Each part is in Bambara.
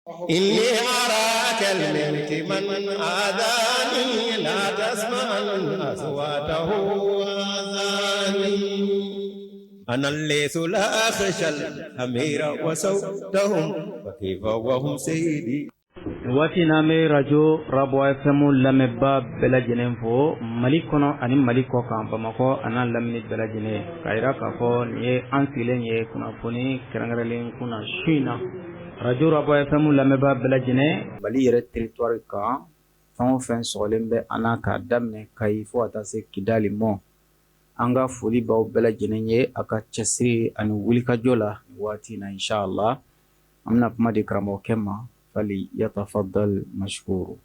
إني أراك الملك من آذاني لا تسمع أصواته آذاني أنا الليث لا أخشى الأمير وصوتهم فكيف وهم سيدي Waati in na an bɛ radio Rabois FM lamɛnbaa bɛɛ lajɛlen fo Mali kɔnɔ ani Mali kɔ kan Bamakɔ a n'a lamini bɛɛ lajɛlen k'a jira k'a fɔ nin ye an sigilen ye kunnafoni kɛrɛnkɛrɛnlen kunna su in na radio Rabois FM lamɛnbaa bɛɛ lajɛlen Mali yɛrɛ territoire kan fɛn o fɛn sɔgɔlen bɛ an na k'a daminɛ Kayi fo ka taa se Kidali mɔ an ka foli b'aw bɛɛ lajɛlen ye a ka cɛsiri ani wulikajɔ la waati in na inchallah an bɛna kuma di karamɔgɔkɛ ma fali yatafadal mashkuru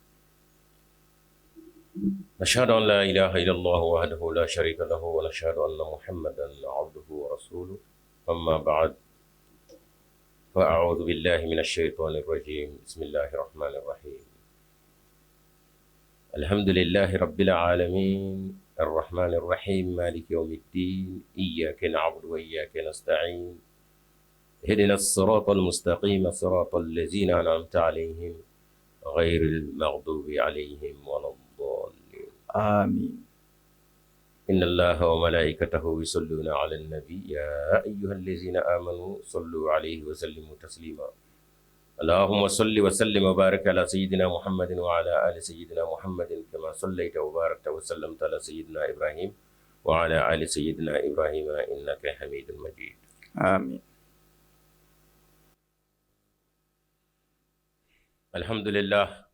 أشهد أن لا إله إلا الله وحده لا شريك له ونشهد أن محمدا عبده ورسوله أما بعد فأعوذ بالله من الشيطان الرجيم بسم الله الرحمن الرحيم الحمد لله رب العالمين الرحمن الرحيم مالك يوم الدين إياك نعبد وإياك نستعين اهدنا الصراط المستقيم صراط الذين أنعمت عليهم غير المغضوب عليهم ولا الضالين آمين إن الله وملائكته يصلون على النبي يا أيها الذين آمنوا صلوا عليه وسلموا تسليما اللهم صل وسلم وبارك على سيدنا محمد وعلى آل سيدنا محمد كما صليت وباركت وسلمت على سيدنا إبراهيم وعلى آل سيدنا إبراهيم إنك حميد مجيد آمين Alihamdulila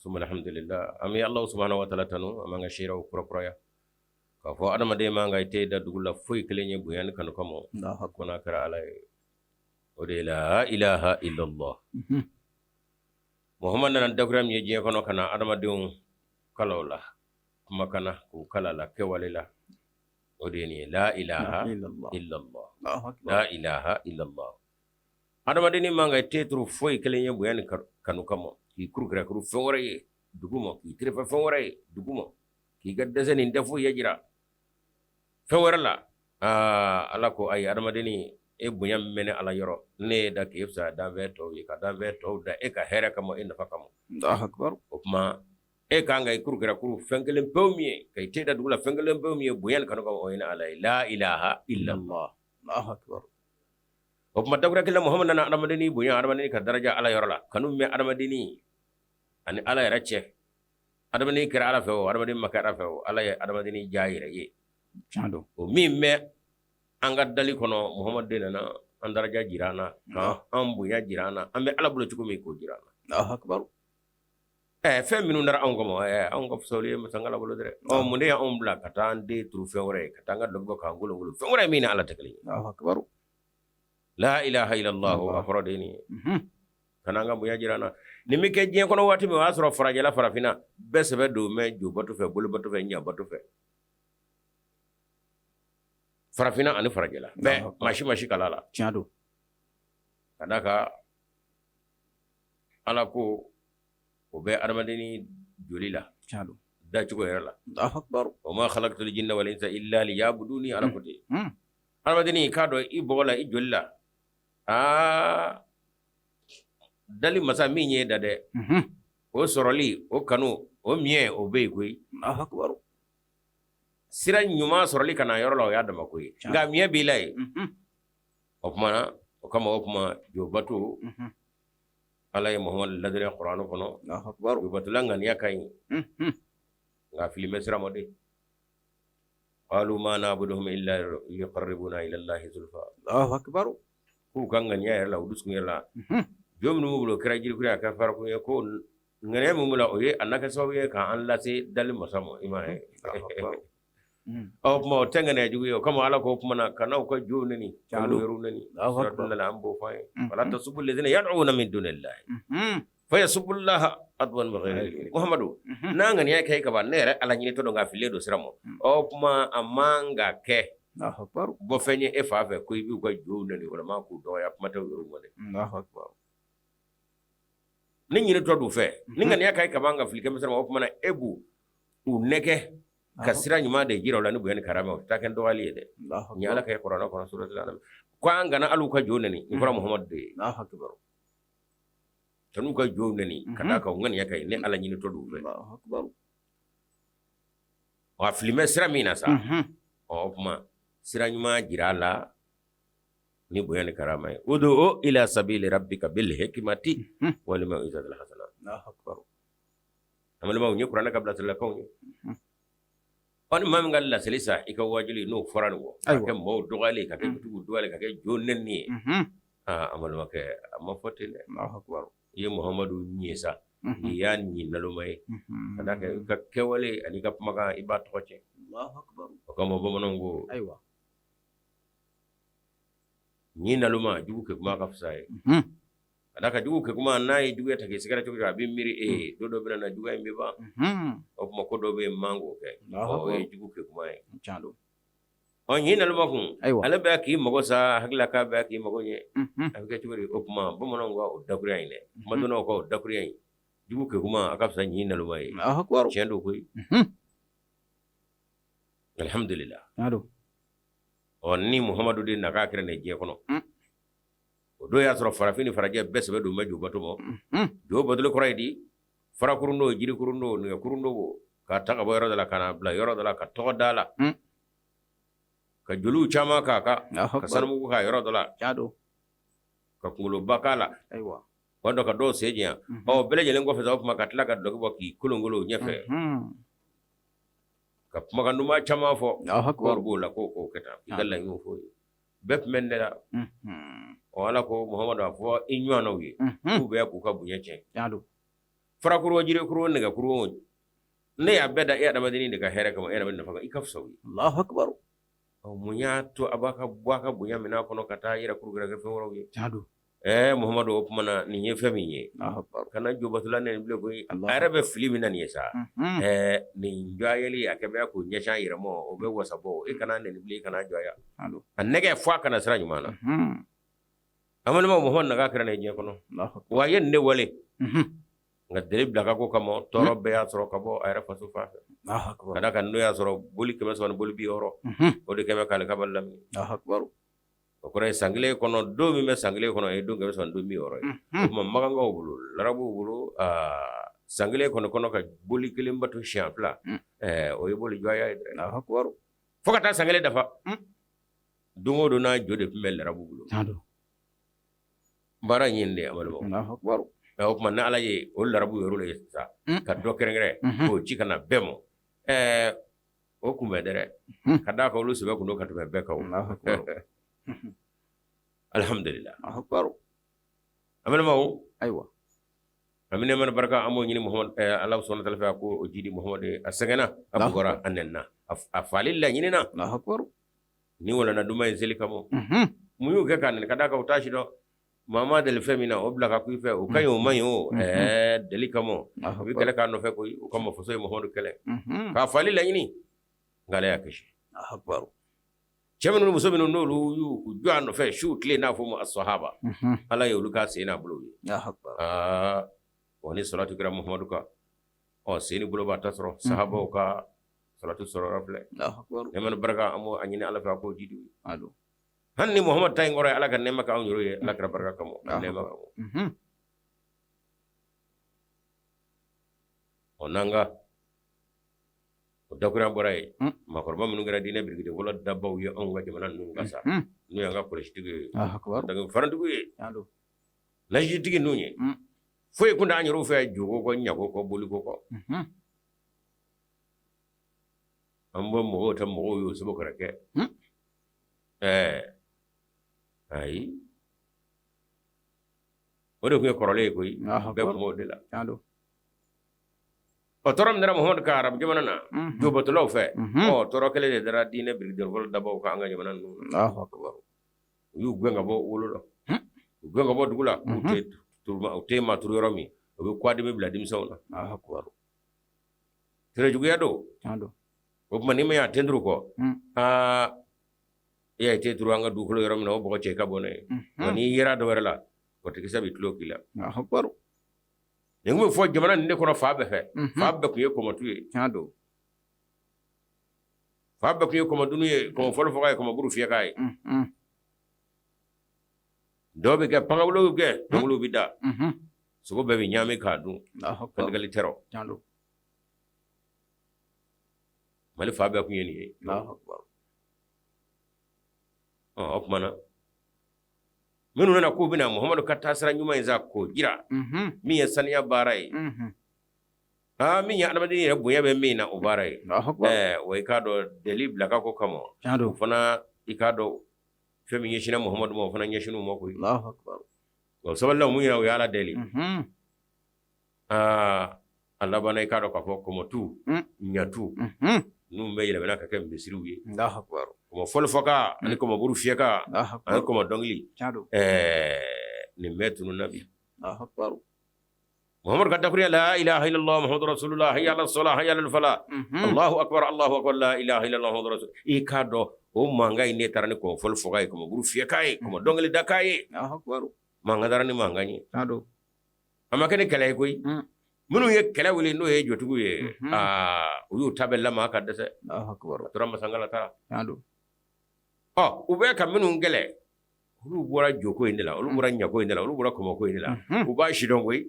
summa alhamdulila an bɛ Alahu subahana wataala tanu an b'an ka seerew kurakuraya k'a fɔ adamaden man kan i ten da dugu la foyi kelen ye bonya ni kanu kama ko n'a kɛra Ala ye o de ye la ilaha illallah Muhamadu nana dakura min ye diɲɛ kɔnɔ ka na adamadenw kalan o la kumakan na k'u kalan a la kɛwale la o de ye nin ye la ilaha illallah la ilaha illallah Adamadennin man kan i ten turu foyi kelen ye bonya ni kanu kama k'i kurukɛrɛkuru fɛn wɛrɛ ye dugu ma k'i terefɛ fɛn wɛrɛ ye dugu ma k'i ka dɛsɛ ni dafoyiya jira fɛn wɛrɛ la aa ala ko ayi adamadennin e bonya min bɛ ne ala yɔrɔ ne y'e da k'e fisaya danfɛn tɔw ye ka danfɛn tɔw da e ka hɛrɛ kama e nafa kama o tuma e kan ka i kurukɛrɛkuru fɛn kelen pewu min ye ka i ten da dugu la fɛn kelen pewu min ye bonya ni kanu kama o ye ne ala ye la ilaha illallah o tuma dakura kelen Muhamadu nana adamadennin bonya adamadennin ka daraja ala yɔrɔ la kanu min bɛ adamadennin ani ala yɛrɛ cɛ adamaden kɛra ala fɛ o adamaden ma kɛ ala fɛ o ala ye adamadennin diya yɛrɛ ye o min bɛ an ka dali kɔnɔ Muhamadu de nana an daraja jira an na k'an bonya jira an na an bɛ ala bolo cogo min k'o jira an na fɛn minnu dara anw kama anw ka fisa olu ye masa ala bolo dɛ ɔ mun de y'anw bila ka taa an ten turu fɛn wɛrɛ ye ka taa an ka dɔlɔki bɔ k'an kolonkolon fɛn wɛrɛ min ni ala tɛ kelen ye la ilaha illallah a kɔrɔ de ye nin ye ka na an ka bonya jira an na nin bɛ kɛ diɲɛ kɔnɔ waati min o y'a sɔrɔ farajɛla farafinna bɛɛ sɛbɛ don mɛ jobato fɛ bolibato fɛ ɲabato fɛ farafinna ani farajɛla bɛɛ maa si ma si kala la tiɲɛ don ka d'a kan ala ko o bɛ adamadennin joli la dacogo yɛrɛ la wa ma khalaqtul jinna wal insa illa liya'buduni ala ko ten adamadennin k'a dɔn i bɔgɔ la i joli la aa dali masa min y'e da dɛ o sɔrɔli o kanu o miɲɛ o bɛ yen koyi sira ɲuman sɔrɔli ka na yɔrɔ la o y'a dama ko ye nka miɲɛ b'i la yen o tuma na o kama o tuma jobato ala ye Muhamadu ladɔnniya kuranɛ kɔnɔ jobatola ŋaniya ka ɲi nka fili bɛ sira ma de qalu ma na'buduhum illa liyuqarribuna ila Allahi zulfa k'u ka ŋaniya yɛrɛ la u dusukun yɛrɛ la jo minnu b'u bolo o kɛra jirikuru ye a kɛra farakun ye ko ŋaniya min b'u la o ye a na kɛ sababu ye k'an lase dali masa ma i m'a ye o tuma o tɛ ŋaniya jugu ye o kama ala ko o tuma na kana u ka jow neni kan'u yɛrɛw neni an b'o fɔ an ye wala tasubbu allazina yad'una min dunillahi fa yasubbullaha adwan bighayri ilm Muhamadu n'a ŋaniya kɛ ka ban ne yɛrɛ ala ɲinitɔ don ka fililen don sira ma o tuma a man ka kɛ bɔ fɛn ye e fa fɛ ko i b'u ka jow neni walima k'u dɔgɔya kuma tɛ u yɛrɛw ma dɛ ne ɲinitɔ don fɛ ni ŋaniya ka ɲi ka ban ka fili kɛ sira ma o tuma na e b'u u nɛgɛ ka sira ɲuman de jira u la ni bonya ni karama o tɛ kɛ dɔgɔyali ye dɛ ni ala ka kuranɛ kɔnɔ suratul anam ko an kana hali u ka jo neni nin fɔra Muhamadu de ye. Ka n'u ka jow neni ka d'a kan u ŋaniya ka ɲi ne Ala ɲinitɔ don u fɛ. Allahu akbar. Wa fili bɛ sira min na sa, ɔ o tuma sira ɲuman jira a la ni bonya ni karama ye. Udu ila sabili rabbika bil hikmati wal mau'izatil hasana. Allahu akbar. An balimaw, nin ye kuranɛ ka bilasiralikanw ye. Ɔ ni maa min ka laseli sa i ka wajuli n'o fɔra nin kɔ ka kɛ maaw dɔgɔyali ka kɛ dugu dɔgɔyali ka kɛ jo nɛni ye, aa an balimakɛ, a ma fɔ ten dɛ. Allahu akbar. I ye Muhamadu ɲɛ sa, i y'a ɲi naloma ye, ka d'a kan i ka kɛwale ani ka kumakan i b'a tɔgɔ tiɲɛ. Allahu akbar. O kama bamananw ko ayiwa ɲi naloma jugu kɛ kuma ka fisa ye. Ka d'a kan jugu kɛ kuma n'a ye juguya ta k'i sɛgɛrɛ cogo a bɛ miiri e ye don dɔ bɛna na juguya in bɛ ban. O tuma ko dɔ bɛ yen man k'o kɛ, o ye jugu kɛ kuma ye. Ɔ ɲi naloma kun ayiwa ale bɛ k'i mago sa, hakili la k'a bɛ k'i mago ɲɛ. A bɛ kɛ cogo di? O tuma bamananw ka o dakuruya in dɛ, kumadɔnnaw ka o dakuruya in, jugu kɛ kuma a ka fisa ɲi naloma ye. Tiɲɛ don koyi. Alihamudulila. Ɔ ni Muhamadu de nakan kɛra nin diɲɛ kɔnɔ, o don y'a sɔrɔ farafin ni farajɛ bɛɛ sɛbɛ don bɛ jobato ma. Jo batoli kɔrɔ ye di? Farakurun don, jirikurun don, nɛgɛkurun don, k'a ta ka bɔ yɔrɔ dɔ la ka n'a bila yɔrɔ dɔ la, ka tɔgɔ da la, ka joliw caman k'a kan, ka sanumugu k'a yɔrɔ dɔ la, ka kunkoloba k'a la, o dɔ ka dɔw sen janya. Ɔ bɛɛ lajɛlen kɔfɛ sa, o tuma ka tila ka dɔlɔki bɔ k'i kolonkolon o ɲɛfɛ, ka kumakan duman caman fɔ. Kɔri b'o la, ko k'o kɛ tan, i ka laɲiniw fɔ ye bɛɛ tun bɛ ne la. Ɔ Ala ko Muhamadu a fɔ i ɲɔgɔnnaw ye k'u bɛ k'u ka bonya tiɲɛ. Farakuru, jirikuru, nɛgɛkuru, ne y'a bɛɛ da e adamaden de ka hɛrɛ kama, e yɛrɛ bɛ nafa i ka fisa ye. Allahu akbar. Mun y'a to a b'a ka bɔ a ka bonya minɛ kɔnɔ ka taa yɛrɛ kuru kɛ fɛn wɛrɛw ye? Ɛɛ Muhamadu, o tuma na nin ye fɛn min ye, kana jobatola neni bilen koyi. A yɛrɛ bɛ fili min na nin ye sa, ɛɛ nin dɔgɔyali a kɛ bɛ k'o ɲɛsin a yɛrɛ ma, o bɛ wasa bɔ. E kana neni bilen, i kana dɔgɔya a nɛgɛ fo a ka na sira ɲuman na. An balimaw, Muhamadu nakan kɛra nin diɲɛ kɔnɔ, wa a ye nin de wale, nka deli bila ka ko kama tɔɔrɔ bɛɛ y'a sɔrɔ ka bɔ a yɛrɛ faso fan fɛ, ka d'a kan n'o y'a sɔrɔ boli 300 ni boli 60, o de kɛmɛ k'ale ka lamini. O kɔrɔ ye san kelen kɔnɔ, don min bɛ san kelen kɔnɔ ye don 300 don 60 ye. O tuma makankaw bolo, larabuw bolo, san kelen kɔnɔ ka boli kelen bato siɲɛ fila, o ye boli jɔnya ye dɛ, fo ka taa san kelen dafa. Don o don n'a jo de tun bɛ larabu bolo. Baara in ye nin de ye, an balimaw. O tuma ni Ala ye o larabu yɛrɛ ye sisan ka dɔ kɛrɛnkɛrɛn k'o ci ka na bɛɛ ma, ɛɛ o kun bɛ dɛ, ka d'a kan olu sɛbɛ kun don ka tɛmɛ bɛɛ kan. Alihamudulila. An balimaw, ayiwa an bɛ nɛɛma ni barika an b'o ɲini Ala subahana wa taala fɛ, a k'o jidi Muhamadu ye. A sɛgɛnna, a bugɔra, a nɛnina, a faali laɲinina ni walanda duman in seli kama. Mun y'u kɛ k'a nɛni? Ka d'a kan u t'a si dɔn. Maa ma deli fɛn min na, o bila ka kun i fɛ, o ka ɲi o man ɲi o, ɛɛ deli kama u bɛ kɛlɛ k'a nɔfɛ koyi. O kama faso ye Muhamadu kɛlɛ k'a faali laɲini, nka Ala y'a kisi. Cɛ minnu, muso minnu, n'olu y'u jɔ a nɔfɛ su tile, n'a fɔ ma asahaba, Ala ye olu k'a sen n'a bolo ye. Aa wa ni salatu kɛra Muhamadu kan, ɔ sen ni bolo b'a ta sɔrɔ. Sahabaw ka salatu sɔrɔ filɛ, nɛɛma ni barika an b'o ɲini Ala fɛ, a k'o jidi. Hali ni Muhamadu ta in kɔrɔ ye Ala ka nɛɛma k'anw yɛrɛ ye, Ala kira barika kama, nɛɛma kama. Ɔ n'an ka o dakuruya bɔra yen, maakɔrɔba minnu kɛra diinɛ birikiden fɔlɔ dabaw ye anw ka jamana ninnu kan sa, n'o y'an ka kɔlɔsitigi ye, farantigiw ye, lajitigi ninnu ye, foyi kun t'an yɛrɛw fɛ joko kɔ, ɲago kɔ, boliko kɔ. An bɔ mɔgɔw tɛ mɔgɔw ye o sabu kɛra kɛ. Ɛɛ ayi, o de tun ye kɔrɔlen ye koyi, bɛɛ tun b'o de la. Ɔ tɔɔrɔ min dara Muhamadu kan arabu jamana na jobatolaw fɛ, ɔ tɔɔrɔ kelen de dara diinɛ birikiden fɔlɔ dabaw kan an ka jamana ninnu na. U y'u gɛn ka bɔ wolo la, u gɛn ka bɔ dugu la, u tɛ maa turu yɔrɔ min, u bɛ kɔdimi bila denmisɛnw na. Juguya don. O tuma n'i ma ɲɛ ten duuru kɔ, aa e y'a te turu an ka dugukolo yɔrɔ min na, o bɔgɔ cɛ ka bɔ n'a ye. Nka n'i yera dɔ wɛrɛ la, kɔtɛkisɛ bɛ tulo k'i la. Nin tun bɛ fɔ jamana nin de kɔnɔ fan bɛɛ fɛ. Fan bɛɛ tun ye kɔmɔtu ye, fan bɛɛ tun ye kɔmɔdunu ye, kɔmɔ fɔlɔ fɔ ye, kɔmɔburu fiyɛ k'a ye. Dɔw bɛ kɛ pankabulo bɛ kɛ, dɔnkiliw bɛ da. Sogo bɛɛ bɛ ɲaami k'a dun, kantigali tɛ rɔ. Mali fan bɛɛ tun ye nin ye. O tuma na minnu nana k'u bɛna Muhamadu ka taasira ɲuman in sa k'o jira, min ye saniya baara ye, aa min ye adamaden yɛrɛ bonya bɛ min na o baara ye, wa i k'a dɔn deli bila ka ko kama, o fana i k'a dɔn fɛn min ɲɛsinna Muhamadu ma, o fana ɲɛsinn'u ma koyi. O sabalila mun yɛrɛ, o ye Ala deli. Aa a labanna, i k'a dɔn k'a fɔ kɔmɔtu, ɲatu ninnu bɛɛ yɛlɛmana ka kɛ misiriw ye, kɔmɔ fɔli fɔkan ani kɔmɔburu fiyɛkan ani kɔmɔ dɔnkili, ɛɛ nin bɛɛ tununna bi. Muhamadu ka dakurunya la ilaha illallah Muhammadu rasulullah, hayya ala salah, hayya ala falah, Allahu akbar, Allahu akbar, la ilaha illallah Muhammadu rasul. I k'a dɔn o mankan in ne taara ni kɔmɔ fɔli fɔkan ye, kɔmɔ buru fiyɛkan ye, kɔmɔ dɔnkili dakan ye. Mankan taara ni mankan ye. A ma kɛ ni kɛlɛ ye koyi. Minnu ye kɛlɛ wuli, n'o ye jotigiw ye, aa u y'u ta bɛɛ lamaa ka dɛsɛ. A tora masankala taara. Ɔ u bɛ ka minnu kɛlɛ, olu bɔra joko in de la, olu bɔra ɲako in de la, olu bɔra kɔmɔko in de la. U b'a sidɔn koyi.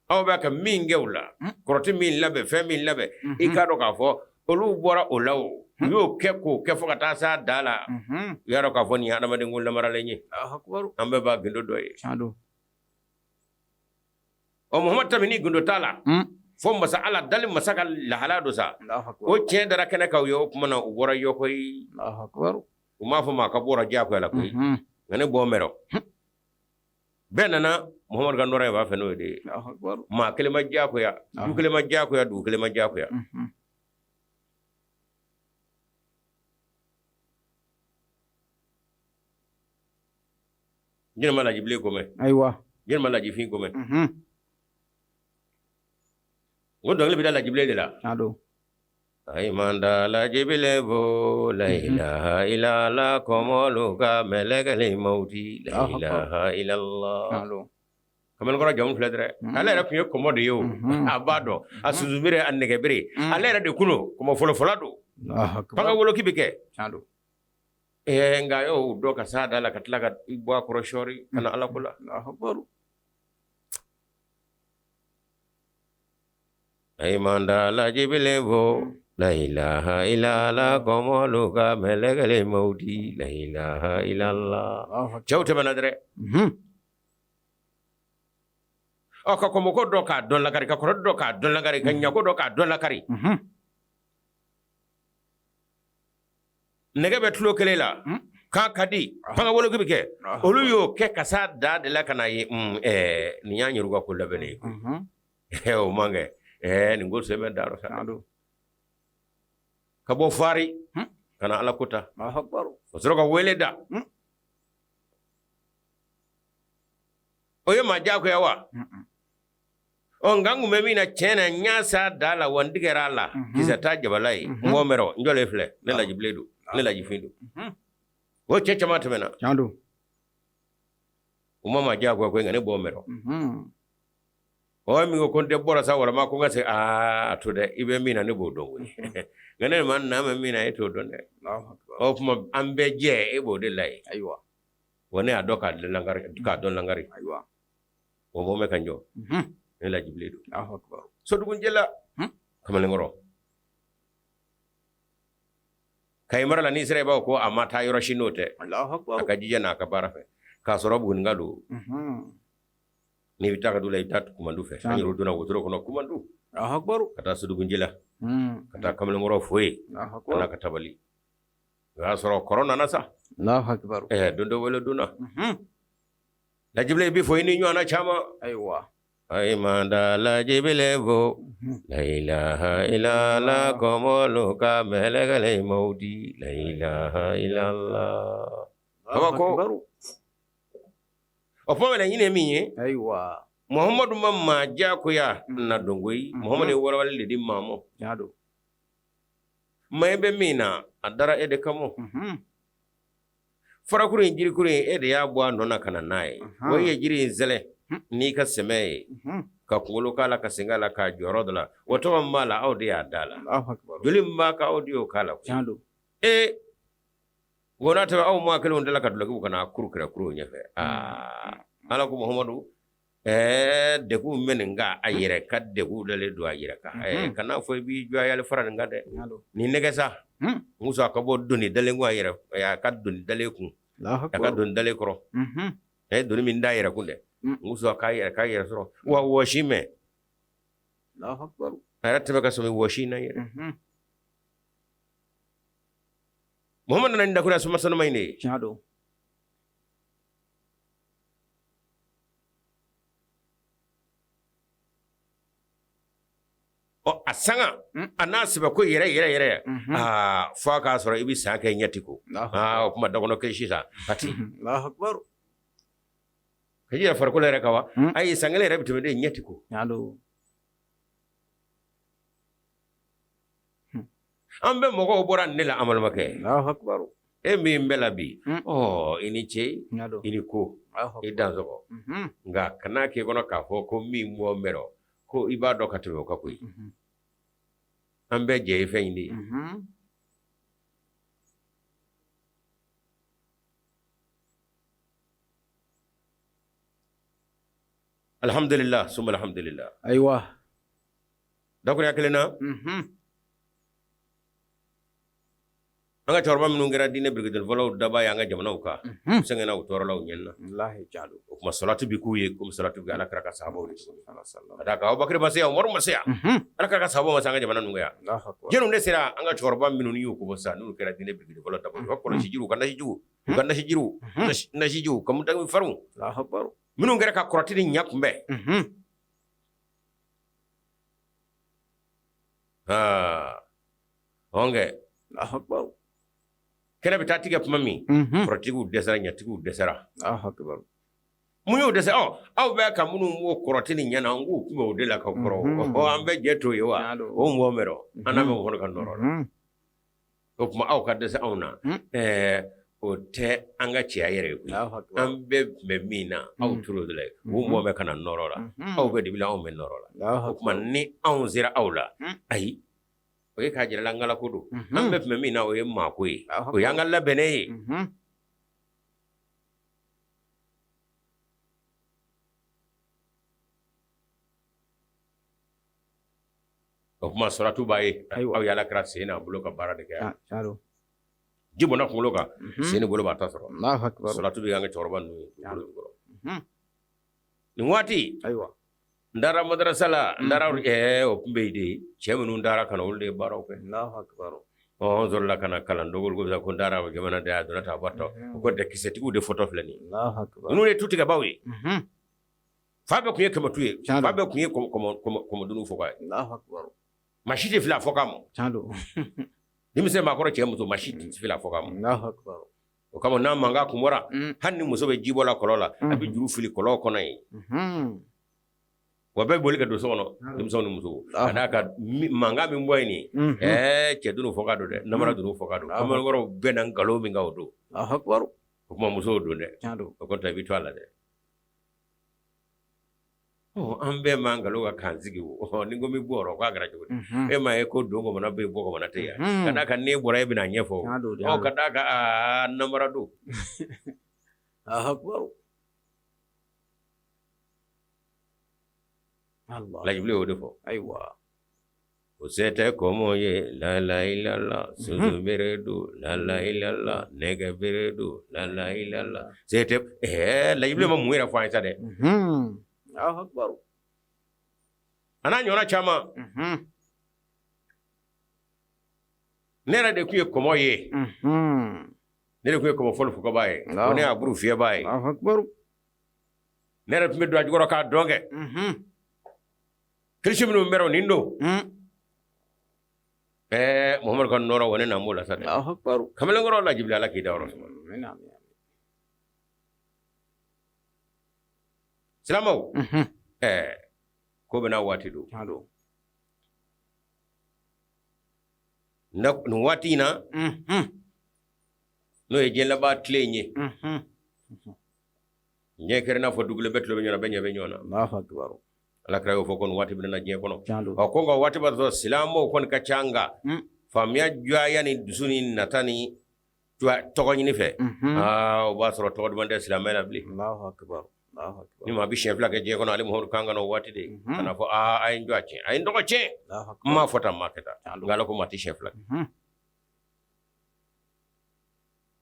Aw bɛ ka min kɛ u la, kɔrɔti min labɛn, fɛn min labɛn, i k'a dɔn k'a fɔ olu bɔra o la, o u y'o kɛ k'o kɛ fo ka taa s'a dan la. U y'a dɔn k'a fɔ nin ye adamaden ko lamaralen ye, an bɛɛ b'a gundo dɔ ye. Ɔ Muhamadu ta min ni gundo t'a la, fo masa Ala dali masa ka lahala don sa, o tiɲɛ dara kɛnɛ kan u ye. O tuma na u bɔra yɔkɔyi, u m'a fɔ maa ka bɔra diyagoya la koyi, nka ne bɔ mɛrɔ bɛɛ nana Muhamadu ka nɔrɔ ye b'a fɛ n'o de ye. Maa kelen ma diyagoya, du kelen ma diyagoya, dugu kelen ma diyagoya. Jɔni ma lajibilen ko mɛn? Ayiwa. Jɔni ma lajifin ko mɛn? N ko dɔnkili bɛ da lajibilen de la. Ayi manda lajibilen fo la ilaha illallah, kɔmɔlu ka mɛlɛkɛli mawuti la ilaha illallah. Kamalenkɔrɔ jamu filɛ dɛ, ale yɛrɛ tun ye kɔmɔ de ye o, a b'a dɔn a sunsunbere, a nɛgɛbere, ale yɛrɛ de kun don, kɔmɔ fɔlɔfɔlɔ don, panga woloki bɛ kɛ. Nka a y'o dɔn ka s'a da la ka tila ka i bɔ a kɔrɔ sɔɔri ka na Ala ko la. Ayi manda lajibilen fo la ilaha illallah, kɔmɔlu ka mɛlɛkɛli mawuti la ilaha illallah. Cɛw tɛmɛna dɛrɛ. Ɔ ka kɔmɔko dɔn k'a dɔn lakari, ka kɔrɔ dɔn k'a dɔn lakari, ka ɲako dɔn k'a dɔn lakari. Nɛgɛ bɛ tulo kelen la, k'a ka di, panga woloki bɛ kɛ. Olu y'o kɛ ka s'a dan de la ka n'a ye nin y'an yɛrɛ ka ko labɛnnen ye. O man kɛ nin ko sen bɛ da sa ka bɔ fari ka na Ala ko ta, o sɔrɔ ka wele da. O ye maa diyagoya wa? Ɔ nka n kun bɛ min na tiɲɛ na, n y'a s'a dan la wa n tigɛra a la, kisɛ t'a jabala ye, n bɔ mɛrɔ, n jɔlen filɛ, ne lajibilen don, ne lajifin don. O cɛ caman tɛmɛna, u ma maa diyagoya koyi, nka ne bɔ mɛrɔ. Ɔ min ko ko n tɛ bɔra sa walama ko n ka se, aa a to dɛ, i bɛ min na ne b'o dɔn koyi, nka ne ma na bɛ min na e t'o dɔn dɛ. O tuma an bɛɛ jɛ e b'o de la ye. Ayiwa, wa ne y'a dɔn k'a dɔn lakari, k'a dɔn lakari. Ayiwa, o bɔ bɛ ka jɔ, ne lajibilen don sodugunjɛla kamalenkɔrɔ Kayi mara la. N'i sera i b'a fɔ ko a ma taa yɔrɔ si n'o tɛ a ka jija n'a ka baara fɛ k'a sɔrɔ Buguninka don. N'i bɛ taa ka du la, i bɛ taa Kumandu fɛ. An yɛrɛ donna wotoro kɔnɔ Kumandu ka taa Sodugunjɛla, ka taa kamalenkɔrɔ fo yen, ala ka tabali. O y'a sɔrɔ kɔrɔ nana sa, don dɔ wele donna Lajibile i bɛ fɔ i ni ɲɔgɔnna caman. Ayiwa. Ayi manda lajibile fo la ilaha illallah, kɔmɔlu ka mɛlɛkɛli mawuti la ilaha illallah. Kabako. O kuma bɛna ɲini min ye. Ayiwa. Muhamadu ma maa diyagoya na don koyi. Muhamadu ye walawalali de di maa ma. Maa bɛ min na, a dara e de kama. Farakuru in, jirikuru in, e de y'a bɔ a nɔ na ka na n'a ye. O ye jiri in sɛlɛ n'i ka sɛmɛ ye, ka kunkolo k'a la, ka sen k'a la, k'a jɔyɔrɔ dɔ la. O tɔgɔ min b'a la, aw de y'a d'a la. Joli min b'a kan, aw de y'o k'a la. Ee o n'a tɛmɛ aw maa kelenw de la ka dulɔkiw ka na kuru kɛrɛ kuru ɲɛfɛ. Aa Ala ko Muhamadu Ɛɛ degun bɛ nin kan a yɛrɛ ka degun dalen don a yɛrɛ kan kan'a fɔ i b'i jɔ yali fara nin kan dɛ ni nɛgɛ sa muso a ka bɔ doni dalen kun a yɛrɛ a ka doni dalen kun a ka doni dalen kɔrɔ a ye doni min da a yɛrɛ kun dɛ muso a k'a yɛrɛ k'a yɛrɛ sɔrɔ wa wɔsi mɛn a yɛrɛ tɛmɛ ka sɔmi wɔsi in na yɛrɛ Muhamadu nana ni dakuruya suma sanuma in de ye Ɔ a sanga a n'a sɛbɛ ko yɛrɛ yɛrɛ yɛrɛ aa fo a k'a sɔrɔ i bɛ san kɛ ɲɛ ti ko aa o kuma dakɔnɔ kɛ sisan pati ka yɛrɛ farikolo yɛrɛ kan wa ayi san kelen yɛrɛ bɛ tɛmɛ de ɲɛ ti ko An bɛ mɔgɔw bɔra ne la an balimakɛ e min bɛ la bi ɔ i ni ce i ni ko i dansɔgɔ nka kana k'i kɔnɔ k'a fɔ ko min bɔ mɛn ko i b'a dɔn ka tɛmɛ o kan koyi an bɛɛ jɛ ye fɛn in de ye alihamdulila summa alihamdulila ayiwa dakuruya kelen na an ka cɛkɔrɔba minnu kɛra diinɛ birikiden fɔlɔw dabaa ye an ka jamanaw kan u sɛgɛnna u tɔɔrɔla u ɲɛnina o tuma salatu bi k'u ye komi salatu bɛ ala kira ka sahabaw ye ka d'a kan Abubakari ma se yan Umaru ma se yan ala kira ka sahabaw ma se an ka jamana ninnu kan yan jɔnniw de sera an ka cɛkɔrɔba minnu y'u ko sisan n'olu kɛra diinɛ birikiden fɔlɔ dabaa u ka kɔlɔsi jiriw u ka nasi jugu u ka nasi jiriw nasi jiw ka mutaga farinw minnu kɛra ka kɔrɔti ni ɲɛ kunbɛn Aa kɛ kɛlɛ bɛ taa tigɛ tuma min kɔrɔtigiw dɛsɛra ɲɛtigiw dɛsɛra mun y'o dɛsɛ aw bɛ ka minnu b'o kɔrɔti ni ɲɛ na an k'u tun bɛ o de la ka kɔrɔ an bɛ jɛ to ye wa o mɔgɔ mɛn an bɛ mɔgɔ ka nɔrɔ la o tuma aw ka dɛsɛ anw na o tɛ an ka cɛya yɛrɛ ye koyi an bɛɛ tun bɛ min na aw tora o de la o mɔgɔ bɛ ka na nɔrɔ la aw bɛ dibi la anw bɛ nɔrɔ la o tuma ni anw sera aw la ayi o ye k'a jira la an ko don an bɛɛ tun bɛ min na o ye maako ye o y'an ka labɛnnen ye O tuma salatu b'a ye aw ye ala kira sen n'a bolo ka baara de kɛ ji bɔnna kunkolo kan sen ni bolo b'a ta sɔrɔ salatu bɛ an ka cɛkɔrɔba ninnu ye kɔrɔ nin waati ayiwa n taara madarasa la n taara o tun bɛ yen de cɛ minnu taara ka na olu de ye baaraw kɛ n sɔrɔla ka na kalan dɔgɔ ko ko n taara jamana de a donna ta a o ko tɛ kisɛtigiw de fɔtɔ filɛ nin ninnu ye tutigɛbaw ye Fa bɛɛ tun ye kɛmɛtu ye fa bɛɛ tun ye kɔmɔdunun fɔ ye maa si tɛ fili a fɔkan ma denmisɛn maakɔrɔ cɛ muso maa si tɛ fili a fɔkan ma o kama n'a mankan kun bɔra hali ni muso bɛ ji bɔ la kɔlɔn la a bɛ juru fili kɔlɔn kɔnɔ yen wa bɛɛ boli ka don so kɔnɔ denmisɛnw ni musow ka d'a kan mankan min bɔ yen nin ɛɛ cɛ dunun fɔkan don dɛ namara dunun fɔkan don kamalenkɔrɔw bɛnna nkalon min kan o don o tuma musow don dɛ o kɔrɔ i bɛ to a la dɛ An bɛɛ ma nkalon kan k'an sigi ni ko bɛ bɔ k'a kɛra cogo e ma ye ko don bɛ bɔ tɛ yan ka d'a kan n'e bɔra e bɛna ɲɛfɔ ka d'a kan namara don Lajibile y'o de fɔ ayiwa o se tɛ kɔmɔ ye lalayilala sunsun bere don lalayilala nɛgɛ bere don lalayilala se tɛ Lajibile ma mun yɛrɛ fɔ an ye sa dɛ a n'a ɲɔgɔnna caman ne yɛrɛ de tun ye kɔmɔ ye ne de tun ye kɔmɔ fɔlɔ fɔkaba ye ko ne y'a buru fiyɛbaa ye ne yɛrɛ tun bɛ don a jukɔrɔ k'a dɔn kɛ Kirisi minnu bɛ nin don ɛɛ Muhamadu ka nɔɔrɔ wa ne n'an b'o la sa dɛ kamalenkɔrɔ Lajibile Ala k'i dayɔrɔ suma silamɛw ɛɛ ko bɛɛ n'a waati don nin waati in na n'o ye diɲɛ laban tile in ye diɲɛ kɛra n'a fɔ dugu bɛɛ tulo bɛ ɲɔgɔn na bɛɛ ɲɛ bɛ ɲɔgɔn na Ala kira y'o fɔ ko nin waati bɛna na diɲɛ kɔnɔ ɔ ko nka waati b'a sɔrɔ silamɛw kɔni ka ca nka faamuya jɔya ni dusu ni nata ni tɔgɔ ɲini fɛ aa o b'a sɔrɔ tɔgɔ duman tɛ silamɛ la bilen. Ni maa bɛ siɲɛ fila kɛ diɲɛ kɔnɔ, ale Muhamadu kan ka na o waati de, ka n'a fɔ aa, a ye n dɔgɔ tiɲɛ, a ye n dɔgɔ tiɲɛ, n m'a fɔ tan, n m'a kɛ tan, nka Ala ko maa tɛ siɲɛ fila kɛ.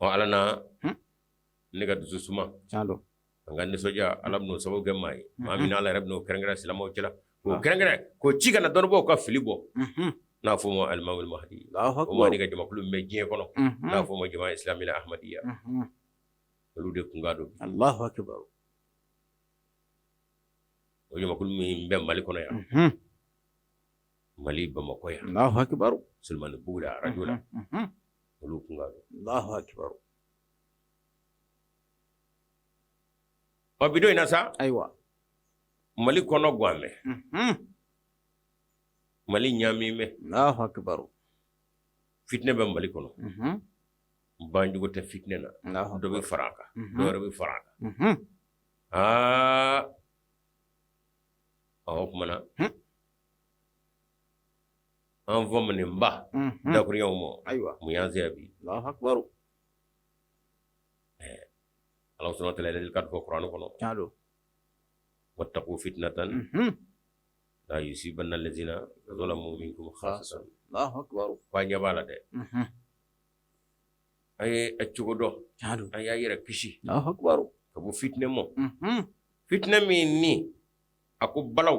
Ɔ, Ala na ne ka dusu suma, an ka nisɔndiya. Ala bɛn'o sababu kɛ maa ye, maa min Ala yɛrɛ bɛn'o kɛrɛnkɛrɛn silamɛw cɛla, k'o kɛrɛnkɛrɛn k'o ci ka na dɔnnibaaw ka fili bɔ, n'a fɔ ma alimamul mahadi. O mahadi ka jamakulu min bɛ diɲɛ kɔnɔ, n'a fɔ ma jama islamila ahmadiya, olu de kunkan don. Allahu akbar. O jamakulu min bɛ Mali kɔnɔ yan, Mali Bamakɔ yan, Allahu akbar, Solomani Bugu la, arajo la, olu kunkan don. Allahu akbar. Ɔ, bi don in na sa, ayiwa, Mali kɔnɔ gan bɛ, Mali ɲaami bɛ. Allahu akbar. Fitinɛ bɛ Mali kɔnɔ, banjugu tɛ fitinɛ na, dɔ bɛ fara a kan, dɔ wɛrɛ bɛ fara a kan. Aa, o tuma na an fɔmɔninba dakurunɲɛw ma. Ayiwa. Mun y'an se yan bi? Allahu akbar. Ala subhanahu wa ta'ala ladilikan fɔ kuranɛ kɔnɔ. Tiɲɛ don. Wattaqu fitnatan la yusibanna allazina zalamu minkum khassatan. Allahu akbar. Ko a ɲɛ b'a la dɛ, a ye a cogo dɔn, a y'a yɛrɛ kisi Allahu akbar ka bɔ fitinɛ ma, fitinɛ min ni a ko balaw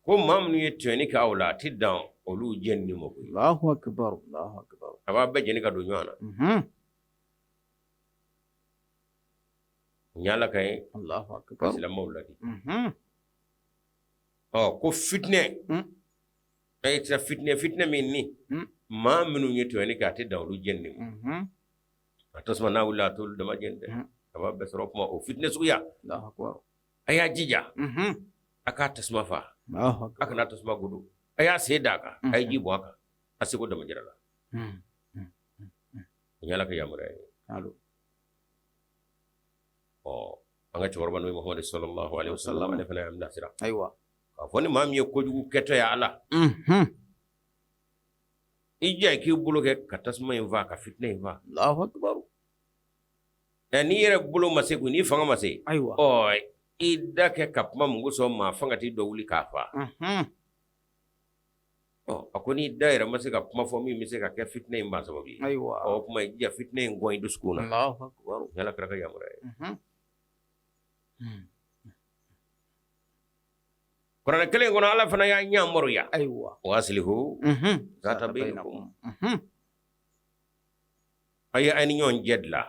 ko maa minnu ye tɔɲɔni kɛ aw la, a tɛ dan olu jɛnini ma koyi. Allahu akbar, Allahu akbar. A b'a bɛɛ jeni ka don ɲɔgɔn na. N y'Ala ka ye. Allahu akbar. Silamɛw ladi. Ɔ, ko fitinɛ, a ye tira fitinɛ, fitinɛ min ni maa minnu ye tɔɲɔni kɛ, a tɛ dan olu jɛnini ma. A tasuma n'a wulila, a t'olu dama jeni dɛ, a b'a bɛɛ sɔrɔ. O kuma, o fitinɛ suguya, Allahu akbar, a y'a jija a k'a tasuma fa, a kana tasuma godo, a y'a sen d'a kan, a ye ji bɔn a kan, a seko damajira la. Nin y'Ala ka yamaruya ye. Ɔ, an ka cɛkɔrɔba n'o ye Muhamadu sallallahu alaihi wasallam, ale fana y'an bilasira. Ayiwa. K'a fɔ ni maa min ye kojugu kɛtɔ ye Ala, i jija i k'i bolo kɛ ka tasuma in faa, ka fitinɛ in faa. Allahu akbar. Ɛ, n'i yɛrɛ bolo ma se kun, n'i fanga ma se, ayiwa, ɔ, i da kɛ ka kuma mun kosɔn maa fanga t'i dɔ wuli k'a faa. Ɔ, a ko n'i da yɛrɛ ma se ka kuma fɔ min bɛ se ka kɛ fitinɛ in ban sababu ye, ayiwa, ɔ, o kuma i jija fitinɛ in gɔn i dusukun na. Allahu akbar. Ni Ala kira ka yamaruya ye. Kuranɛ kelen kɔnɔ, Ala fana y'a yamaruya. Ayiwa. Wa aslihu zata bainakum, a ye a ni ɲɔgɔn cɛ dilan,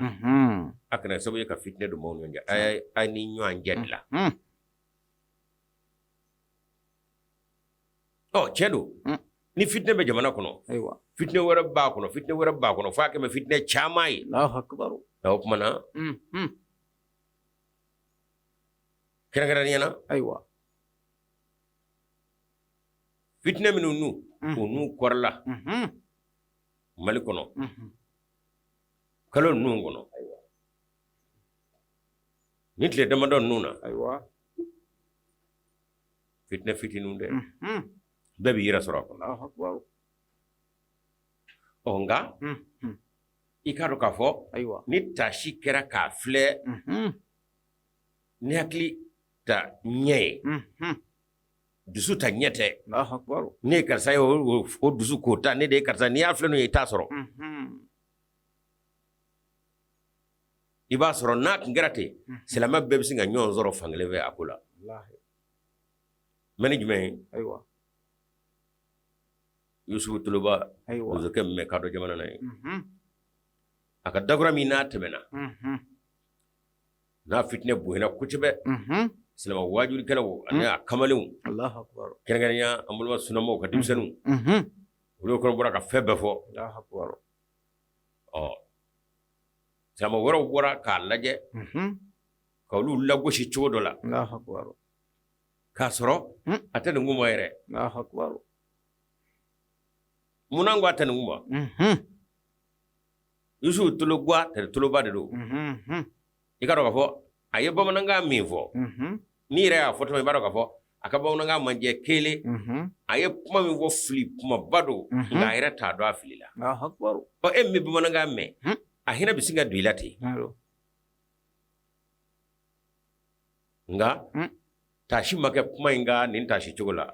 a kana sababu ye ka fitinɛ don maaw ni ɲɔgɔn cɛ, a ye a ni ɲɔgɔn cɛ dilan. Ɔ, cɛ don, ni fitinɛ bɛ jamana kɔnɔ, ayiwa, fitinɛ wɛrɛ b'a kɔnɔ, fitinɛ wɛrɛ b'a kɔnɔ, f'a kɛmɛ fitinɛ caman ye. Allahu akbar. O tuma na, kɛrɛnkɛrɛnnenya na, ayiwa, fitinɛ minnu n'u o n'u kɔrɔla Mali kɔnɔ kalo ninnu kɔnɔ, ni tile damadɔ ninnu na, ayiwa, fitinɛ fitininw dɛ, bɛɛ b'i yɛrɛ sɔrɔ a kɔnɔ. Allahu akbar. Ɔ, nka i k'a dɔn k'a fɔ, ayiwa, ni taasi kɛra k'a filɛ ni hakili ta ɲɛ ye, dusu ta ɲɛ tɛ. Allahu akbar. Ne ye karisa ye, o dusu k'o ta, ne de ye karisa. N'i y'a filɛ n'o ye, i t'a sɔrɔ. I b'a sɔrɔ n'a tun kɛra ten, silamɛ bɛɛ bɛ se ka ɲɔgɔn sɔrɔ fankelen fɛ a ko la. Mɛ ni jumɛn ye? Ayiwa. Yusufu Toloba, ayiwa, donsokɛ min bɛ kadɔ jamana na ye, a ka dakura min n'a tɛmɛna, n'a fitinɛ bonyana kosɛbɛ, silamɛ waajulikɛlaw ani a kamalenw, Allahu akbar, kɛrɛnkɛrɛnya an balima sunamaw ka denmisɛnninw, olu kɔni bɔra ka fɛn bɛɛ fɔ. Allahu akbar. Ɔ, silamɛ wɛrɛw bɔra k'a lajɛ ka olu lagosi cogo dɔ la, Allahu akbar, k'a sɔrɔ a tɛ nin kuma yɛrɛ. Allahu akbar. Munna ko a tɛ nin kuma? Yusufu Toloba tɛ, Toloba de don. I ka dɔn k'a fɔ a ye bamanankan min fɔ, n'i yɛrɛ y'a fɔ tuma, i b'a dɔn k'a fɔ a ka bamanankan man jɛ kelen. A ye kuma min fɔ, fili kumaba don, nka a yɛrɛ t'a dɔn a filila. Allahu akbar. Ɔ, e min bɛ bamanankan mɛn, a hinɛ bɛ sin ka don i la ten. Nka taasi ma kɛ kuma in kan nin taasi cogo la.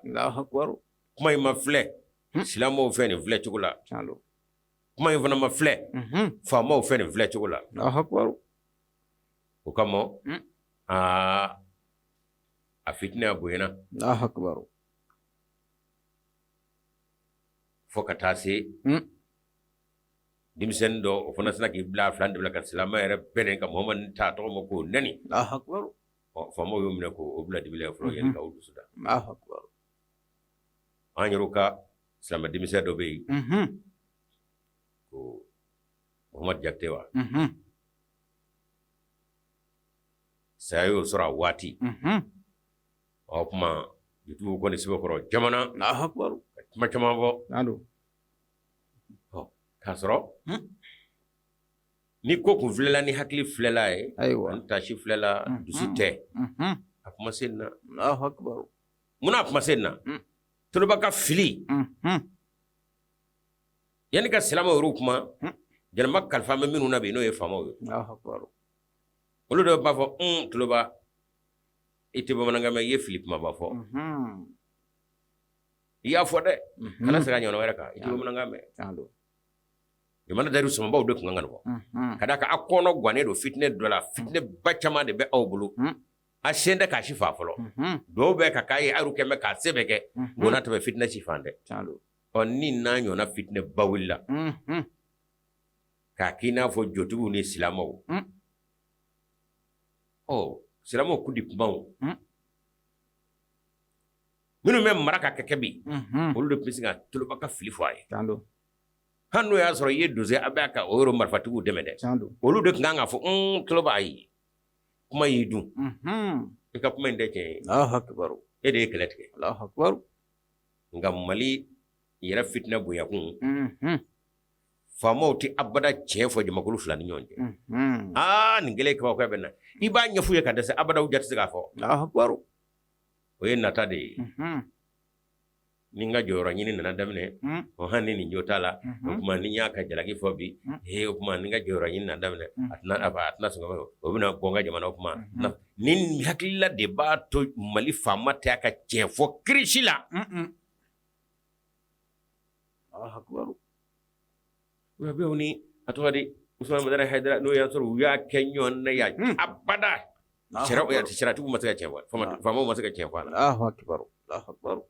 Kuma in ma filɛ silamɛw fɛ nin filɛ cogo la. Kuma in fana ma filɛ faamaw fɛ nin filɛ cogo la. O kama aa a fitinɛ a bonyana fo ka taa se denmisɛnnin dɔ o fana sina k'i bila a fila de bila ka silamɛ yɛrɛ bɛɛ nɛni ka Muhamadu ta tɔgɔ ma k'o nɛni. Ɔ faamaw y'o minɛ k'o bila dibi la fɔlɔ yanni ka o dusu da. An yɛrɛw ka silamɛ denmisɛn dɔ bɛ yen ko Muhamadu Jakite wa saya y'o sɔrɔ a waati. O tuma jotigiw kɔni sɛbɛkɔrɔ jamana ka kuma caman fɔ. K'a sɔrɔ ni ko kun filɛla ni hakili filɛla ye ayiwa ni taasi filɛla dusu tɛ a kuma se na. Munna a kuma se na? Toloba ka fili yanni ka silamɛw yɛrɛw kuma jamana kalifa bɛ minnu na bi n'o ye faamaw ye, olu de b'a fɔ Toloba i tɛ bamanankan mɛn, i ye fili kumaba fɔ. I y'a fɔ dɛ, kana segin a ɲɔgɔn wɛrɛ kan, i tɛ bamanankan mɛn. Jamana dayiru samabaw de tun kan ka nin fɔ, ka d'a kan a kɔnɔ gannen don fitinɛ dɔ la, fitinɛ ba caman de bɛ aw bolo, a sen tɛ k'a si faa fɔlɔ. Dɔw bɛ ka k'a ye aw kɛn bɛ k'a se bɛɛ kɛ, o n'a ta bɛɛ fitinɛ si fan tɛ. Ɔ ni n'a ɲɔgɔnna fitinɛ ba wulila k'a k'i n'a fɔ jotigiw ni silamɛw, ɔ silamɛw kun di kumaw minnu bɛ mara ka kɛ bi, olu de tun bɛ se ka Toloba ka fili fɔ a ye. Hali n'o y'a sɔrɔ i ye donso a bɛ ka o yɔrɔ marifatigiw dɛmɛ dɛ, olu de tun kan k'a fɔ Toloba ayi, kuma y'i dun, i ka kuma in tɛ tiɲɛ ye, e de ye kɛlɛ tigɛ. Nka Mali yɛrɛ fitinɛ bonyakun, faamaw tɛ abada tiɲɛ fɔ jamakulu fila ni ɲɔgɔn cɛ. Aa nin kɛlen kabakoya bɛ na, i b'a ɲɛf'u ye ka dɛsɛ, abada u ja tɛ se k'a fɔ. O ye nata de ye. Ni n ka jɔyɔrɔ ɲini nana daminɛ, o hali ni nin jo t'a la, o tuma ni n y'a ka jalaki fɔ bi, ee o tuma ni n ka jɔyɔrɔ ɲini nana daminɛ, a tɛna a tɛna sɔn o bɛna bɔ n ka jamana. O tuma nin hakilila de b'a to Mali faama tɛ a ka tiɲɛ fɔ kirisi la. Ni a tɔgɔ di Usumani Madani Hayidara, n'o y'a sɔrɔ u y'a kɛ ɲɔgɔn na yan, abada sariatigiw ma se ka tiɲɛ fɔ, faamaw ma se ka tiɲɛ fɔ a la.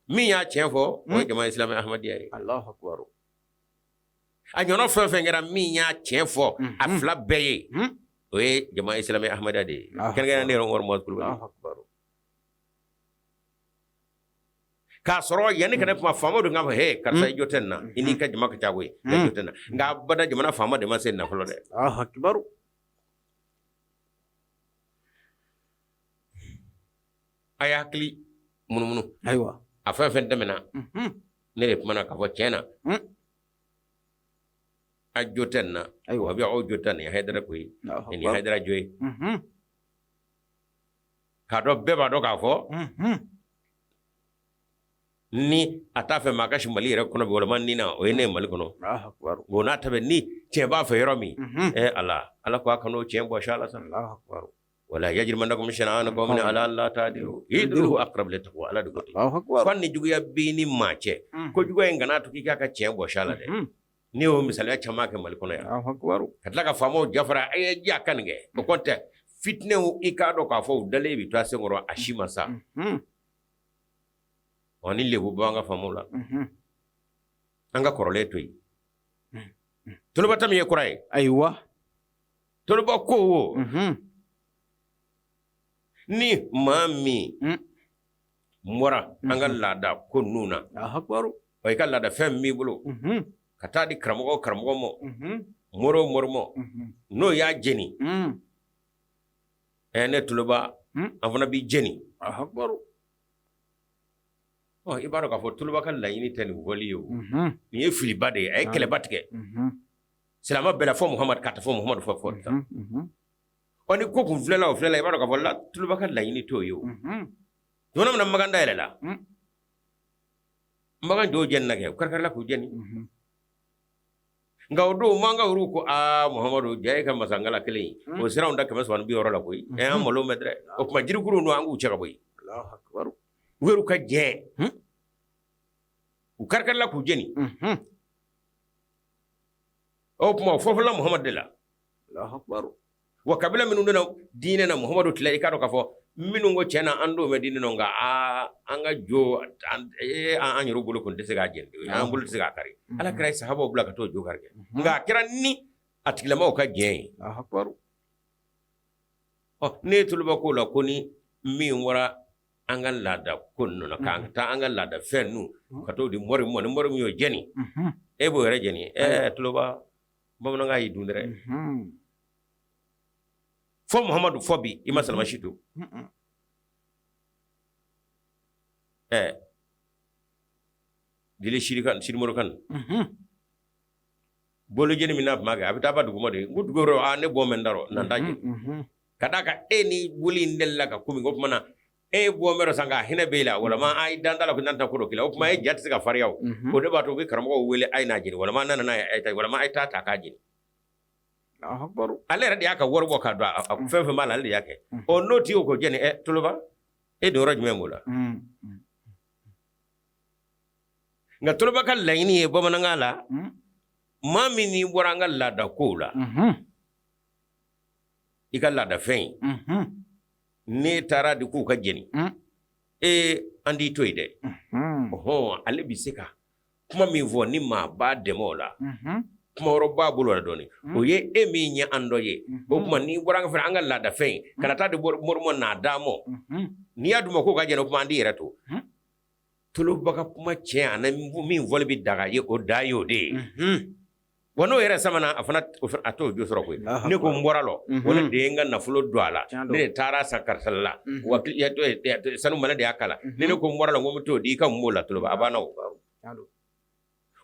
Min y'a tiɲɛ fɔ, o ye Jama Islami Ahmadiyya ye. A ɲɔgɔn fɛn fɛn kɛra, min y'a tiɲɛ fɔ a fila bɛɛ ye, o ye Jama Islami Ahmadiyya de ye, kɛrɛnkɛrɛnnenya ne yɛrɛ Umaru Muhammad Kulubali. K'a sɔrɔ yanni ka ne kuma, faamaw de k'a fɔ he karisa, i jo tɛ nin na, i n'i ka jama ka ca koyi, i jo tɛ nin na. Nka abada jamana faama de ma se nin na fɔlɔ dɛ. A y'a hakili munumunu. Ayiwa. A fɛn fɛn tɛmɛna, ne de kumana k'a fɔ tiɲɛ na, a jo tɛ nin na. Ayiwa, a bɛ aw jo tɛ nin ye Hayidara koyi, nin ye Hayidara jo ye. K'a dɔn bɛɛ b'a dɔn k'a fɔ ni a t'a fɛ maa ka si Mali yɛrɛ kɔnɔ bi walima ni na o ye ne ye Mali kɔnɔ. O n'a ta bɛɛ, ni tiɲɛ b'a fɛ yɔrɔ min, Ala Ala ko a kan'o tiɲɛ bɔsi a la sa. Wala yajrimannakum shana'anu qawmin ala alla ta'dilu i'dilu huwa aqrabu littaqwa. Ala de ko ten ko ni juguya b'i ni maa cɛ, ko juguya in kana to k'i k'a ka tiɲɛ bɔsi a la dɛ. Ne y'o misaliya caman kɛ Mali kɔnɔ yan, ka tila ka faamaw jafara a ye ja ka nin kɛ. O kɔni tɛ fitinɛw, i k'a dɔn k'a fɔ u dalen bɛ to a senkɔrɔ, a si ma sa. Ɔ ni lebu b'an ka faamaw la, an ka kɔrɔlen to yen. Toloba ta min ye kura ye. Ayiwa. Toloba ko wo, ni maa min bɔra an ka laada ko ninnu na, i ka laada fɛn min b'i bolo ka taa di karamɔgɔ o karamɔgɔ ma, mori o mori ma, n'o y'a jeni, ɛ ne Toloba, an fana b'i jeni. Ɔ i b'a dɔn k'a fɔ Toloba ka laɲini tɛ nin fɔli ye o. Nin ye filiba de ye, a ye kɛlɛba tigɛ silamɛ bɛɛ la fɔ Muhamadu ka taa fɔ Muhamadu fɔ fɔ ɔ ni ko kun filɛla o filɛla, i b'a dɔn k'a fɔ la Toloba ka laɲini t'o ye o. Tuma min na Makan da yɛlɛla, Makan jɔw jenina kɛ, u karikarila k'u jeni. Nka o don mankaw yɛrɛw ko aa Muhamadu ja e ka masangala kelen in o sera anw da 360 la koyi ɛ an malo mɛn dɛ o tuma jirikuru ninnu an k'u cɛ ka bɔ yen u yɛrɛw ka jɛ u karikarila k'u jeni o tuma o fɔlɔfɔlɔla Muhamadu de la wa kabila minnu donna diinɛ na Muhamadu tile i k'a dɔn k'a fɔ minnu ko tiɲɛ na an don bɛ diinɛ na nka aa an ka jo an yɛrɛ bolo kɔni tɛ se k'a jeni an bolo tɛ se k'a kari ala kira ye sahabaw bila ka t'o jo kari kɛ nka a kɛra ni a tigilamaw ka jɛn ye ɔ ne ye toloba ko la ko ni min bɔra an ka laada ko ninnu na k'an taa an ka laada fɛn ninnu ka t'o di mori ma ni mori min y'o jeni e b'o yɛrɛ jeni ɛɛ tuloba bamanankan y'i dun dɛ fɔ Muhamadu fɔ bi i ma salama si to ɛɛ jeli Sidimori kan bolo jeni min n'a tun b'a kɛ a bɛ taa ba duguma de n ko dugu yɔrɔ aa ne bɔ mɛ n darɔ na n t'a jeni ka d'a kan e ni boli in delila ka ko min o tuma na e bɔ mɛrɔ san ka hinɛ b'e la walama a ye dan la ko nan ta ko dɔ k'i la o tuma e ja tɛ se ka farinya o o de b'a to u bɛ karamɔgɔw wele a ye n'a jeni walama n'a nana a ye ta walama a ye taa ta k'a jeni ale yɛrɛ de y'a ka wari bɔ k'a don a fɛn fɛn b'a la ale de y'a kɛ ɔ n'o tigi ko jeni ɛ toloba e don yɔrɔ jumɛn b'o la nka toloba ka laɲini ye bamanankan la maa min n'i bɔra an ka laada kow la i ka laadafɛn in n'e taara di k'u ka jeni ee an t'i to yen dɛ ɔhɔn ale bɛ se ka kuma min fɔ ni maa b'a dɛmɛ o la kuma wɛrɛ b'a bolo la dɔɔnin o ye e min ye an dɔ ye o tuma n'i bɔra an ka an ka laadafɛn in ka na taa di mori ma n'a d'a ma n'i y'a d'u ma k'u ka jeni o tuma an t'i yɛrɛ to toloba ka kuma tiɲɛ ani min fɔli bɛ daga ye o da ye o de ye wa n'o yɛrɛ samana a fana a t'o jo sɔrɔ koyi ne ko n bɔra lɔ o de ye n ka nafolo don a la ne de taara san karisa la wa sanu mana de y'a kala ni ne ko n bɔra la ko n bɛ t'o di i ka mun b'o la toloba a banna o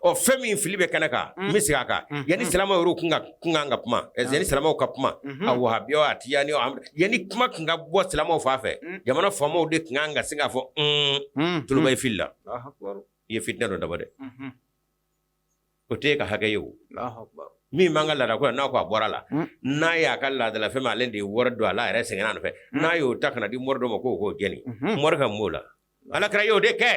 ɔ fɛn min fili bɛ kɛnɛ kan n bɛ segin a kan yanni silamɛw yɛrɛw kun ka kun kan ka kuma yanni silamɛw ka kuma a wahabiya a tijani yanni kuma kun ka bɔ silamɛw fan fɛ jamana faamaw de kun kan ka sin k'a fɔ toloba i filila i ye fitinɛ dɔ dabɔ dɛ o tɛ e ka hakɛ ye o min b'an ka laada ko la n'a ko a bɔra la n'a y'a ka laadala fɛn min ale de ye wari don a la a yɛrɛ sɛgɛnna a nɔfɛ n'a y'o ta ka na di mori dɔ ma k'o k'o jeni mori ka mun b'o la ala kira y'o de kɛ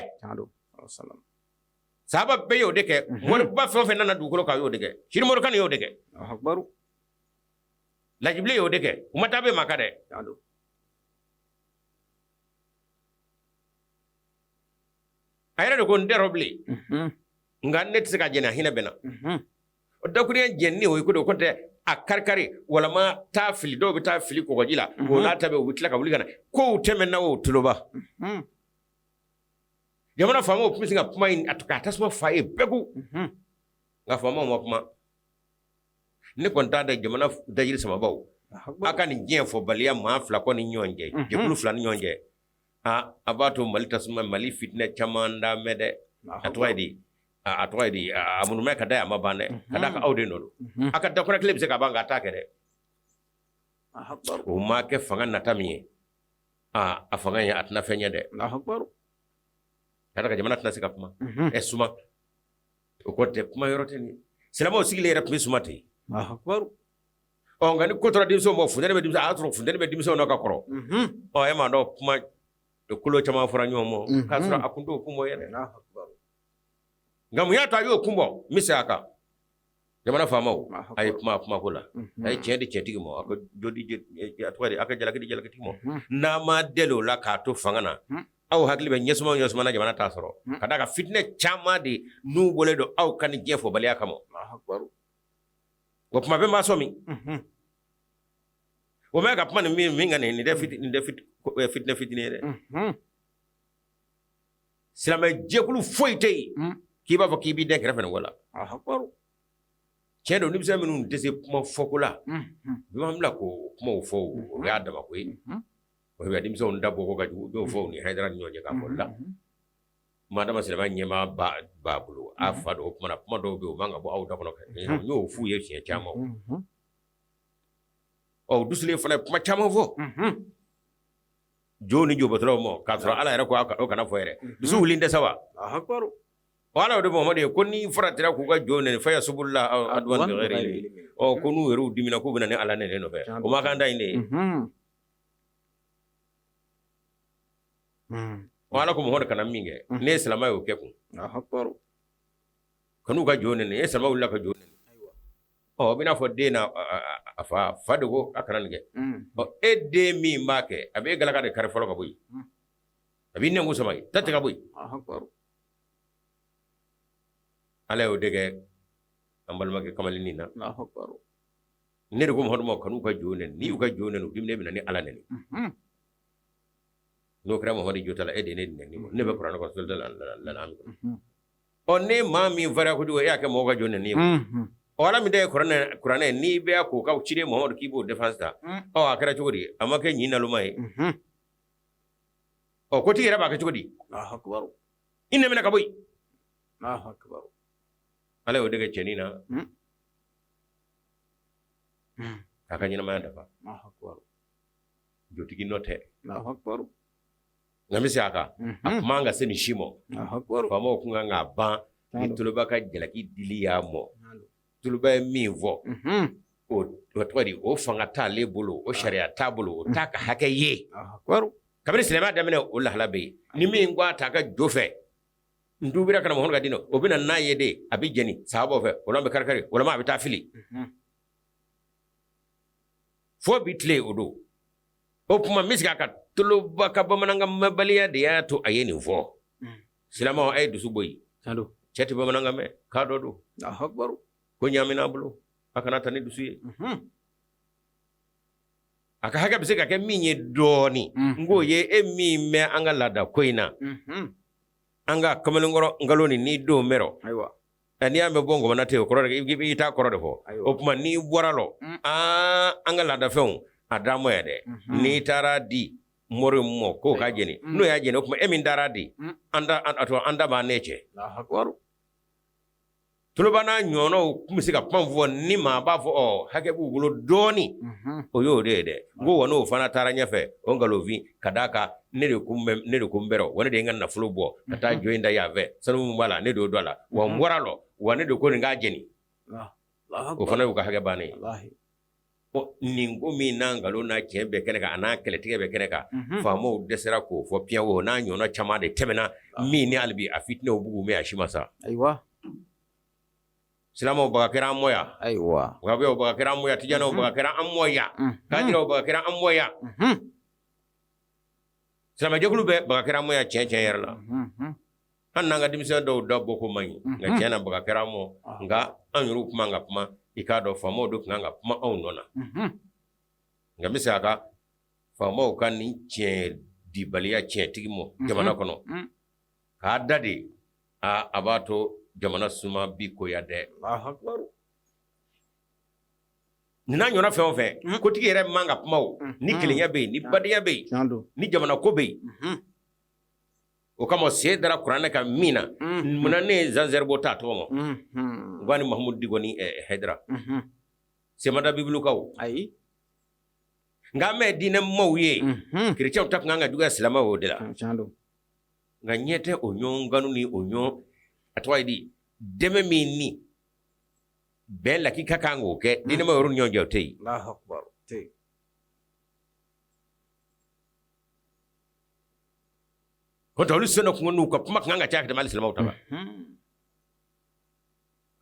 sahaba bɛɛ y'o de kɛ moriba fɛn o fɛn nana dugukolo kan y'o de kɛ Sidi Mori Kane y'o de kɛ Lajibilen y'o de kɛ u ma taa bɛ Maka dɛ a yɛrɛ de ko n tɛ rɔ bilen nka ne tɛ se ka jɛnɛ a hinɛ bɛ na o dakuruɲɛ jɛnni o ye ko de ko tɛ a karikari walama taa fili dɔw bɛ taa fili kɔgɔji la o n'a ta bɛɛ u bɛ tila ka wuli ka na kow tɛmɛna o tuloba jamana faamaw tun bɛ se ka kuma in k'a tasuma fa ye bɛɛ ko nka faamaw ma kuma ne kɔni t'a da jamana dajiri samabaw a ka nin diɲɛ fɔbaliya maa fila kɔ ni ɲɔgɔn cɛ jɛkulu fila ni ɲɔgɔn cɛ aa a b'a to mali tasuma mali fitinɛ caman da mɛn dɛ a tɔgɔ ye di a tɔgɔ ye di a munumɛ ka da a ma ban dɛ ka d'a kan aw de nɔ don a ka dakura kelen bɛ se ka ban k'a ta kɛ dɛ o ma kɛ fanga nata min ye aa a fanga ye a tɛna fɛn ɲɛ dɛ ka d'a kan jamana tɛna se ka kuma ɛ suma o kɔ tɛ kuma yɔrɔ tɛ nin silamɛw sigilen yɛrɛ tun bɛ suma ten ɔ nka ni ko tora denmisɛnw ma funteni bɛ denmisɛnw a y'a sɔrɔ funteni bɛ denmisɛnw na ka kɔrɔ ɔ e m'a dɔn kuma kolo caman fɔra ɲɔgɔn ma k'a sɔrɔ a kun t'o kun bɔ yɛrɛ nka mun y'a to a y'o kun bɔ n bɛ segin a kan jamana faamaw a ye kuma kumako la a ye tiɲɛ di tiɲɛtigi ma a ka jo di a tɔgɔ di a ka jalaki di jalakitigi ma n'a ma deli o la k'a to fanga na aw hakili bɛ ɲɛsuma o ɲɛsuma na jamana t'a sɔrɔ ka d'a kan fitinɛ caman de n'u bɔlen don aw ka nin diɲɛ fɔbaliya kama wa kuma bɛɛ maa sɔmi o bɛ ka kuma nin min kan nin nin tɛ fitinɛ fitinin ye dɛ silamɛ jɛkulu foyi tɛ yen k'i b'a fɔ k'i b'i dɛn kɛrɛfɛ nin ko la tiɲɛ don denmisɛn minnu tɛ se kuma fɔko la bi b'an bila k'o kumaw fɔ o y'a dama ko ye o bɛ denmisɛnw da bɔ ko ka jugu dɔw fɔ u ni Hayidara ni ɲɔgɔn cɛ k'a fɔ la maa dama silamɛ ɲɛmaa b'a bolo a fa don o kuma na kuma dɔw bɛ yen o man ka bɔ aw da kɔnɔ n y'o f'u ye siɲɛ caman ɔ dusulen fana ye kuma caman fɔ jo ni jobatɔlaw ma k'a sɔrɔ ala yɛrɛ ko o kana fɔ yɛrɛ dusu wuli tɛ sa wa Ala y'o de Muhamadu ye ko n'i faratira k'u ka jo neni fayasubulaha aduwan bighayri ilmi ɔ ko n'u yɛrɛw dimina k'u bɛ na ni Ala neni nɔfɛ o ma kan da in de ye ɔ Ala ko Muhamadu kana min kɛ ne ye silamɛ ye o kɛ kun kan'u ka jo neni e silamɛ wulila ka jo neni ɔ o bɛna fɔ den na a fa fa de ko a kana nin kɛ ɔ e den min b'a kɛ a bɛ e galaka de kari fɔlɔ ka bɔ yen a b'i nɛnkun sama yen ta tigɛ ka bɔ yen Ala y'o de kɛ an balimakɛ kamalennin na ne de ko Muhamadu ma kan'u ka jo neni n'i y'u ka jo neni u diminen bɛ na ni Ala neni n'o kɛra Muhamadu jo t'a la e de ye ne neni ne bɛ kuranɛ kɔnɔ suratul An'am ɔ ne maa min farinya kojugu e y'a kɛ mɔgɔ ka jo neni ye ɔ Ala min ta ye kuranɛ n'i bɛ k'o ka ciden Muhamadu k'i b'o défense ta ɔ a kɛra cogo di a ma kɛ ɲin naloma ye ɔ kotigi yɛrɛ b'a kɛ cogo di i nɛn minɛ ka bɔ yen Ala y'o de kɛ cɛnin na k'a ka ɲɛnamaya dafa jotigi nɔ tɛ nka n bɛ segin a kan a tun man ka se nin si ma faamaw tun kan k'a ban ni Toloba ka jalaki dili y'a mɔ Toloba ye min fɔ o tɔgɔ di o fanga t'ale bolo o sariya t'a bolo o t'a ka hakɛ ye kabini silamɛya daminɛ o lahala bɛ yen ni min ko a t'a ka jo fɛ n tubira ka na Muhamadu ka diinɛ o bɛ na n'a ye de a bɛ jeni sahabaw fɛ walima bɛ kari-kari walima a bɛ taa fili fo bi tile o don o tuma n bɛ segin a kan Toloba ka bamanankan mɛnbaliya de y'a to a ye nin fɔ silamɛw a ye dusu bɔ yen cɛ tɛ bamanankan mɛn k'a dɔ don ko ɲaamina a bolo a kana ta ni dusu ye a ka hakɛ bɛ se ka kɛ min ye dɔɔnin n k'o ye e min bɛ an ka laada ko in na an ka kamalenkɔrɔ nkalon nin n'i don mɛrɔ ayiwa n'i y'a mɛn bɔ ngɔmana tɛ o kɔrɔ de i t'a kɔrɔ de fɔ o tuma n'i bɔra lɔ aa an ka laadafɛnw a d'an mɔ yan dɛ n'i taara di mori mɔ k'o ka jeni n'o y'a jeni o tuma e min taara di an da a to an da b'an ne cɛ Toloba n'a ɲɔgɔnnaw tun bɛ se ka kuma fɔ ni maa b'a fɔ ɔ hakɛ b'u bolo dɔɔnin o y'o de ye dɛ n ko wa n'o fana taara ɲɛfɛ o nkalonfin ka d'a kan ne de ko n bɛrɛ wa ne de ye n ka nafolo bɔ ka taa jo in da yan fɛ sanu min b'a la ne de y'o don a la wa n bɔra lɔ wa ne de ko nin k'a jeni o fana y'u ka hakɛ bannen ye nin ko min n'a nkalon n'a tiɲɛ bɛɛ kɛnɛ kan a n'a kɛlɛtigɛ bɛɛ kɛnɛ kan faamaw dɛsɛra k'o fɔ piyan o n'a ɲɔgɔnna caman de tɛmɛna min ni hali bi a fitinɛw bugu mɛ a si ma sa ayiwa silamɛw baga kɛra an mɔ yan ayiwa wahabiyaw baga kɛra an mɔ yan tijaniw baga kɛra an mɔ yan kadiriyaw baga kɛra an mɔ yan silamɛjɛkulu bɛɛ baga kɛra an mɔ yan tiɲɛ tiɲɛ yɛrɛ la an n'an ka denmisɛn dɔw da bɔ ko man ɲi nka tiɲɛ na baga kɛra an mɔ nka an yɛrɛw tun man ka kuma i k'a dɔn faamaw de tun kan ka kuma anw nɔ na nka n bɛ segin a kan faamaw ka nin tiɲɛ dibaliya tiɲɛtigi mɔ jamana kɔnɔ k'a da de a b'a to jamana suma bi koya dɛ nin n'a ɲɔgɔnna fɛn o fɛn kotigi yɛrɛ man ka kuma o ni kelenya bɛ yen ni badenya bɛ yen ni jamana ko bɛ yen o kama sen dara kuranɛ kan min na munna ne ye Jean Zerbo t'a tɔgɔ ma n ko ni Mahamudu Diko ni Hayidara sen ma da Bibulu kan o ayi nka an bɛ diinɛ maaw ye kerecɛnw ta tun kan ka juguya silamɛw o de la nka ɲɛ tɛ o ɲɔgɔn kanu ni o ɲɔgɔn a tɔgɔ ye di dɛmɛ min ni bɛn lakika kan k'o kɛ diinɛ maaw yɛrɛ ni ɲɔgɔn cɛ o tɛ yen Ko olu sen kun n'u ka kuma kan ka ca ka tɛmɛ silamɛw ta kan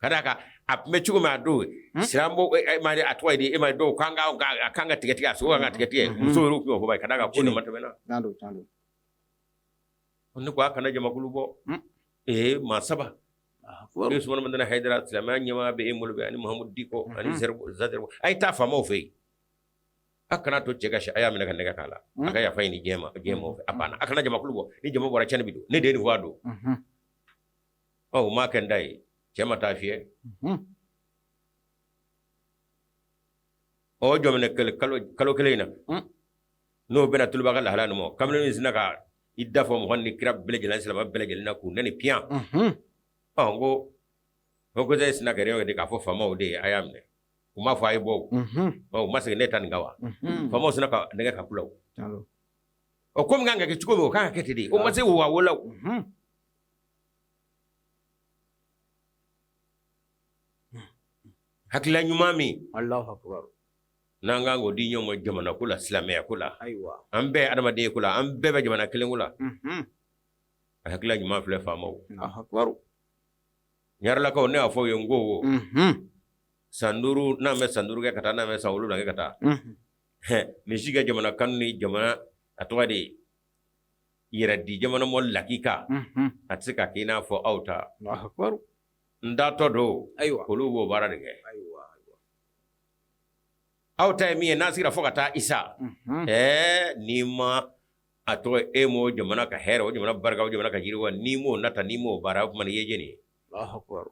ka d'a kan a tun bɛ cogo min a don silamɛ a tɔgɔ ye di e ma dɔw kan a kan ka tigɛ tigɛ a sogo kan ka tigɛ tigɛ muso yɛrɛ tun y'o fɔ ka d'a kan ko nin ma tɛmɛna ne ko a kana jamakulu bɔ ee maa saba e Usumani Madani Hayidara silamɛya ɲɛmaa bɛ e bolo ani Mahamudu Diko ani Zerbo a ye taa faamaw fɛ yen a kana to cɛ ka si a y'a minɛ ka nɛgɛ k'a la a ka yafa ɲini diɲɛ ma diɲɛ maaw fɛ a banna a kana jamakulu bɔ ni jama bɔra cɛnni bɛ don ne de ye nin fɔ a don ɔ o ma kɛ n da ye cɛ ma taa fiyɛ ɔ jɔminɛ kalo kelen in na n'o bɛna Toloba ka lahala nin ma kamalen in sinna ka i da fɔ mɔgɔ ni kira bɛɛ lajɛlen silamɛ bɛɛ lajɛlen na k'u nɛni piyan ɔ n ko ko ko sinna ka de k'a fɔ faamaw de ye a y'a minɛ u m'a fɔ a ye bɔ o u ma segin ne ta nin kan wa faamaw sinna ka nɛgɛ ka kulaw ɔ ko min kan ka kɛ cogo min o kan ka kɛ ten de o ma se wa wolo. Hakilila ɲuman min Alahu akibaru. N'an kan k'o di ɲɔgɔn ma jamana ko la, silamɛya ko la, ayiwa, an bɛɛ ye adamadenya ko la, an bɛɛ bɛ jamana kelen ko la. A hakilila ɲuman filɛ faamaw. Alahu akibaru. Ɲarelakaw, ne y'a fɔ aw ye n ko san 5, n'an bɛ san 5 kɛ ka taa, n'an bɛ san 7 kɛ ka taa, nin si ka jamana kanu ni jamana, a tɔgɔ de ye yɛrɛ di jamana mɔ lakika, a tɛ se ka k'i n'a fɔ aw ta. Alahu akibaru. N datɔ don. Ayiwa. Olu b'o baara de kɛ. Aw ta ye min ye, n'a sigira fo ka taa isa, ɛɛ, n'i ma a tɔgɔ e m'o jamana ka hɛrɛ, o jamana barika, o jamana ka yiriwa, n'i m'o nata, n'i m'o baara, o tuma na i ye jɛni ye.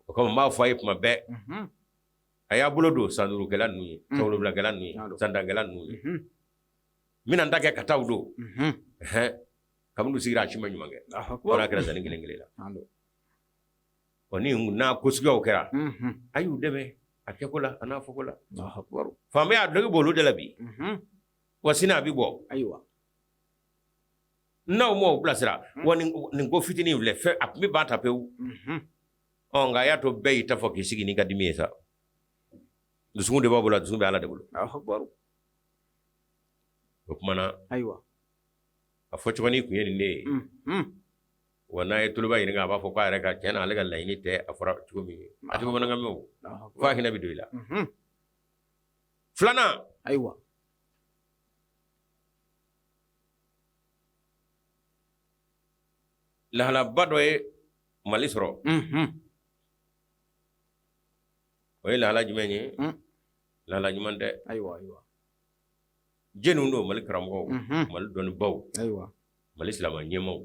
O kama n b'a fɔ a ye tuma bɛɛ, a y'a bolo don san duurukɛla ninnu ye, san wolonwulakɛla ninnu ye, san tankɛla ninnu ye, n bɛna n ta kɛ ka taa o don. Kabini u sigira, a si ma ɲuman kɛ, fo n'a kɛra sanni kelen kelen la. Ɔ, ni n'a ko suguyaw kɛra, a y'u dɛmɛ a kɛko la, a n'a fɔko la. Faamaya a duloki b'olu de la bi, wa sini a bɛ bɔ. Ayiwa. N'aw m'o bilasira wa, nin ko fitinin filɛ fɛn, a tun bɛ ban ta pewu. Ɔ, nka a y'a to bɛɛ y'i ta fɔ k'i sigi n'i ka dimi ye sa. Dusukun de b'a bolo, a dusukun bɛ Ala de bolo. O tuma na, ayiwa, a fɔ cogo tun ye nin de ye. Wa n'a ye Toloba ɲininka, a b'a fɔ k'a yɛrɛ ka tiɲɛ na, ale ka laɲini tɛ a fɔra cogo min ye. A tɛ bamanankan mɛn o, f'a hinɛ bɛ don i la. Filanan, ayiwa, lahalaba dɔ ye Mali sɔrɔ. O ye lahala jumɛn ye? Lahala ɲuman tɛ. Ayiwa, ayiwa. Jɛnw don? Mali karamɔgɔw, Mali dɔnnibaw, ayiwa, Mali silamɛ ɲɛmaaw,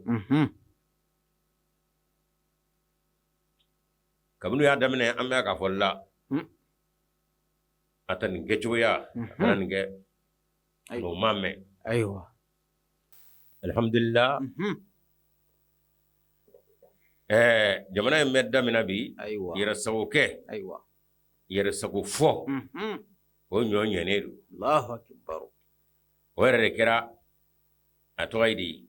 kabini u y'a daminɛ, an bɛ k'a fɔ la, a ta nin kɛcogoya, a kana nin kɛ, o ma mɛn. Ayiwa. Alihamdulila, ɛɛ, jamana in bɛ daminɛ bi. Ayiwa. Yɛrɛsago kɛ, ayiwa, yɛrɛsago fɔ, o ɲɔ ɲɛnen don. Alahu akibaru. O yɛrɛ de kɛra, a tɔgɔ ye di,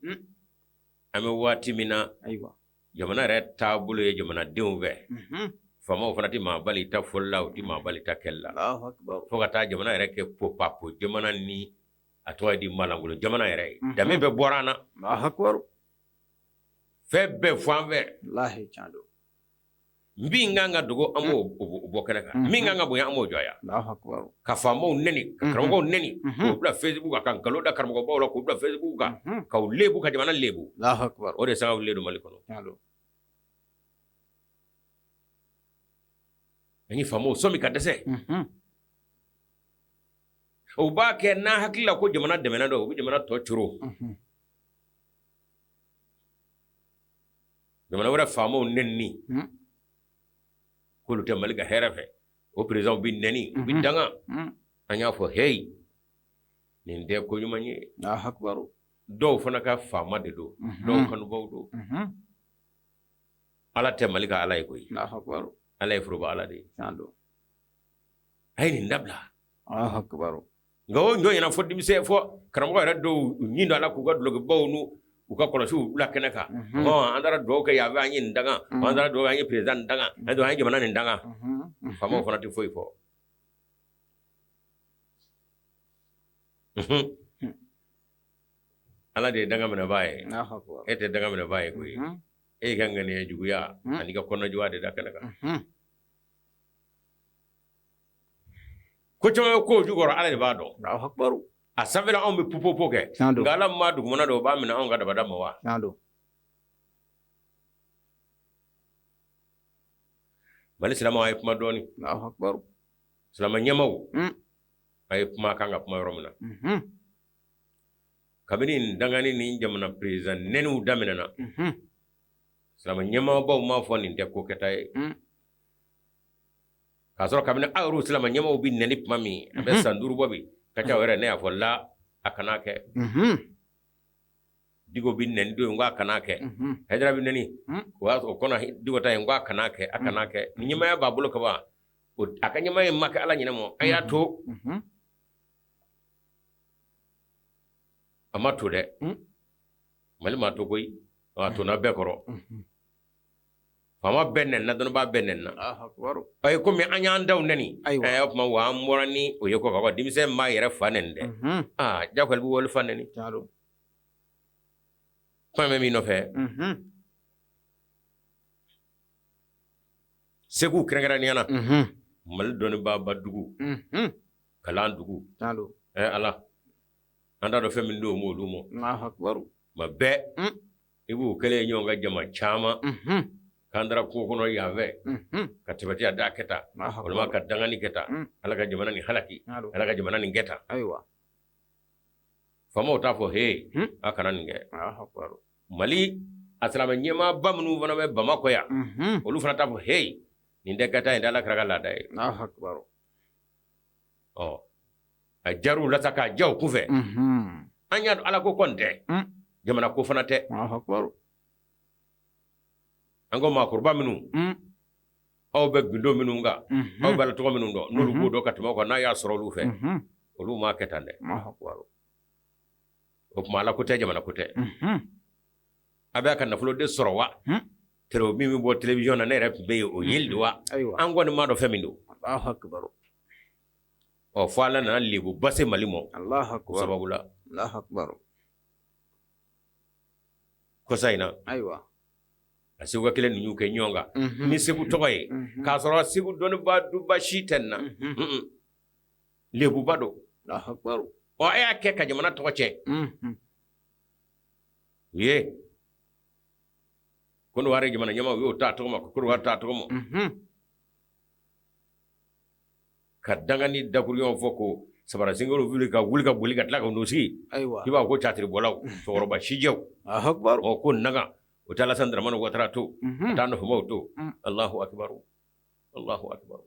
an bɛ waati min na, ayiwa, jamana yɛrɛ taabolo ye jamanadenw fɛ, faamaw fana tɛ maa bali ta fɔli la, u tɛ maa bali ta kɛli la, Alahu akibaru. Fo ka taa jamana yɛrɛ kɛ popapo jamana ni, a tɔgɔ ye di, malankolon jamana yɛrɛ ye. Danbe bɛɛ bɔra an na. Alahu akibaru. Fɛn bɛɛ fɔ an fɛ. Walahi, tiɲɛ don. Min kan ka dogo, an b'o bɔ kɛnɛ kan. Min kan ka bonya, an b'o jɔya. Alahu akibaru. Ka faamaw nɛni, ka karamɔgɔw nɛni, k'o bila Facebook kan, ka nkalon da karamɔgɔbaw la k'o bila Facebook kan, k'aw lebu, ka jamana lebu. Alahu akibaru. O de sanga wulilen don Mali kɔnɔ. Tiɲɛ don. An ye faamaw sɔmi ka dɛsɛ. O b'a kɛ n'a hakili la ko jamana dɛmɛna don, u bɛ jamana tɔ coro. Jamana wɛrɛ faamaw nɛni k'olu tɛ Mali ka hɛrɛ fɛ, o présidentw bɛ nɛni, u bɛ danga. An y'a fɔ heyi, nin tɛ ko ɲuman ye. Alahu akibaru. Dɔw fana ka faama de don, dɔw kanubaw don. Ala tɛ Mali ka Ala ye koyi. Alahu akibaru. Ala ye foroba Ala de ye. Tiɲɛ don. A ye nin dabila. Alahu akibaru. Nka o ɲɔ ɲɛna fɔ denmisɛn, fɔ karamɔgɔ yɛrɛ dɔw ɲin don a la k'u ka dulokibaw n'u u ka kɔlɔsiw bila kɛnɛ kan. An taara dugawu kɛ yan fɛ, an ye nin danga, an taara dugawu kɛ, an ye président nin danga, an ye jamana nin danga. Faamaw fana tɛ foyi fɔ. Ala de ye danga minɛbaa ye. Alahu akibaru. E tɛ danga minɛbaa ye koyi. E y'i ka ŋaniya juguya ani ka kɔnɔjuguya de da kɛnɛ kan. Ko caman bɛ kow jukɔrɔ, Ala de b'a dɔn. Alahu akibaru. A sanfɛla, anw bɛ pupopo kɛ. Tiɲɛ don. Nka Ala min b'a dugumana dɔn, o b'a minɛ anw ka dabada ma wa? Tiɲɛ don. Mali silamɛw, a ye kuma dɔɔni. Alahu akibaru. Silamɛ ɲɛmaaw, a ye kuma kan ka kuma yɔrɔ min na. Kabini nin dangani ni jamana président nɛniw daminɛna, silamɛ ɲɛmaabaw m'a fɔ nin tɛ ko kɛta ye. K'a sɔrɔ kabini aw yɛrɛ silamɛ ɲɛmaaw bɛ nɛni tuma min, a bɛ san 5 bɔ bi ka ca, o yɛrɛ ne y'a fɔ la, a kana kɛ. Diko bɛ nɛni don, n ko a kana kɛ. Hayidara bɛ nɛni, o y'a sɔrɔ o kɔnɔ Diko ta ye, n ko a kana kɛ, a kana kɛ. Ni ɲɛmaaya b'a bolo kaban, a ka ɲɛmaaya ma kɛ Ala ɲinɛ ma, a y'a to. A ma to dɛ. Mali ma to koyi, a tonna bɛɛ kɔrɔ. Faama bɛɛ nɛnina, dɔnnibaa bɛɛ nɛnina. Ayi, komi an y'an daw nɛni, o tuma wa an bɔra ni o ye kɔ kan, denmisɛn m'a yɛrɛ fa nɛni dɛ. Aa, jagoya i bɛ wali fa nɛni. Kuma bɛ min nɔfɛ, Segu kɛrɛnkɛrɛnnenya na, Mali dɔnnibaaba dugu, kalan dugu, Ala, an t'a dɔn fɛn min don olu ma ma bɛɛ i b'u kɛlen ɲɔgɔn ka jama caman k'an taara kungo kɔnɔ yan fɛ ka tɛmɛti a da kɛ tan, walima ka dangani kɛ tan, Ala ka jamana nin halaki, Ala ka jamana nin kɛ tan. Ayiwa, faamaw t'a fɔ he, a kana nin kɛ. Mali a silamɛ ɲɛmaaba minnu fana bɛ Bamakɔ yan, olu fana t'a fɔ he, nin tɛ kɛta in tɛ Ala kira ka laada ye. Ɔ, a jar'u la sa k'a ja u kunfɛ. An y'a dɔn Ala ko kɔni tɛ, jamana ko fana tɛ. An ko maakɔrɔba minnu, aw bɛ gundo minnu kan, aw bɛ Ala tɔgɔ minnu dɔn, n'olu b'o dɔn ka tɛmɛ o kan, n'a y'a sɔrɔ olu fɛ, olu m'a kɛ tan dɛ. O tuma Ala ko tɛ, jamana ko tɛ. A bɛ a ka nafolo de sɔrɔ wa? Tere min bɛ bɔ télévision na, ne yɛrɛ tun bɛ yen, o yeli don wa? An kɔni m'a dɔn fɛn min don. Ɔ, fo Ala nana lebuba se Mali ma o sababu la. Kɔsa in na, ayiwa, a seguka kelen ninnu y'u kɛ ɲɔgɔn kan ni Segu tɔgɔ ye, k'a sɔrɔ Segu dɔnnibaa duba si tɛ nin na, lebuba don. Ɔ, a y'a kɛ ka jamana tɔgɔ tiɲɛ. U ye Kɔnɔwari jamana ɲɛmaa, u y'o ta tɔgɔ ma, Kɔnɔwari ta tɔgɔ ma, ka dangani dakuruɲaw fɔ ko sabara senkɔrɔ wuli ka wuli ka boli ka tila ka n'u sigi. Ayiwa, i b'a ko catiribɔlaw, cɛkɔrɔba sijɛw, ɔ, ko naga o tɛ Alassane Dramane Ouattara to, a t'a nɔfɛmaaw to. Allahu akbar, Allahu akbar.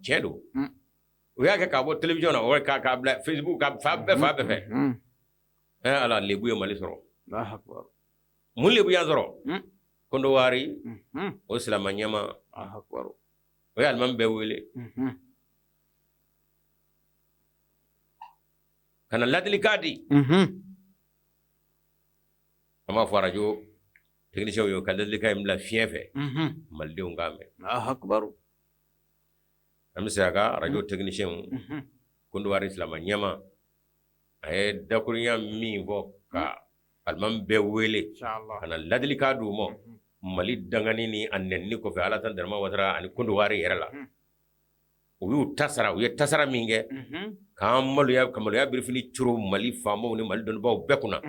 Tiɲɛ don, u y'a kɛ k'a bɔ télévision na, k'a bila Facebook ka fan bɛɛ, fan bɛɛ fɛ. Ɛ Ala, lebu ye Mali sɔrɔ. Mun lebu y'an sɔrɔ? Kɔnɔwari o silamɛ ɲɛmaa, o ye alimami bɛɛ wele ka na ladilikan di. An b'a fɔ arajo technicienw ye ka ladilikan in bila fiɲɛ fɛ, malidenw k'a mɛn. An bɛ se a ka arajo technicienw, Kɔnɔwari silamɛ ɲɛmaa, a ye dakurunya min fɔ ka alimami bɛɛ wele ka na ladilikan d'u ma Mali dangani ni a nɛnini kɔfɛ Alassane Dramane Ouattara ani Kɔnɔwari yɛrɛ la, u y'u ta sara, u ye tasara min kɛ k'an maloya, ka maloya birifini coro Mali faamaw ni Mali dɔnnibaaw bɛɛ kunna,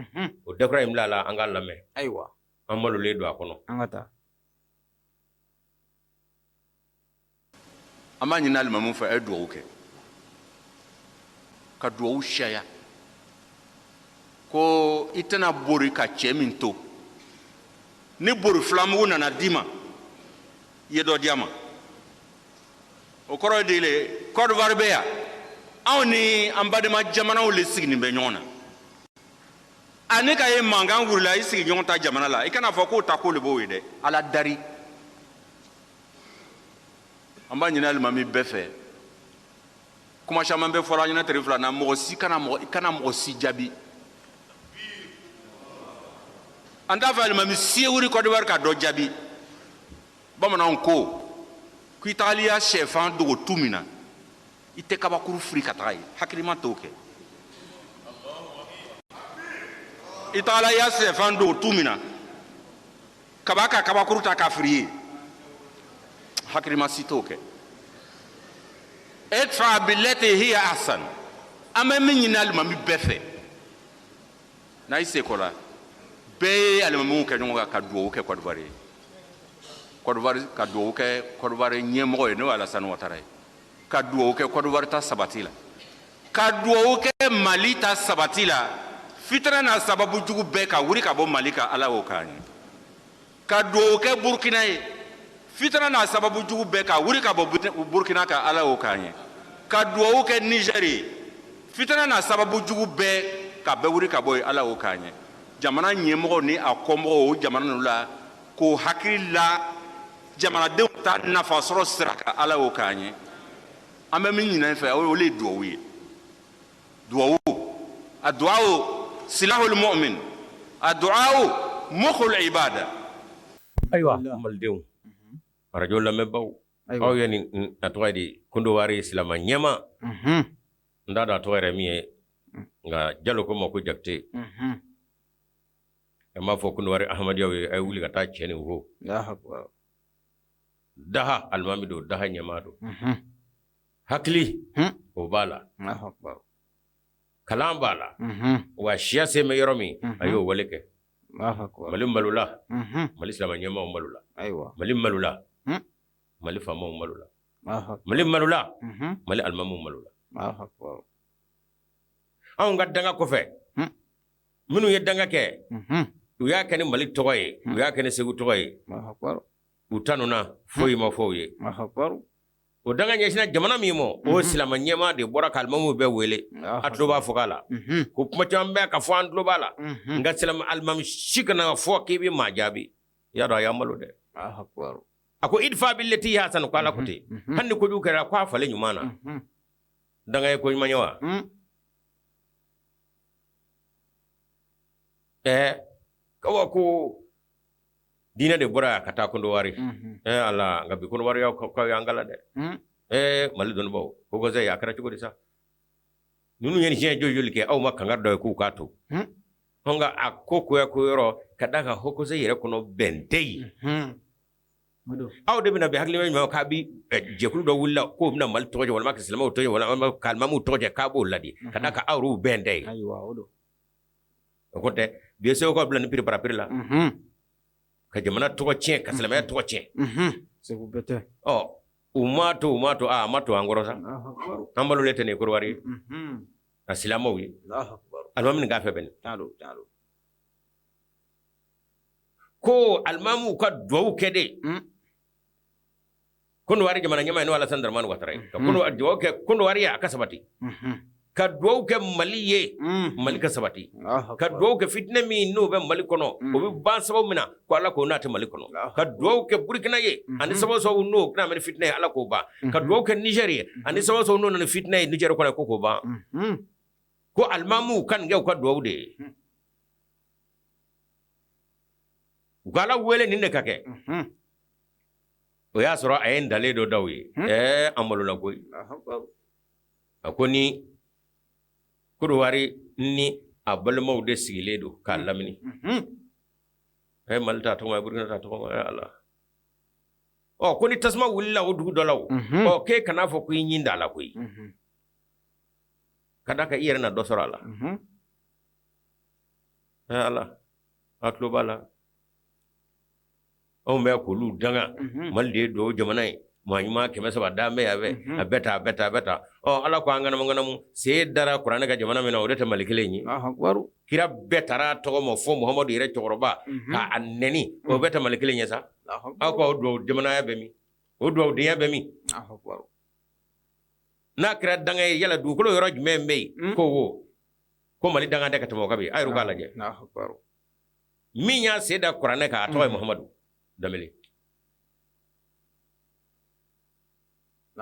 o dakura in bila a la, an k'a lamɛn. Ayiwa, an malolen don a kɔnɔ. An ka taa. An b'a ɲini alimamiw fɛ, a ye dugawu kɛ, ka dugawu siyaya ko i tɛna bori ka cɛ min to, ni bori filamugu nana d'i ma, i ye dɔ di a ma. O kɔrɔ ye di le? Côte d'Ivoire bɛ yan, anw ni an badema jamanaw le siginin bɛ ɲɔgɔn na. Ani ka ye mankan wulila i sigiɲɔgɔn ta jamana la, i kana fɔ k'o ta ko le b'o ye dɛ. Ala dari. An b'a ɲini alimami bɛɛ fɛ, kuma caman bɛ fɔra an ɲɛna tere fila na, mɔgɔ si kana mɔgɔ, i kana mɔgɔ si jaabi. An t'a fɛ alimami si ye wuli Côte d'Ivoire ka dɔ jaabi. Bamananw ko k'i tagali ya sɛfan dogo tu min na, i tɛ kabakuru firi ka taga yen, hakilima t'o kɛ. I tagala ya sɛfan dogo tu min na, kaba ka kabakuru ta k'a firi yen, hakilima si t'o kɛ. Idfa billati hiya ahsan. An bɛ min ɲini alimami bɛɛ fɛ, n'a y'i se kɔ la, bɛɛ ye alimamiw kɛ ɲɔgɔn kan ka dugawu kɛ Côte d'Ivoire ye, Côte d'Ivoire ka dugawu kɛ Côte d'Ivoire ɲɛmɔgɔ ye, n'o ye Alassane Ouattara ye, ka dugawu kɛ Côte d'Ivoire ta sabati la, ka dugawu kɛ Mali ta sabati la, fitinɛ n'a sababu jugu bɛɛ ka wuli ka bɔ Mali kan, Ala y'o k'an ye. Ka dugawu kɛ Burkina ye, fitinɛ n'a sababu jugu bɛɛ ka wuli ka bɔ Burkina kan, Ala y'o k'an ye. Ka dugawu kɛ Niger ye, fitinɛ n'a sababu jugu bɛɛ ka bɛɛ wuli ka bɔ yen, Ala y'o k'an ye. Jamana ɲɛmɔgɔw ni a kɔmɔgɔw o jamana ninnu la, k'o hakili la jamanadenw ta nafa sɔrɔ sira kan, Ala y'o k'an ye. An bɛ min ɲini fɛ, o le ye dugawu ye. Dugawu, a dugawu silahul mu'min, a dugawu mukhul ibada. Ayiwa malidenw, arajo lamɛnbaw, aw ye nin a tɔgɔ ye di, Kondowari silama ɲɛmaa, n t'a dɔn a tɔgɔ yɛrɛ min ye, nka Jalo ko ma ko Jakite. An b'a fɔ Kondowari Ahmadiyaw ye, a ye wuli ka taa cɛ nin fo. Daha alimami don, daha ɲɛmaa don, hakili o b'a la, kalan b'a la, wa siya sen bɛ yɔrɔ min, a y'o wale kɛ. Mali malola, Mali silama ɲɛmaaw malola, Mali malola, Mali faamaw malola, Mali malola, Mali alimamiw malola. Anw ka danga kɔfɛ, minnu ye danga kɛ, u y'a kɛ ni Mali tɔgɔ ye, u y'a kɛ ni Segu tɔgɔ ye, u tanuna, foyi ma fɔ u ye. O danga ɲɛsinna jamana min ma, o silama ɲɛmaa de bɔra ka alimamiw bɛɛ wele. A tulo b'a fɔ la ko kuma caman bɛ ka fɔ, an tulo b'a la, nka silama alimami si kana fɔ k'i bɛ maa jaabi. I y'a dɔn, a y'an malo dɛ. A ko idfa billati hiya ahsan, ko Ala ko ten, hali ni kojugu kɛra, ko a falen ɲuman na. Danga ye ko ɲuman ye wa? Ɛɛ, kabako. Diinɛ de bɔra yan ka taa Kondowari. Ɛɛ Ala, nka bi Kondowari y'aw y'an kala dɛ. Ɛɛ Mali dɔnnibaw, Haut Conseil, a kɛra cogo di sa? Ninnu ye nin siɲɛ joli joli kɛ, aw ma kangari da u ye k'u k'a to. Nka a ko koya ko yɔrɔ ka d'a kan Haut Conseil yɛrɛ kɔnɔ bɛn tɛ yen. Aw de bɛna bi hakilina ɲuman k'a bi jɛkulu dɔ wulila k'o bɛna Mali tɔgɔ jɛ, walima ka silamɛw tɔgɔ jɛ, walima ka alimamiw tɔgɔ jɛ, k'a b'o ladi ka d'a kan aw yɛrɛw bɛn tɛ yen. Ayiwa, o don. O ko tɛ bi ye Segukaw bila ni piriparapiri la ka jamana tɔgɔ tiɲɛ, ka silamɛya tɔgɔ tiɲɛ. Segu bɛɛ tɛ. Ɔ, u ma to, u ma to, a ma to an kɔrɔ sa. An balolen tɛ nin ye Korowari ye, a silamɛw ye alimami nin k'a fɛ bɛn ko alimamiw ka duwawu kɛ de Kondowari jamana ɲɛmaa ye, n'o Alassane Dramane Ouattara ye, ka duwawu kɛ Kondowari ye, a ka sabati, ka duwawu kɛ Mali ye, Mali ka sabati, ka duwawu kɛ fitinɛ min n'o bɛ Mali kɔnɔ, o bɛ ban sababu min na, ko Ala k'o nati Mali kɔnɔ, ka duwawu kɛ Burkina ye ani sababu sababu n'o bɛna ni fitinɛ ye, Ala k'o ban, ka duwawu kɛ Niger ye ani sababu sababu n'o nana ni fitinɛ ye Niger kɔnɔ, ko k'o ban. Ko alimamiw ka nin kɛ u ka duwawu de ye, u ka Ala wele nin de ka kɛ. O y'a sɔrɔ a ye ntalen dɔ da u ye. Ɛɛ, an malola koyi. A ko ni Kodowari ni a balimaw de sigilen don k'a lamini, ɛ Mali ta tɔgɔ, Burukina ta tɔgɔ, Ala. Ɔ, ko ni tasuma wulila o dugu dɔ la, o ɔ, k'e kan'a fɔ ko i ɲin d'a la koyi, ka d'a kan i yɛrɛ na dɔ sɔrɔ a la. Ɛ Ala, a tulo b'a la, anw bɛ k'olu danga. Mali de ye duwawu jamana ye, maa ɲuman 300 d'an bɛ yan fɛ, a bɛɛ ta, a bɛɛ ta, a bɛɛ ta. Ɔ, Ala ko an ŋanamu ŋanamu sen dara kuranɛ ka jamana min na, o de tɛ Mali kelen ye. Kira bɛɛ taara tɔgɔ ma fɔ Muhamadu yɛrɛ cɛkɔrɔba k'a nɛni, o bɛɛ tɛ Mali kelen ye sa. Aw ka o duwawu jamanaya bɛ min? O duwawudenya bɛ min? N'a kɛra danga ye, yala dugukolo yɔrɔ jumɛn bɛ yen ko wo ko Mali danga tɛ ka tɛmɛ o kan bi? A yɛrɛ k'a lajɛ. Min y'a sen da kuranɛ kan, a tɔgɔ ye Muhamadu Danbele.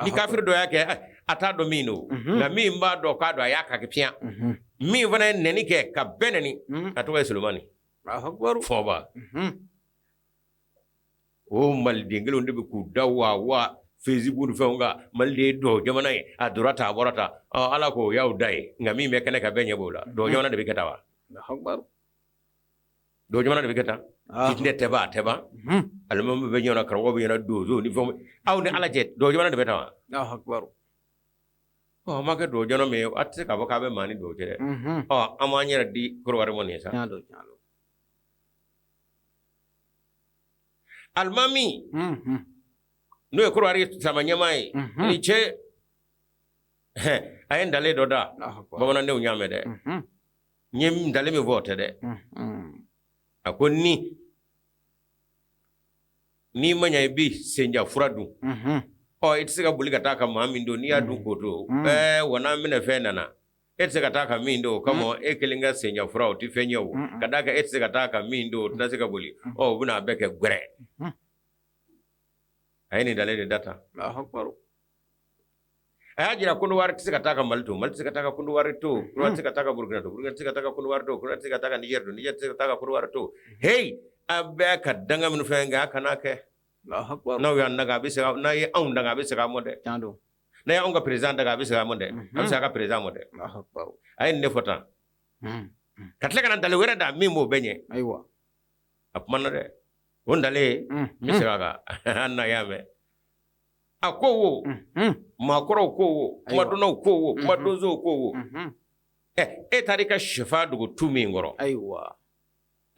Ni kafiri dɔ y'a kɛ, a t'a dɔn min don, nka min b'a dɔn k'a dɔn, a y'a kɛ piyan. Min fana ye nɛni kɛ ka bɛɛ nɛni, a tɔgɔ ye Solomani Fɔba. O maliden kelenw de bɛ k'u da wa wa Facebook ni fɛnw kan, Mali de ye duwawu jamana ye, a donna tan, a bɔra tan. Ala k'o y'aw da ye, nka min bɛ kɛnɛ kan, bɛɛ ɲɛ b'o la. Duwawu jamana de bɛ kɛ tan wa? Duwawu jamana de bɛ kɛ tan? Fitinɛ tɛ ban, a tɛ ban. Alimami bɛ ɲɔgɔn na, karamɔgɔ bɛ ɲɔgɔn na, donso ni fɛnw. Aw ni Ala cɛ, duwawu jamana de bɛ tan wa? Ɔ, an ma kɛ duwawu jamana min ye, a tɛ se k'a fɔ k'a bɛ maa ni duwawu cɛ dɛ. Ɔ, an b'an yɛrɛ di Korowari ma nin ye sa. Alimami n'o ye Korowari silamɛ ɲɛmaa ye, ni cɛ a ye ntalen dɔ da, bamanandenw y'a mɛn dɛ. N ye ntalen min fɔ, o tɛ dɛ. A ko ni n'i ma ɲɛ i bi senja fura dun, ɔ, i tɛ se ka boli ka taa ka maa min to, n'i y'a dun k'o to, ɛɛ wa n'a minɛ fɛn nana, e tɛ se ka taa ka min to, o kama e kelen ka senja fura o tɛ fɛn ɲɛ o, ka d'a kan e tɛ se ka taa ka min to, o tɛna se ka boli. Ɔ, u bɛna a bɛɛ kɛ gwɛrɛ. A ye nin ntalen de da tan. A y'a jira Kɔnɔwari tɛ se ka taa ka Mali to, Mali tɛ se ka taa ka Kɔnɔwari to, Kɔnɔwari tɛ se ka taa ka Burukina to, Burukina tɛ se ka taa ka Kɔnɔwari to, Kɔnɔwari tɛ se ka taa ka Nizɛri to, Nizɛri tɛ se ka taa ka Kɔnɔwari to. Heyi, a bɛ ka danga minnu fɛn kɛ, a kana kɛ. N'aw y'an daga, a bɛ segin, n'a ye anw daga, a bɛ segin an ma dɛ. N'a ye anw ka président daga, a bɛ segin an ma dɛ. A bɛ segin a ka président ma dɛ. A ye nin de fɔ tan. Ka tila ka na dalilu wɛrɛ da min b'o bɛɛ ɲɛ. Ayiwa. A kumana dɛ. O dalilu, n bɛ segin a kan. An n'a y'a mɛn. A ko wo, maakɔrɔw ko wo, kumadɔnnaw ko wo, kumadonsow ko wo. Ɛ, e taara i ka sɛfan dogo tu min kɔrɔ. Ayiwa.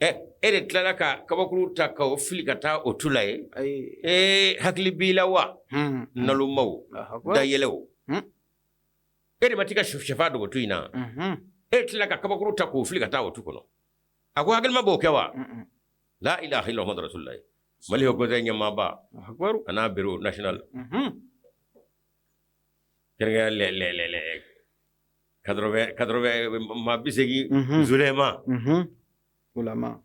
Ɛ, e de tilala ka kabakuru ta k'o fili ka taa o tu la yen. Ee, hakili b'i la wa? Nalomaw, dayɛlɛw. E de ma t'i ka sɛfan dogo tu in na. E tilala ka kabakuru ta k'o fili ka taa o tu kɔnɔ. A ko hakilima b'o kɛ wa? La ilaha illallah Muhammadu rasulullah. Mali Haut Conseil ɲɛmaaba a n'a bureau national kɛrɛnkɛrɛn 80 maa 80 zulema ulama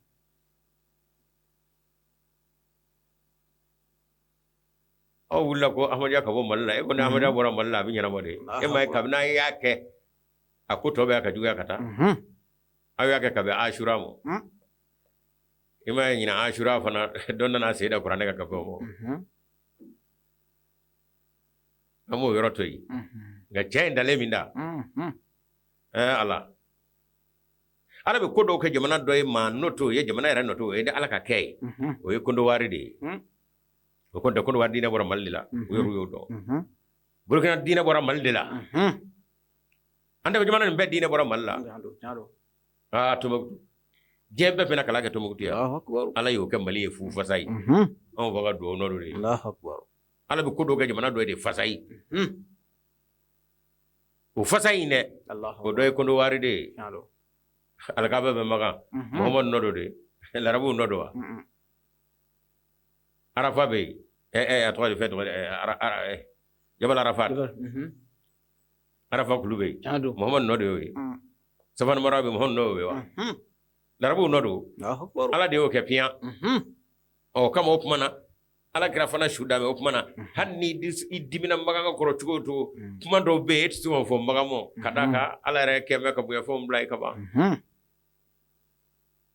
aw wulila ko Ahmadiyya ka bɔ Mali la, e ko ni Ahmadiyya bɔra Mali la a bɛ ɲɛnabɔ de. E ma ye kabini a y'a kɛ a ko tɔ bɛ ka juguya ka taa. Aw y'a kɛ ka bɛn Asura ma. I ma ye ɲinan Asura fana dɔ nana sen da kuranɛ kan ka bɛn o ma. An b'o yɔrɔ to yen. Nka cɛ in dalen min da, ɛɛ Ala, Ala bɛ ko dɔw kɛ jamana dɔ ye, maa nɔ t'o ye, jamana yɛrɛ nɔ t'o ye, ni Ala ka kɛ ye, o ye Kɔnɔwari de ye. O kɔni tɛ, Kɔnɔwari diinɛ bɔra Mali de la, u yɛrɛ y'o dɔn. Burukina diinɛ bɔra Mali de la. An tɛ jamana nin bɛɛ diinɛ bɔra Mali la. Aa, Tombouctou, diɲɛ bɛɛ fana kalan kɛ Tombouctou yan. Ala y'o kɛ Mali ye fu fasa ye. Anw fa ka dugawu nɔ de ye. Ala bɛ ko dɔw kɛ jamana dɔ ye de fasa ye. O fasa in dɛ, o dɔ ye Kɔnɔwari de ye. Alikaba bɛ Makan, Muhamadu nɔ don de, larabuw nɔ don wa? Arafa bɛ yen, a tɔgɔ de fɛn tɔgɔ Jabal Arafat. Arafa kulu bɛ yen, Muhamadu nɔ de y'o ye. Safa ni Marwa bɛ, Muhamadu nɔ y'o ye wa? Larabuw nɔ don, Ala de y'o kɛ piyan. Ɔ kama o tuma na Ala kira fana su da o tuma na, hali ni i dimina Makan kɔrɔ cogo o cogo, kuma dɔw bɛ yen e tɛ se k'o fɔ Makan ma, ka d'a kan Ala yɛrɛ kɛlen bɛ ka bonyafɛnw bila i ka ban.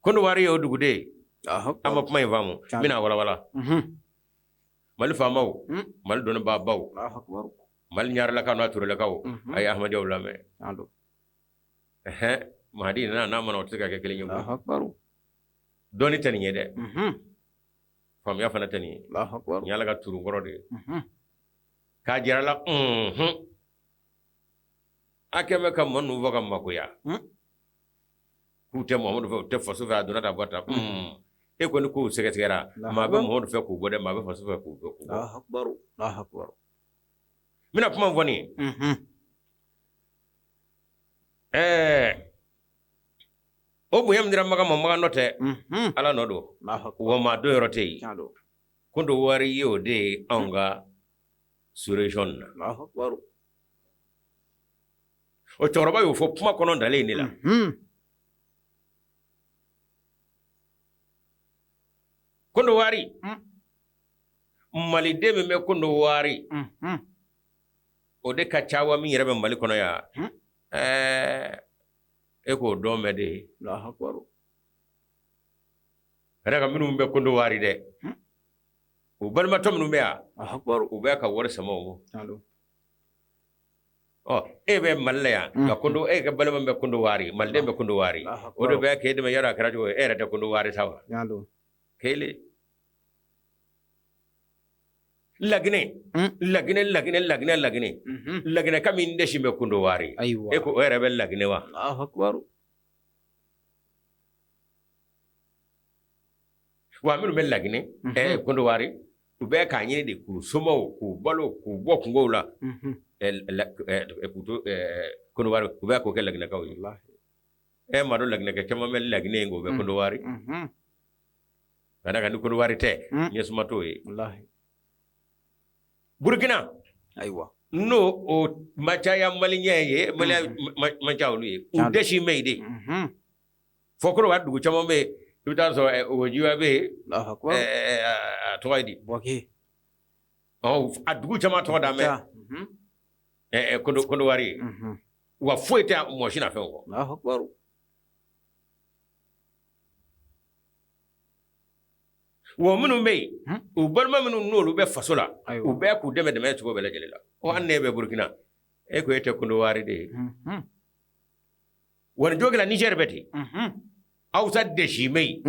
Kɔnɔwari ye o dugu de ye. An ma kuma in faamu, n bɛna walawala. Mali faamaw, Mali dɔnnibaabaw, Mali ɲarelakaw n'a turelakaw, a ye Ahmadiyyaw lamɛn. Ɛhɛn, Mahadi nana n'a ma na, o tɛ se ka kɛ kelen ye. Dɔnni tɛ nin ye dɛ, faamuya fana tɛ nin ye. Nin ye Ala ka turun kɔrɔ de ye. K'a jira la, unhun, a kɛn bɛ ka maa ninnu fɔ ka magoya. K'u tɛ Muhamadu fɛ, u tɛ faso fɛ, a donna tan a bɔra tan. E kɔni k'u sɛgɛsɛgɛra, maa bɛ Muhamadu fɛ k'u bɔ dɛ, maa bɛ faso fɛ k'u bɔ. N bɛna kuma fɔ nin ye. Ɛɛ, o bonya min dira Makan ma, Makan nɔ tɛ, Ala nɔ don, wa maa don yɔrɔ tɛ yen. Kɔnɔwari ye o de ye anw ka sous-région na. O cɛkɔrɔba y'o fɔ kuma kɔnɔ dalen in de la. Kɔnɔwari, maliden min bɛ Kɔnɔwari, o de ka ca wa min yɛrɛ bɛ Mali kɔnɔ yan. Ɛɛ, e k'o dɔn mɛn de. Ka ka minnu bɛ Kɔnɔwari dɛ, u balimatɔ minnu bɛ yan, u bɛ ka wari sama o. Ɔ, e bɛ Mali la yan ka kondo, e ka balima bɛ Kɔnɔwari, maliden bɛ Kɔnɔwari, o de bɛ k'e dɛmɛ. Yɔrɔ a kɛra cogo e yɛrɛ tɛ Kɔnɔwari sa wa? Kelen Laginɛ, Laginɛ, Laginɛ, Laginɛ, Laginɛ, Laginɛ ka min dɛsɛ bɛ Kɔnɔwari, e ko o yɛrɛ bɛ Laginɛ wa? Wa minnu bɛ Laginɛ, Kɔnɔwari, u bɛ k'a ɲini de k'u somaw k'u balo k'u bɔ kungow la k'u to Kɔnɔwari, u bɛ k'o kɛ Laginɛkaw ye. E m'a dɔn Laginɛkɛ caman bɛ Laginɛ yen, k'o bɛ Kɔnɔwari, ka d'a kan ni Kɔnɔwari tɛ, ɲɛsuma t'o ye. Burukina, ayiwa, n'o o ma caya maliyɛn ye, maliyɛn man ca olu ye, u dɛsɛ bɛ yen de. Fɔ Kɔnɔwari dugu caman bɛ yen, i bɛ taa sɔrɔ Ojiwa bɛ yen, a tɔgɔ ye di, a dugu caman tɔgɔ da mɛn. Kɔdiwari ye wa foyi tɛ mɔgɔ si na fɛn kɔ. Wa minnu bɛ yen, u balima minnu n'olu bɛ faso la, u bɛɛ k'u dɛmɛ dɛmɛ cogo bɛɛ lajɛlen la. Ɔ hali n'e bɛ Burukina, e ko e tɛ Kɔdiwari de ye. Wa nin cogo la Niger bɛ ten. Awusa de si bɛ yen.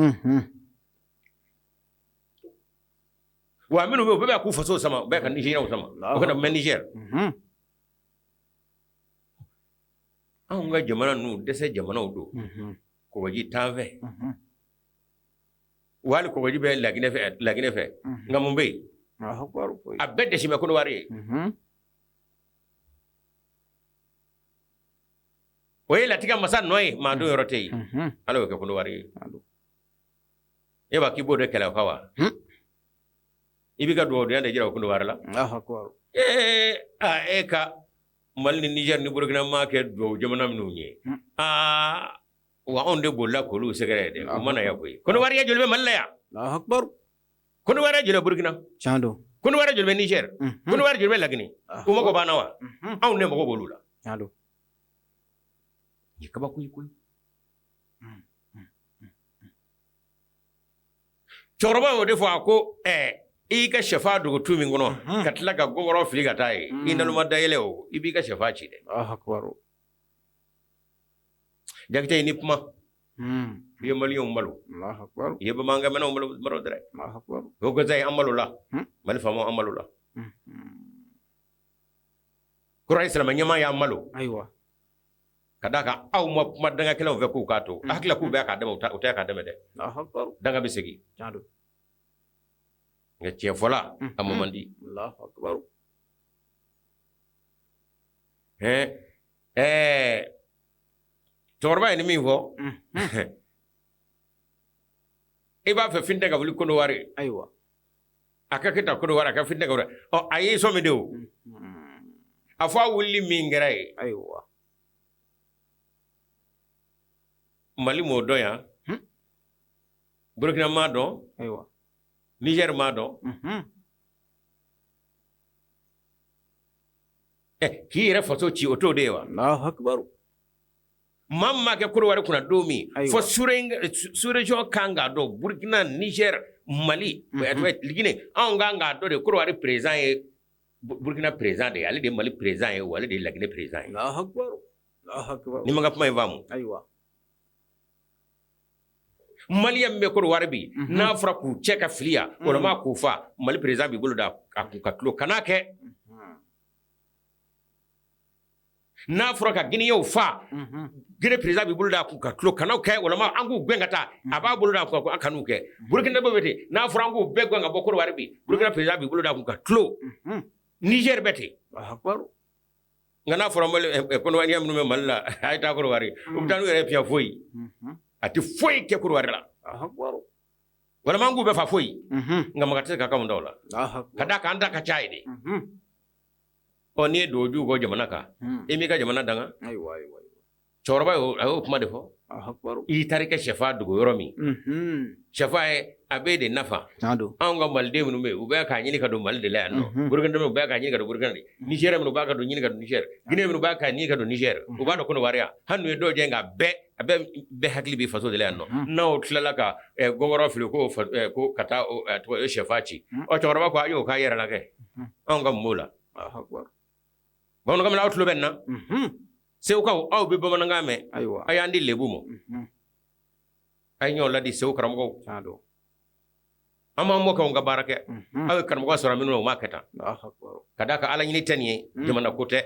Wa minnu bɛ yen, u bɛɛ bɛ k'u faso sama, u bɛɛ ka Nigériens sama, o kana mɛn Niger. Anw ka jamana ninnu dɛsɛ jamanaw don, kɔgɔji t'an fɛ. Wa hali kɔgɔji bɛ Laginɛ fɛ, nka mun bɛ yen? A bɛɛ dɛsɛ bɛ Kɔdiwari ye. O ye latigɛ masa nɔ ye, maa don yɔrɔ tɛ yen. Ala y'o kɛ Kɔdiwari ye. E b'a k'i b'o de kɛlɛ o kan wa? I b'i ka dugawudenya de jira o Kɔdiwari la. Ee e ka Mali ni Niger ni Burukina maa kɛ dugawu jamana minnu ye, aa wa anw de bolila k'olu sɛgɛrɛ dɛ, u ma na yan koyi. Kɔdiwari joli bɛ Mali la yan? Kɔdiwari joli bɛ Burukina? Kɔdiwari joli bɛ Niger? Kɔdiwari joli bɛ Laginɛ? U mago b'an na wa? Anw de mago b'olu la. Nin ye kabako ye koyi. Cɛkɔrɔba y'o de fɔ, a ko i y'i ka shɛfan dogo tu min kɔnɔ ka tila ka gɔngɔrɔ fili ka taa yen, i naloma dayɛlɛ o, i b'i ka shɛfan ci dɛ. Jakite, i ni kuma. I ye maliyɛnw malo, i ye bamanankanmɛnnaw malo dɛ. O ko an malola, Mali faamaw an malola, kɔrɔ ye silamɛ ɲɛmaa y'an malo. Ayiwa. Ka d'a kan aw ma kuma dangakɛlaw fɛ k'u k'a to a hakili k'u bɛ k'a dɛmɛ, u tɛ k'a dɛmɛ dɛ. Danga bɛ segin, nka tiɲɛ fɔla a ma man di. Ɛɛ cɛkɔrɔba ye ni min fɔ, i b'a fɛ fitinɛ ka wuli Kɔdiwari. Ayiwa. A ka kɛ tan Kɔdiwari, a ka fitinɛ ka wuli. Ɔ a y'i sɔmi de o, a fɔ a wulili min kɛra ye. Ayiwa. Mali m'o dɔn yan, Burukina m'a dɔn, ayiwa, Niger m'a dɔn. K'i yɛrɛ faso ci, o t'o de ye wa? Allahu akbar. Maa min maa kɛ Kɔdiwari kunna don min, fo sous-région kan k'a dɔn, Burukina, Niger, Mali, Guinée, anw kan k'a dɔn de Kɔdiwari président ye Burukina président de ye, ale de ye Mali président ye, wa ale de ye Laginɛ président ye. Allahu akbar. Allahu akbar. Ni ma ka kuma in faamu. Ayiwa. Maliyɛn min bɛ Kɔdiwari bi, n'a fɔra k'u cɛ ka fili yan, walima k'u fa, Mali président b'i bolo da a kun ka tulo kan'a kɛ. N'a fɔra ka Guinéenw fa, Guinée président b'i bolo da a kun ka tulo kan'o kɛ, walima an k'u gɛn ka taa, a b'a bolo da a kun ka an kan'u kɛ. Burukina bɛ ten, n'a fɔra an k'u bɛɛ gɛn ka bɔ Kɔdiwari bi, Burukina président b'i bolo da a kun ka tulo. Niger bɛ ten. Nka n'a fɔra Kɔdiwariyɛn minnu bɛ Mali la, a ye taa Kɔdiwari, u bɛ taa n'u yɛrɛ fiɲɛ foyi. A tɛ foyi kɛ Kɔdiwari la. Walima an k'u bɛɛ fa foyi. Nka maga tɛ se ka k'anw da o la. Ka d'a kan an ta ka ca ye de. Ɔ n'i ye dugawu kɛ jamana kan, i m'i ka jamana danga. Cɛkɔrɔba a y'o kuma de fɔ. I taara i ka sɛfan dogo yɔrɔ min, sɛfan ye a b'e de nafa. Anw ka maliden minnu bɛ yen, u bɛ k'a ɲini ka don Mali de la yan nɔ. Burukina u bɛ k'a ɲini ka don Burukina de. Niger minnu b'a ka don ɲini ka don Niger. Guinée minnu b'a k'a ɲini ka don Niger. U b'a dɔn Kɔdiwari yan. Hali n'u ye dɔw jɛ, nka a bɛɛ hakili bɛ faso de la yan nɔ. N'aw tilala ka gɔngɔrɔ fili ko ka taa sɛfan ci. Ɔ cɛkɔrɔba ko a y'o k'a yɛrɛ la kɛ. Anw ka mun b'o la? Bamanankan aw tulo bɛ nin na, Segukaw, aw bɛ bamanankan mɛn, a y'an di lebu ma, a ye ɲɔgɔn ladi. Segu karamɔgɔw, an b'an mɔkɛw ka baara kɛ, aw ye karamɔgɔ sɔrɔ minnu na, u m'a kɛ tan. Ka d'a kan ala ɲini tɛ nin ye, jamana ko tɛ.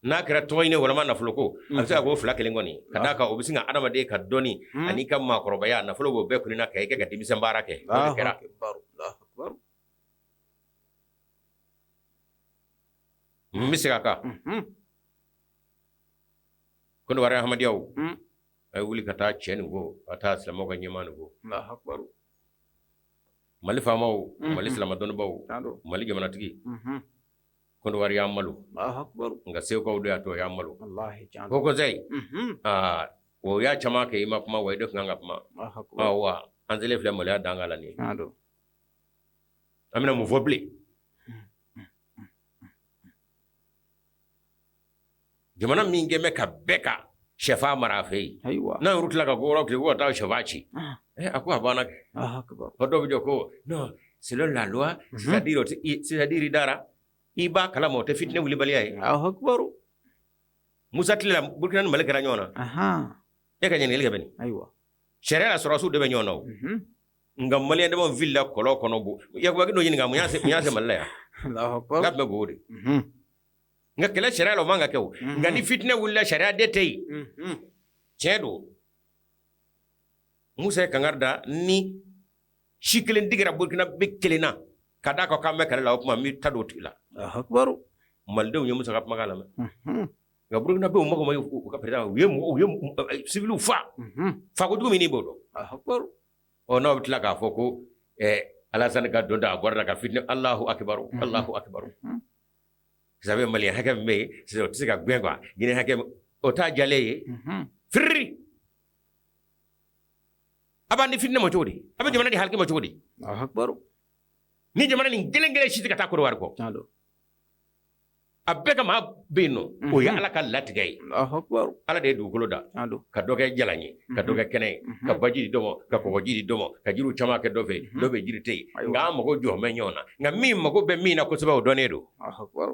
N'a kɛra tɔgɔ ɲini walima nafolo ko, a bɛ se ka k'o fila kelen kɔni. Ka d'a kan o bɛ sin ka adamaden ka dɔnni ani ka maakɔrɔbaya, nafolo b'o bɛɛ kunna ka i kɛ ka denmisɛn baara kɛ. O de kɛra. N bɛ segin a kan. Kɔdiwari ahmadiyyaw, a ye wuli ka taa cɛ nin ko, ka taa silamɛw ka ɲɛmaa nin ko. Mali faamaw, Mali silamɛ dɔnnibaw, Mali jamanatigi, Kɔdiwari y'an malo, nka Segukaw de y'a to y'an malo. Ko conseil, aa o y'a caman kɛ, i ma kuma wa, i de tun kan ka kuma. Wa an selen filɛ maloya dan la nin ye. An bɛna mun fɔ bilen? Jamana min kɛ bɛ ka bɛɛ ka shɛfan mara a fɛ yen. Ayiwa. N'a y'olu tila ka ko wɛrɛw kɛ ko ka taa shɛfan ci. A ko a banna kɛ. Fɔ dɔw bɛ jɔ ko non, selon la loi, c'est-à-dire c'est-à-dire i dara i b'a kalama o tɛ fitinɛ wulibaliya ye. Allahu akbar. Musa tile la Burkina ni Mali kɛra ɲɔgɔn na. E ka ɲininkali kɛ bani. Ayiwa. Sariya la sɔrɔdasiw de bɛ ɲɔgɔn na o. Nka maliyɛn damaw filila kɔlɔn kɔnɔ bo. Yakuba Gindo ɲininka mun y'a se Mali la yan. Allahu akbar. Nka tun bɛ bo de. Nka kɛlɛ sariya la o man ka kɛ o. Nka ni fitinɛ wulila sariya de tɛ yen. Tiɲɛ don. Musa ye kangari da ni si kelen digira Burkina bɛ kelen na ka d'a kan k'an bɛ kɛlɛ la o tuma n bɛ ta don o tigi la. Allahu akbar. Malidenw ye Musa ka kumakan lamɛn. Nka Burkina bɛ u mago ma u ka président u ye mɔgɔw u ye civiliw fa. Fa kojugu min n'i b'o dɔn. Allahu akbar. Ɔ n'aw bɛ tila k'a fɔ ko Alasani ka don ta a bɔra la ka fitinɛ Alahu akibaru Alahu akibaru. Vous savez maliyɛn hakɛ min bɛ yen sisan o tɛ se ka gɛn quoi Guinée hakɛ o t'a jalen ye. Firiri. A b'an di fitinɛ ma cogo di? A bɛ jamana di halaki ma cogo di? Allahu akbar. Ni jamana nin kelen kelen si tɛ ka taa Côte d'Ivoire kɔ. Tiɲɛ don. A bɛɛ ka maa bɛ yen nɔ o ye Ala ka latigɛ ye. Allahu akbar. Ala de ye dugukolo da. Tiɲɛ don. Ka dɔ kɛ jalan ye, ka dɔ kɛ kɛnɛ ye, ka baji di dɔ ma, ka kɔgɔji di dɔ ma, ka jiriw caman kɛ dɔ fɛ, dɔ bɛ jiri tɛ yen. Nka an mago jɔ bɛ ɲɔgɔn na. Nka min mago bɛ min na kosɛbɛ o dɔnnen don. Allahu akbar.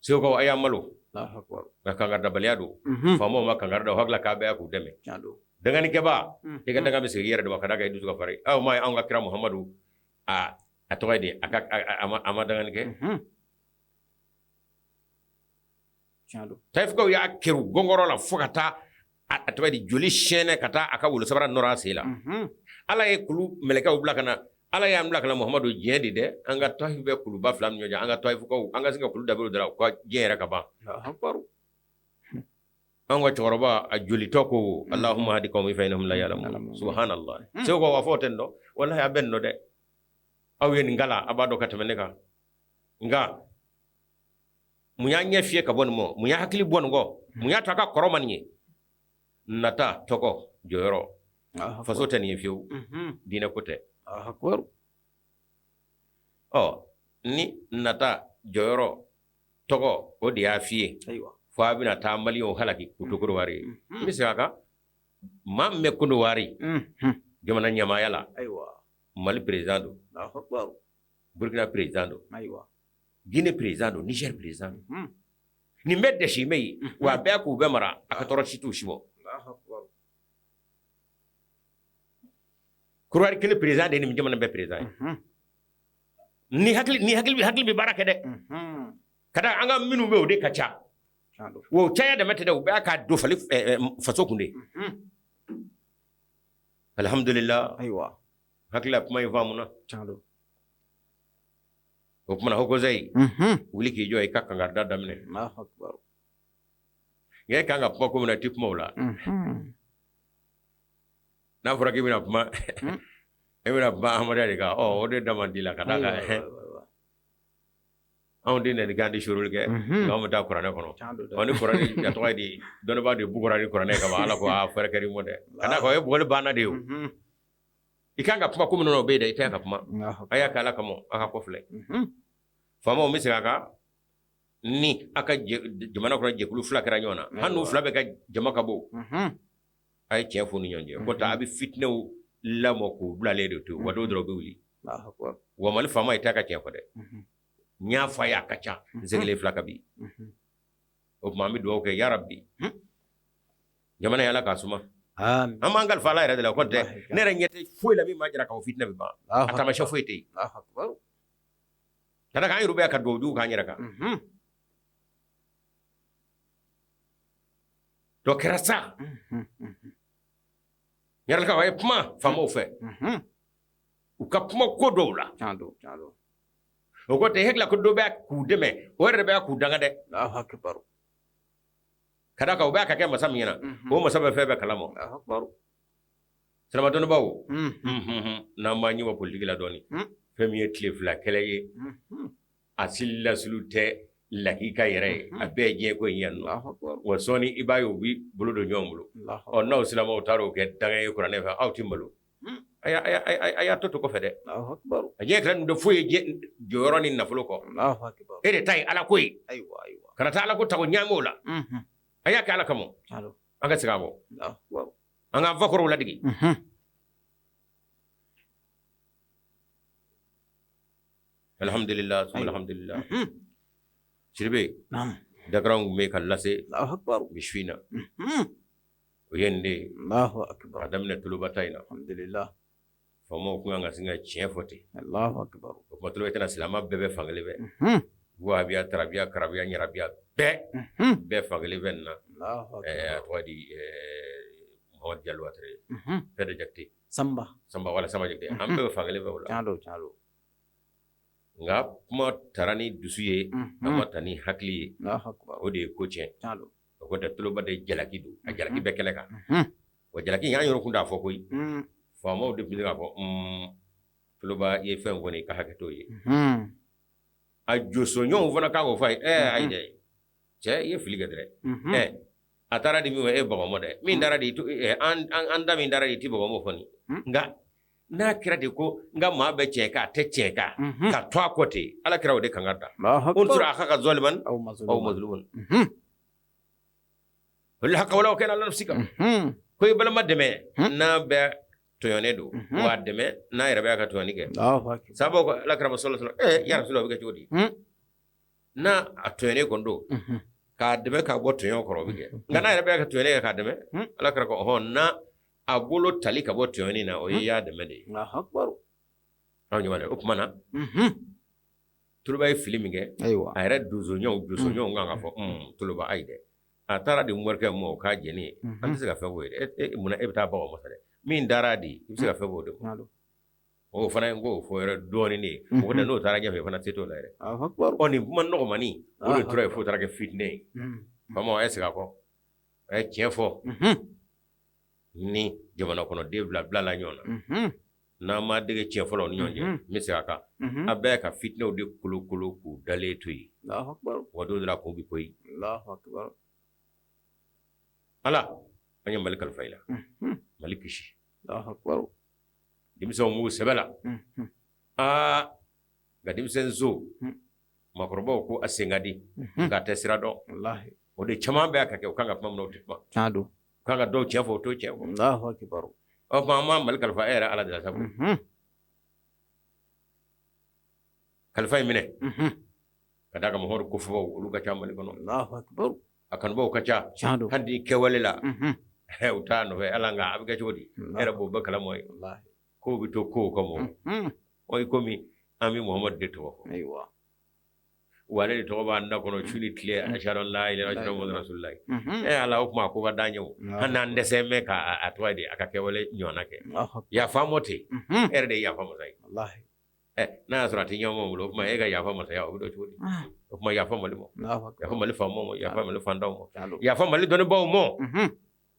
Segukaw a y'an malo. Allahu akbar. Nka kankaridabaliya don. Faamaw ma kankari da u hakili la k'a bɛɛ k'u dɛmɛ. Tiɲɛ don. Danganikɛbaa, i ka danga bɛ segin i yɛrɛ de ma ka d'a kan i dusu ka farin. Aw m'a ye anw ka kira Muhamadu a tɔgɔ ye di a ka a ma dangani kɛ. Tiɲɛ don. Tayifukaw y'a keru gɔngɔrɔ la fo ka taa a tɔgɔ ye di joli sɛɛnɛ ka taa a ka wolo sabara nɔrɔ a sen la. Ala ye kulu mɛlɛkɛw bila ka na. Ala y'an bila ka na Muhamadu diɲɛ di dɛ an ka Tayifu bɛ kuluba fila ni ɲɔgɔn cɛ an ka Tayifukaw an ka se ka kulu dabiri dara u ka diɲɛ yɛrɛ ka ban. Allahu akbar. An ka cɛkɔrɔba a jolitɔ ko Allahumma hadi qawmi fa innahum la ya'lamun subhanallah. Segukaw a fɔ o tɛ nin dɔn walahi a bɛ nin dɔn dɛ. Aw ye nin kalan a b'a dɔn ka tɛmɛ ne kan. Nka mun y'a ɲɛ fiyɛ ka bɔ nin ma mun y'a hakili bɔ nin kɔ mun y'a to a ka kɔrɔ ma nin ye nata tɔgɔ jɔyɔrɔ faso tɛ nin ye fiyewu diinɛ ko tɛ. Allahu akbar. Ɔ ni nata jɔyɔrɔ tɔgɔ o de y'a fiyɛ fo a bɛna taa maliyɛnw halaki k'u to Kodowari ye. N bɛ segin a kan maa min bɛ Kodowari jamana ɲɛmaaya la Mali président don. Allahu akbar. Burkina président don. Ayiwa. Guinée président don, Niger président don. Nin bɛɛ dɛsi bɛ yen wa a bɛɛ k'u bɛɛ mara a ka tɔɔrɔ si t'u si bɔ. Allahu akbar. Kodowari kelen président de ye nin jamana bɛɛ président ye. Ni hakili bɛ baara kɛ dɛ. Ka da an ka minnu bɛ o de ka ca. Tiɲɛ don. Wa o caya dama tɛ dɛ u bɛ k'a don fali faso kun de. Alhamdulillah. Ayiwa. Hakili la kuma in faamuna. Tiɲɛ don. O kumana Haut Conseil wuli k'i jɔ i ka kankarida daminɛ. Allahu akbar. Nka e kan ka kuma ko min na i tɛ kuma o la. N'a fɔra k'i bɛna kuma e bɛna kuma Ahmadiyya de kan ɔ o de da man di la ka d'a kan anw tɛ nɛni kɛ an tɛ suroli kɛ nka anw bɛ taa kuranɛ kɔnɔ. Ɔ ni kuranɛ a tɔgɔ ye di dɔnnibaa de bugɔra ni kuranɛ ka ban Ala ko aa fɛrɛ kɛr'i mɔ dɛ ka d'a kan o ye bugɔli banna de ye o. I kan ka kuma ko min na o bɛ yen dɛ i tɛ ka kuma. A y'a kɛ Ala kama a ka kɔfilɛ. Faamaw bɛ segin a kan ni a ka jamana kɔnɔ jɛkulu fila kɛra ɲɔgɔn na hali n'u fila bɛɛ ka jama ka bon a ye tiɲɛ f'u ni ɲɔgɔn cɛ ko ta a bɛ fitinɛw lamɔ k'u bilalen de to wa dɔw dɔrɔn u bɛ wuli. Wa Mali faama i t'a ka tiɲɛ fɔ dɛ. N y'a fɔ a ye a ka ca n seginnen fila ka bi. O tuma an bɛ dugawu kɛ yarabi jamana ye Ala k'a suma. Amin. An b'an kalifa Ala yɛrɛ de la o kɔni tɛ ne yɛrɛ ɲɛ tɛ foyi la min b'a jira k'a fɔ fitinɛ bɛ ban a taamasiyɛn foyi tɛ yen. Allahu akbar. Ka d'a kan an yɛrɛ bɛ ka dugawu jugu k'an yɛrɛ kan. Dɔ kɛra sa. Yɛrɛlakaw a ye kuma faamaw fɛ. U ka kuma ko dɔw la. Tiɲɛ don, tiɲɛ don. O ko tɛ e hakili la ko dɔ bɛ k'u dɛmɛ o yɛrɛ de bɛ k'u danga dɛ. Allahu akbar. Ka d'a kan u b'a ka kɛ masa min ɲɛna o masa bɛ fɛn bɛɛ kalama. Allahu akbar. Silama dɔnnibaaw n'an b'an ɲɛ bɔ politiki la dɔɔni fɛn min ye tile fila kɛlɛ ye a si lasulu tɛ lakika yɛrɛ ye a bɛɛ ye diɲɛ ko in yan nɔ. Allahu akbar. Wa sɔɔni i b'a ye u bɛ bolo don ɲɔgɔn bolo. Allahu Ɔ n'aw silamaw taara o kɛ danga ye kuranɛ fɛ aw ti malo. A y'a to kɔfɛ dɛ. Allahu akbar. A diɲɛ kɛlɛ ninnu tɛ foyi ye jɔyɔrɔ ni nafolo kɔ. Allahu akbar. E de ta ye Ala ko ye. Ayiwa ayiwa. Kana taa ala ko ta ko ɲaami o la. A y'a kɛ ala kama. An ka segin a kɔ. An k'an fakɔrɔw ladege. Alhamdulillah, alhamdulillah. Sidibe, dakaraw tun bɛ ka lase bi su in na. O ye nin de ye. Ka daminɛ Toloba ta in na. Alhamdulillah. Faamaw tun kan ka sin ka tiɲɛ fɔ ten. Allahu akbar. O tuma Toloba tɛna silamɛ bɛɛ bɛ fankelen fɛ. Wahabiya, tarabiya, karabiya, ɲarabiya bɛɛ. Bɛɛ fankelen fɛ nin na. Allahu akbar. A tɔgɔ di Mohamed Diallo Ouattara. Fɛn dɔ Jakite. Sanba. Sanba wala Sanba Jakite. An bɛɛ bɛ fankelen fɛ o la. Tiɲɛ don, tiɲɛ don. Nka kuma tara ni dusu ye, a ma ta ni hakili ye. Allahu akbar. O de ye ko tiɲɛ. Tiɲɛ don. O ko tɛ Toloba de jalaki don. A jalaki bɛɛ kɛnɛ kan. Wa jalaki in an yɛrɛ kun t'a fɔ koyi. Faamaw de tun bɛ se k'a fɔ Toloba i ye fɛn fɔ nin i ka hakɛ t'o ye. A josɔnɲɔgɔnw fana kan k'o fɔ a ye ɛɛ ayi dɛ cɛ i ye fili kɛ dɛ ɛɛ a taara di min ma e baga ma dɛ min taara di an da min taara di i tɛ baga m'o fɔ nin nka n'a kɛra de ko n ka maa bɛ tiɲɛ kan a tɛ tiɲɛ kan ka to a kɔ ten ala kira o de kan ka da unsur akhaka zaliman aw mazluman qulil haqqa walaw kana ala nafsika ko i balima dɛmɛ n'a bɛ tɔɲɔnen don wa dɛmɛ n'a yɛrɛ bɛ ka tɔɲɔni kɛ sabu ko ala kira sallallahu alaihi wasallam ya rasulullah o bɛ kɛ cogo di n'a a tɔɲɔnen kɔni don k'a dɛmɛ k'a bɔ tɔɲɔ kɔrɔ o bɛ kɛ nka n'a yɛrɛ bɛ ka tɔɲɔni kɛ k'a dɛmɛ ala kira ko ɔhɔn n'a a bolo tali ka bɔ tɔɲɔni na o ye y'a dɛmɛ de ye aw ɲɛ b'a la o tuma na Toloba ye fili min kɛ ayiwa a yɛrɛ donsoɲɔgɔnw donsoɲɔgɔnw kan k'a fɔ Toloba ayi dɛ a taara di morikɛ ma o k'a jɛni ye an tɛ se ka fɛn f'o ye dɛ munna e bɛ taa baga masa dɛ min dara di i bɛ se ka fɛn f'o de ma o fana ye n k'o fɔ yɔrɔ dɔɔnin de ye o tɛ n'o taara ɲɛfɛ fana se t'o la yɛrɛ ɔ nin kuma nɔgɔmani o de tora yen f'o taara kɛ fitinɛ ye faamaw a ye segin a kɔ a ye tiɲɛ fɔ ni jamana kɔnɔden bila bilala ɲɔgɔn na n'an ma dege tiɲɛ fɔ la ni ɲɔgɔn cɛ n bɛ segin a kan a bɛɛ ka fitinɛw de kolokolo k'u dalen to yen wa don dɔ la k'u bɛ koyi ala an ye Mali kalifa i la Mali kisi denmisɛnw b'u sɛbɛ la aa nka denmisɛn nson maakɔrɔbaw ko a sen ka di nka a tɛ sira dɔn o de caman bɛ ka kɛ u kan ka kuma min na u tɛ kuma u kan ka dɔw tiɲɛ fɔ u t'o tiɲɛ fɔ o tuma an ma Mali kalifa e yɛrɛ ala de la sabu kalifa in minɛ ka d'a kan Muhamadu kofɔbaw olu ka ca Mali kɔnɔ a kanubaw ka ca hali kɛwale la u t'a nɔfɛ ala nka a bɛ kɛ cogo di e yɛrɛ b'o bɛɛ kalama ye kow bɛ to kow kama o i komi an bɛ Muhamadu de tɔgɔ fɔ wa ale de tɔgɔ b'an da kɔnɔ su ni tile ashhadu an la ilaha illallah muhammadu rasulullah e ala o kuma ko ka d'an ye o hali n'an dɛsɛ bɛ ka a tɔgɔ di a ka kɛwale ɲɔgɔnna kɛ yafa mɔ ten e yɛrɛ de ye yafa masa ye n'a y'a sɔrɔ a tɛ ɲɔgɔn bolo o tuma e ka yafa masaya o bɛ dɔn cogo di o tuma yafa mali ma yafa mali faamaw ma yafa mali fantanw ma yafa mali dɔnnibaaw ma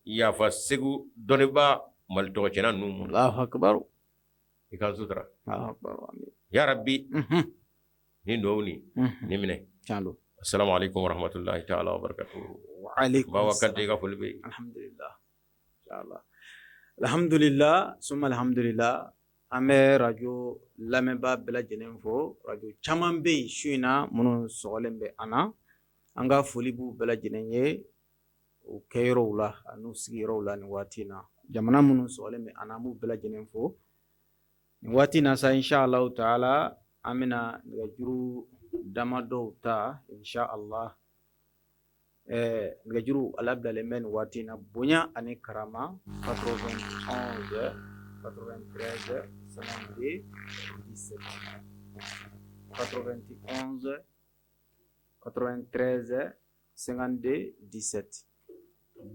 yafa segu dɔnnibaa mali tɔgɔ tiɲɛna ninnu ma i ka sutura ya rabbi nin dugawu nin nin minɛ assalamu alaikum warahmatullahi ta'ala wabarakatuh Bawa Kante i ka foli bɛ yen alhamdulillah alhamdulillah summa alhamdulillah an bɛ radio lamɛnbaa bɛɛ lajɛlen fo radio caman bɛ yen su in na minnu sɔgɔlen bɛ an na an ka foli b'u bɛɛ lajɛlen ye u kɛyɔrɔw la an'u sigiyɔrɔw la nin waati in na jamana minnu sɔgɔlen bɛ an na an b'u bɛɛ lajɛlen fo nin waati in na sa insha Allahu taala an bɛna nɛgɛjuru damadɔw ta insha Allah nɛgɛjuru a labilalen bɛ nin waati in na bonya ani karama 91 93 52 17 91 93 52 17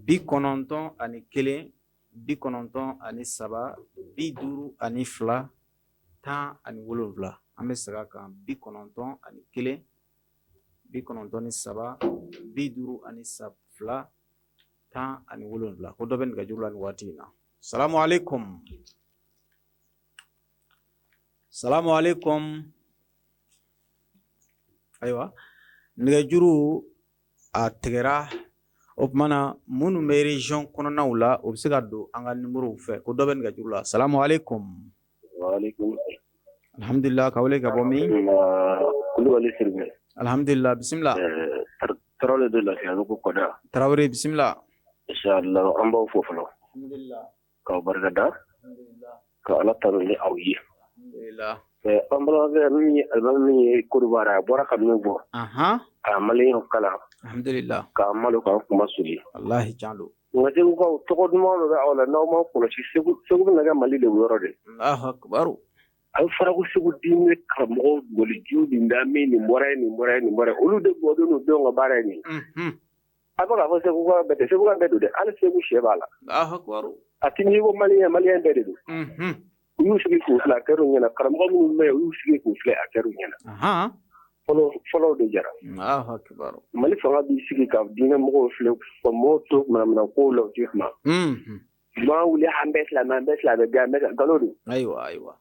91 93 52 17 an bɛ segin a kan 91 93 52 17 ko dɔ bɛ nɛgɛjuru la nin waati in na salamu aleykum salamu aleykum ayiwa nɛgɛjuru a tigɛra o tuma na minnu bɛ région kɔnɔnaw la o bɛ se ka don an ka numérow fɛ ko dɔ bɛ nɛgɛjuru la salamu aleykum alhamdulillah ka wele ka bɔ min Kulubali Sidibe alhamdulillah bisimila. Tarawele de Lafiyabugu kɔda. Tarawele, bisimila. Inshallah, an b'aw fo fɔlɔ. Alhamdulillah. K'aw barikada. Alhamdulillah. Ka Ala tanu ni aw ye. Alhamdulillah. An balimakɛ min ye alimami min ye Côte d'Ivoire, a bɔra ka min fɔ. K'a maliyɛnw kalan. Alhamdulillah. K'an malo k'an kuma suli. Wallahi tiɲɛ don. Nka Segukaw, tɔgɔ duman dɔ bɛ aw la, n'aw ma kɔlɔsi, Segu bɛna kɛ Mali de yɔrɔ de. Allahu akbar. A bɛ fɔra ko Segu diinɛ karamɔgɔ waliju nin da min nin bɔra ye nin bɔra ye nin bɔra ye, olu de bɔlen don denw ka baara ye nin. A bɛ k'a fɔ Seguka bɛɛ tɛ, Seguka bɛɛ don dɛ, hali Segu sɛ b'a la. Allahu akbar. A ti n'i ko maliyɛn, maliyɛn bɛɛ de don. U y'u sigi k'u filɛ, a kɛr'u ɲɛna. Karamɔgɔ minnu bɛ yen, u y'u sigi k'u filɛ, a kɛr'u ɲɛna. Fɔlɔ fɔlɔw de jara. Allahu akbar. Mali fanga b'i sigi ka diinɛ mɔgɔw filɛ, ka mɔgɔw to manamana kow la, u tɛ kuma. Maa wuli, an bɛɛ silamɛ, an bɛɛ silamɛ, an bɛɛ nkalon don. Ayiwa, ayiwa.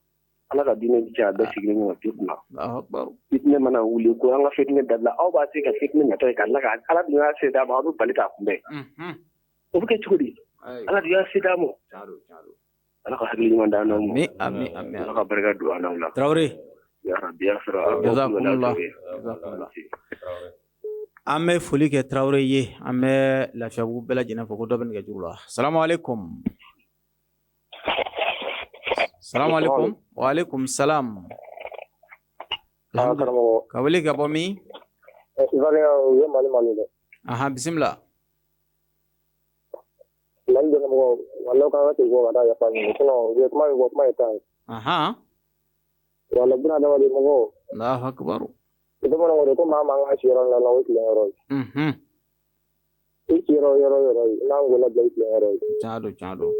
Ala ka diinɛ diya, a bɛɛ sigilen ɲɔgɔn tɛ kuma. Allahu akbar. Fitinɛ mana wuli ko an ka fitinɛ dabila, aw b'a se ka fitinɛ natɔ ye ka tila ka Ala dun y'a se d'a ma, aw bɛ bali k'a kunbɛn. O bɛ kɛ cogo di? Ala dun y'a se d'a ma. Ala ka hakili ɲuman d'an n'aw ma. Amin, amin, amin. Ala ka barika don an n'aw la. Tarawele. Ya Rabbi, ya sɔrɔ. Jazakumullah. Jazakumullah. An bɛ foli kɛ Tarawele ye, an bɛ Lafiyabugu bɛɛ lajɛlen fo. Ko dɔ bɛ nɛgɛjuru la. Salamu aleykum. Salamu aleykum. Wa aleykum salam. Ka wele ka bɔ min? O ye Mali Mali dɛ. Ahan, bisimila. Mali dɛmɛbagaw, walahi k'an ka segin kɔ ka taa yafa ɲini, sinon u ye kuma min fɔ, kuma ye tan ye. Walahi buna adamaden mɔgɔw. Allahu akbar. Bamananw ko ko maa man ka siyɔrɔ la, o tilen yɔrɔ ye. I siyɔrɔ yɔrɔ yɔrɔ ye, n'an ko labila i tilen yɔrɔ ye. Tiɲɛ don, tiɲɛ don.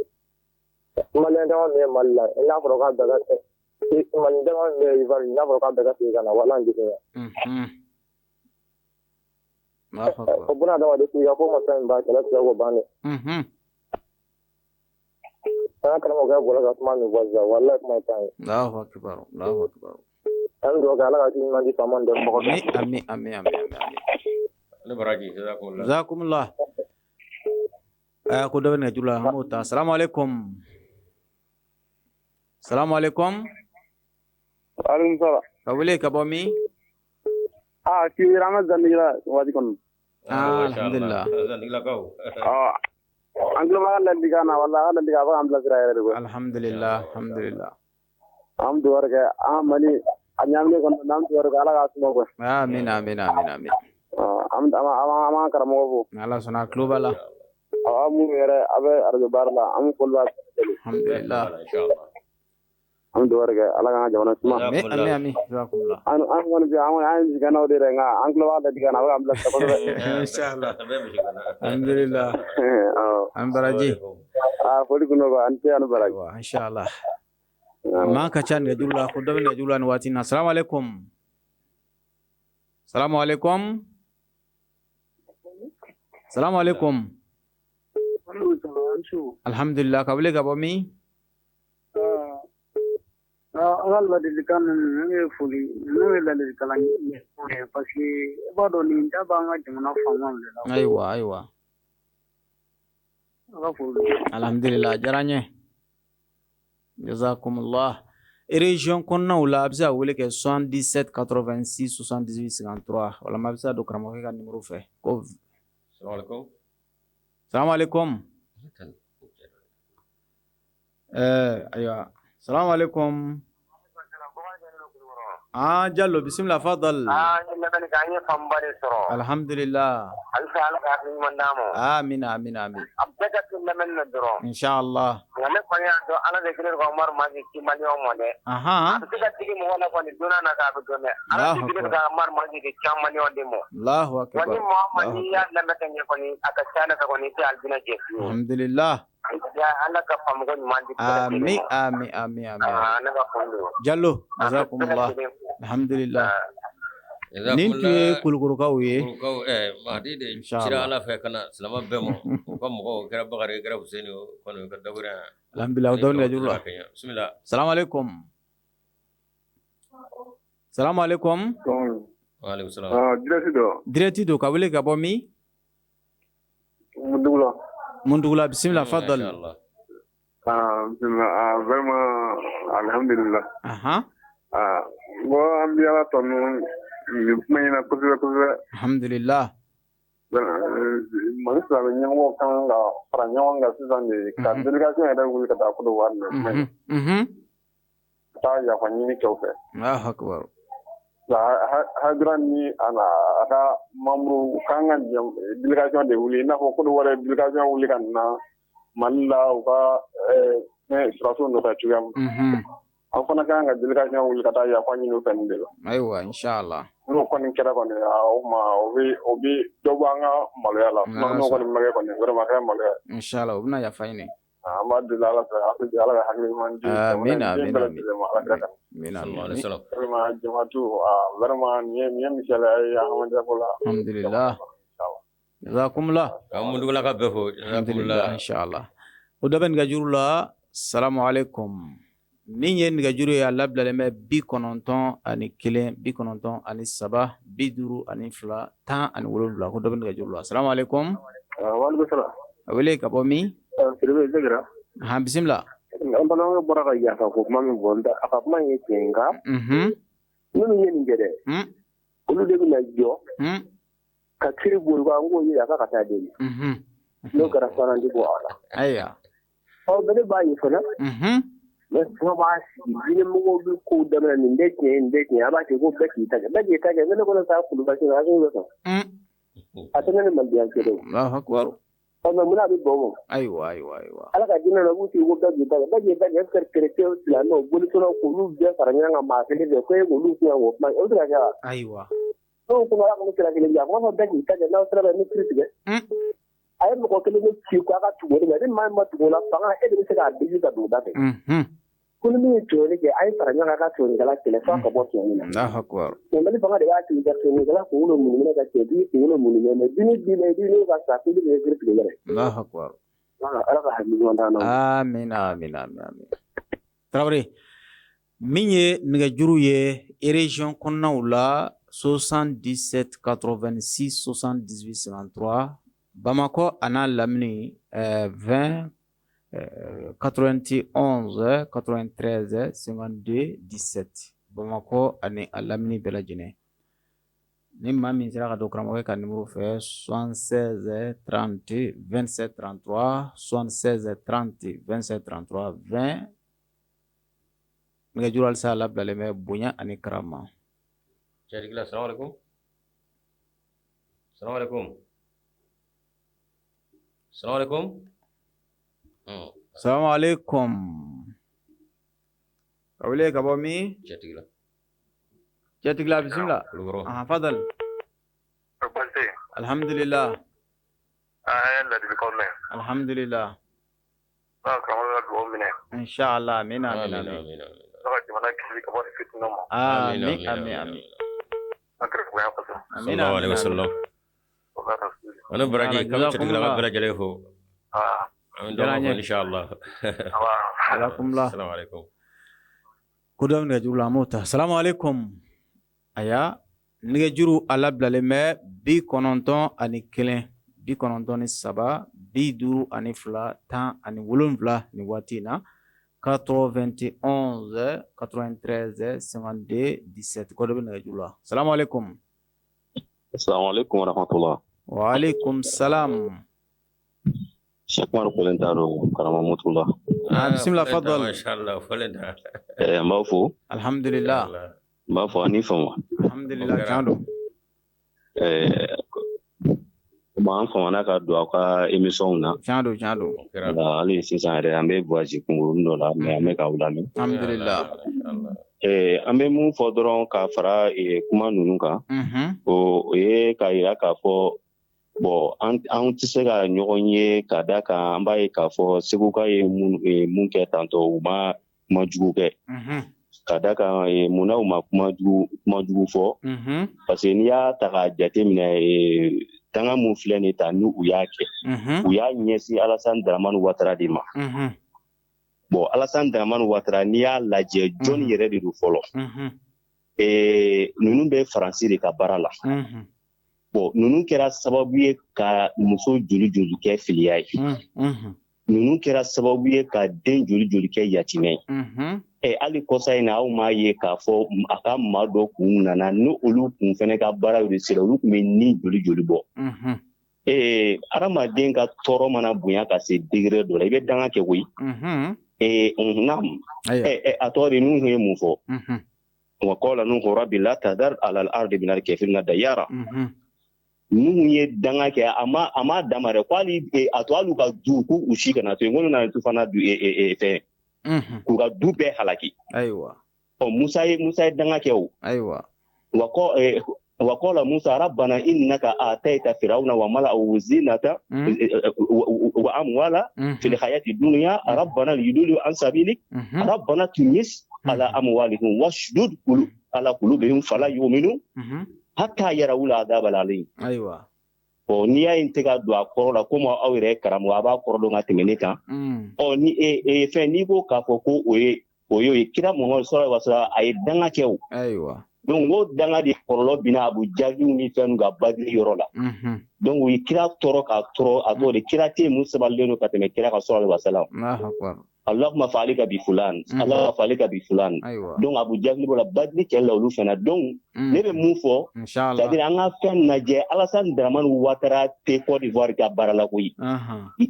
Maliyɛn caman min bɛ Mali la, n'a fɔra k'a bɛɛ ka Mali caman min bɛ Ivoire, n'a fɔra k'a bɛɛ ka segin ka na, walahi an tɛ se yan. O buna adamaden sigi ka fɔ ma fɛn min ban, kɛlɛ tɛ se k'o ban dɛ. An ka karamɔgɔkɛ bɔra ka kuma min fɔ sisan, walahi kuma ye tan ye. Allahu akbar, Allahu akbar. An bɛ dugawu kɛ Ala ka hakili ɲuman di faama ni dɔnnibagaw ma. Amin, amin, amin, amin. Ne baraji, jazakumullah. Jazakumullah. Ko dɔ bɛ nɛgɛjuru la, an b'o ta. Salamu aleykum. Salamu aleykum. Aleykum salaam. Ka wele ka bɔ min? Aa, k'i an ka Zandigila waati kɔnɔ. Alhamdulillah. Zandigilakaw. An tulo b'a ladilikan na, walahi a ka ladilikan a bɛ k'an bilasira yɛrɛ de koyi. Alhamdulillah, alhamdulillah. An bɛ dugawu kɛ an Mali a ɲagaminen kɔnɔ, n'an bɛ dugawu kɛ Ala k'a suma quoi. Amin, amin, amin, amin. An b'an karamɔgɔ fo. Ala sɔnna, a tulo b'a la. Aw minnu yɛrɛ a bɛ arajo baara la, an bɛ foli b'a bɛɛ lajɛlen. Alhamdulillah. An bɛ dugawu kɛ Ala k'an ka jamana suma. Amin, amin, amin. Jazakumullah. An kɔni bɛ an kɔni an ye misigɛnnaw de dɛ, nka an tulo b'a ladilikan na, a bɛ k'an bilasira kosɛbɛ. Inshallah. Alhamdulillah. An baraji. Aa, foli kun don, an tɛ an baraji. Inshallah. Maa ka ca nɛgɛjuru la, ko dɔ bɛ nɛgɛjuru la nin waati in na. Salamu aleykum. Salamu aleykum. Salamu aleykum. Alhamdulillah. Ka wele ka bɔ min? An ka ladilikan ninnu ye foli, ninnu ye ladilikan ye parce que i b'a dɔn nin da b'an ka jamana faamaw de la. Ayiwa, ayiwa. An ka foli. Alhamdulillah, a diyara n ye. Jazakumullah. Région kɔnɔnaw la, a bɛ se ka wele kɛ 77 86 78 53, walima a bɛ se ka don karamɔgɔkɛ ka numéro fɛ. Ko Salamu aleykum. Salamu aleykum. Ayiwa. Salamu aleykum. Ah, Jallo, bismillah, fadal. Ah, n ye lamɛnni kɛ, an ye faamuba de sɔrɔ. Alhamdulillah. Halisa Ala ka hakili ɲuman d'an ma. Amin, amin, amin. A bɛɛ ka to lamɛnni na dɔrɔn. Inshallah. Nka ne kɔni y'a dɔn Ala de kɛlen don ka Umaru Mariki ci maliyɛnw ma dɛ. A bɛ se ka digi mɔgɔ la kɔni don n'a nata a bɛ dɔn dɛ. Ala de kɛlen don ka Umaru Mariki ci maliyɛnw de ma. Allahu akbar. Wa ni maa o maa n'i y'a lamɛn ka ɲɛ kɔni, a ka ca Ala fɛ kɔni i tɛ alijinɛ jɛ fiyewu. Alhamdulillah. Ala ka faamuko ɲuman di. Amin, amin, amin, amin. Ne ka foli don. Jallo, jazakumullah. Alhamdulillah. Nin tun ye Kulukorokaw ye. Kulukorokaw, Mahadi de cira Ala fɛ ka na silamɛ bɛɛ ma. U ka mɔgɔw, o kɛra Bakari, o kɛra Fuseni, o kɔni o kɛra Dabura. Alhamdulillah, o dɔ bɛ nɛgɛjuru la. Bismillah. Salamu aleykum. Salamu aleykum. Wa aleykum salam. Direct don. Direct don, ka wele ka bɔ min? Mundugula. Mundugula, bismillah, fadal. Bismillah, vraiment, alhamdulillah. Bon, an bɛ Ala tanu nin kuma in na kosɛbɛ kosɛbɛ. Alhamdulillah. Mali silamɛ ɲɛmɔgɔw kan ka fara ɲɔgɔn kan sisan de ka délégation yɛrɛ wuli ka taa Côte d'Ivoire ka taa yafa ɲini kɛ u fɛ. Allahu akbar. Haidara ni a ka membre kan ka délégation de wuli i n'a fɔ Côte d'Ivoire ye délégation wuli ka na Mali la u ka sɔrɔdasiw nɔfɛ cogoya min na. An fana kan ka délégation wuli ka taa yafa ɲini u fɛ nin de la. Ayiwa inchallah. N'o kɔni kɛra kɔni o tuma o bɛ dɔ bɔ an ka maloya la. N'o kɔni ma kɛ kɔni vraiment a kɛra maloya ye. Inchallah u bɛna yafa ɲini. An b'a deli Ala fɛ Ala ka hakili ɲuman di. Amina amina. Amina. Vraiment jamatu vraiment nin ye misaliya ye hadamadenya ko la. Alhamdulillah. Jazakumullah. K'an Mundugula ka bɛɛ fo. Alhamdulillah inchallah. O dɔ bɛ nɛgɛjuru la. Salamu aleykum. Min ye nɛgɛjuru ye a labilalen bɛ 91 93 52 17 ko dɔ bɛ nɛgɛjuru la. Salamu aleykum. Walekum salam. A wele ka bɔ min? Sidibe Zegira. Han bisimila. An balimakɛ bɔra ka yafa ko kuma min fɔ a ka kuma in ye tiɲɛ nka minnu ye nin kɛ dɛ olu de bɛna jɔ ka kiri boli an k'o ye a ka taa deli n'o kɛra fana tɛ bɔ a la. Ayiwa. Ɔ bɛɛ ne b'a ye fana. Mais kuma b'a sigi diinɛmɔgɔw bɛ kow daminɛ nin bɛɛ tiɲɛ nin bɛɛ tiɲɛ a b'a kɛ ko bɛɛ k'i ta kɛ bɛɛ k'i ta kɛ ne kɔnɔ taa kulubali a bɛ sɔn a tɛ ne ni maliya kɛ dɛ. Allahu akbar. Ɔ mais mun na a bɛ bɔn o ma. Ayiwa ayiwa ayiwa. Ala ka diinɛ la u b'u sigi ko bɛɛ k'i ta kɛ bɛɛ k'i ta kɛ est ce que chrétien silamɛw bolisɔnnaw k'olu bɛɛ fara ɲɔgɔn kan maa kelen fɛ ko e k'olu kun yan o kuma o bɛ se ka kɛ wa. Ayiwa. N'o kuma ala ko kira kelen bi a kuma fɔ bɛɛ k'i ta kɛ n'aw sera bɛ ni kiri tigɛ. A ye mɔgɔ kelen de ci ko a ka tugu o de ma ni maa min ma tugu o la fanga e de bɛ se k'a digi ka don o da fɛ. Ko ni min ye tɔɲɔli kɛ a ye fara ɲɔgɔn kan ka tɔɲɔlikɛla kɛlɛ f'a ka bɔ tɔɲɔli la. Allahu akbar. Mais Mali fanga de b'a sigi ka tɔɲɔlikɛla kunkolo munumunu ka cɛtigi kunkolo munumunu mais dimi b'i la i b'i ka sa k'i bɛ kiri tigɛ yɛrɛ. Allahu akbar. Ala ka hakili ɲuman d'an ma. Amina amina amina. Tarawele min ye nɛgɛjuru ye région kɔnɔnaw la 77 86 78 53 Bamakɔ a n'a lamini 20 91 93 52 17 Bamakɔ ani a lamini bɛɛ lajɛlen ni maa min sera ka don karamɔgɔkɛ ka numéro fɛ 76 30 27 33 76 30 27 33 20 nɛgɛjuru halisa labilalen bɛ bonya ani karama. Cɛtigila salamu aleykum. Salamu aleykum. Salamu aleykum. Salamu aleykum. Ka wele ka bɔ min? Cɛtigila. Cɛtigila bisimila. Ahan fadal. Alhamdulillah. An ye ladilikanw mɛn. Alhamdulillah. Ala ka karamɔgɔ ka dugawu minɛ. Inshallah amina amina. Ala ka jamana kisi ka bɔ nin fitinɛw ma. Amin amin amin. An kira bonya kosɔn. Amina. Sallallahu alaihi wasallam. Ani baraji k'an bɛ cɛtigila ka bɛɛ lajɛlen fo. An bɛ dɔ fɔ inshallah. Jazakumullah. Salamu alaikum. Ko dɔ bɛ nɛgɛjuru la an b'o ta. Salamu alaikum. Aya nɛgɛjuru a labilalen bɛ 91 93 52 17 nin waati in na 91 93 52 17 ko dɔ bɛ nɛgɛjuru la. Salamu alaikum. Assalamu alaikum warahmatullah. Wa alaikum salam. Cheikh Umar Folenta don Karama Mutula. Bisimila fadal. Mashallah Folenta. N b'aw fo. Alhamdulillah. N b'a fɔ a ni fama. Alhamdulillah tiɲɛ don. An famana ka don aw ka émission na. Tiɲɛ don tiɲɛ don. Hali sisan yɛrɛ an bɛ voyage kunkurunin dɔ la mais an bɛ k'aw lamɛn. Alhamdulillah. An bɛ mun fɔ dɔrɔn ka fara kuma ninnu kan. O ye k'a jira k'a fɔ bon an tɛ se ka ɲɔgɔn ye ka da kan an b'a ye k'a fɔ Seguka ye mun kɛ tantɔ u ma kuma jugu kɛ. Ka da kan munna u ma kuma jugu fɔ. Parce que n'i y'a ta k'a jateminɛ tanga mun filɛ nin ta n'u u y'a kɛ. U y'a ɲɛsin Alassane Dramane Ouattara de ma. Bon Alassane Dramane Ouattara n'i y'a lajɛ jɔnni yɛrɛ de don fɔlɔ. Ninnu bɛ Faransi de ka baara la. Bon ninnu kɛra sababu ye ka muso joli joli kɛ filiya ye. Ninnu kɛra sababu ye ka den joli joli kɛ yatimɛ ye. Hali kɔsa in na aw m'a ye k'a fɔ a ka maa dɔ kun nana ni olu kun fana ka baara de sera olu tun bɛ ni joli joli bɔ. Adamaden ka tɔɔrɔ mana bonya ka se degré dɔ la, i bɛ danga kɛ koyi. Naam. A tɔgɔ de Nuhu ye mun fɔ? Wa qala Nuhu rabbi la tadhar ala al-ardi min al-kafirina dayyara. Nuhu ye danga kɛ, a ma dama dɛ, ko hali a to hali u ka du k'u u si kana to yen, ko n'u nana tufana du fɛn k'u ka du bɛɛ halaki. Ayiwa. Ɔ Musa ye danga kɛ o. Ayiwa. Wa qala Musa rabbana innaka atayta fir'auna wa mala'ahu zinata wa amwala fil hayati dunya rabbana liyudillu an sabilik rabbana tumis ala amwalihim washdud ala qulubihim fala yu'minu hatta yarawul adhab al-alim. Ayiwa. Bon, n'i y'a ye n tɛ ka don a kɔrɔ la, komi aw yɛrɛ ye karamɔgɔ, a b'a kɔrɔ dɔn ka tɛmɛ ne kan. Ɔ ni fɛn n'i ko k'a fɔ ko o ye kira Muhamadu sallallahu alaihi wasallam, a ye danga kɛ o. Ayiwa. Donc o danga de kɔlɔlɔ binna Abu Jahiliw ni fɛn ka Badiri yɔrɔ la. Donc u ye kira tɔɔrɔ k'a tɔɔrɔ, a tɔgɔ de kira tɛ yen mun sabalilen don ka tɛmɛ kira kan sallallahu alaihi wasallam. Allahumma fa'alika bi fulan, Allahumma fa'alika bi fulan. Donc Abu Jahili bɔra Badiri kɛlɛ la olu fana. Donc ne bɛ mun fɔ, c'est à dire an ka fɛn lajɛ, Alassane Dramane Ouattara tɛ Côte d'Ivoire ka baara la koyi.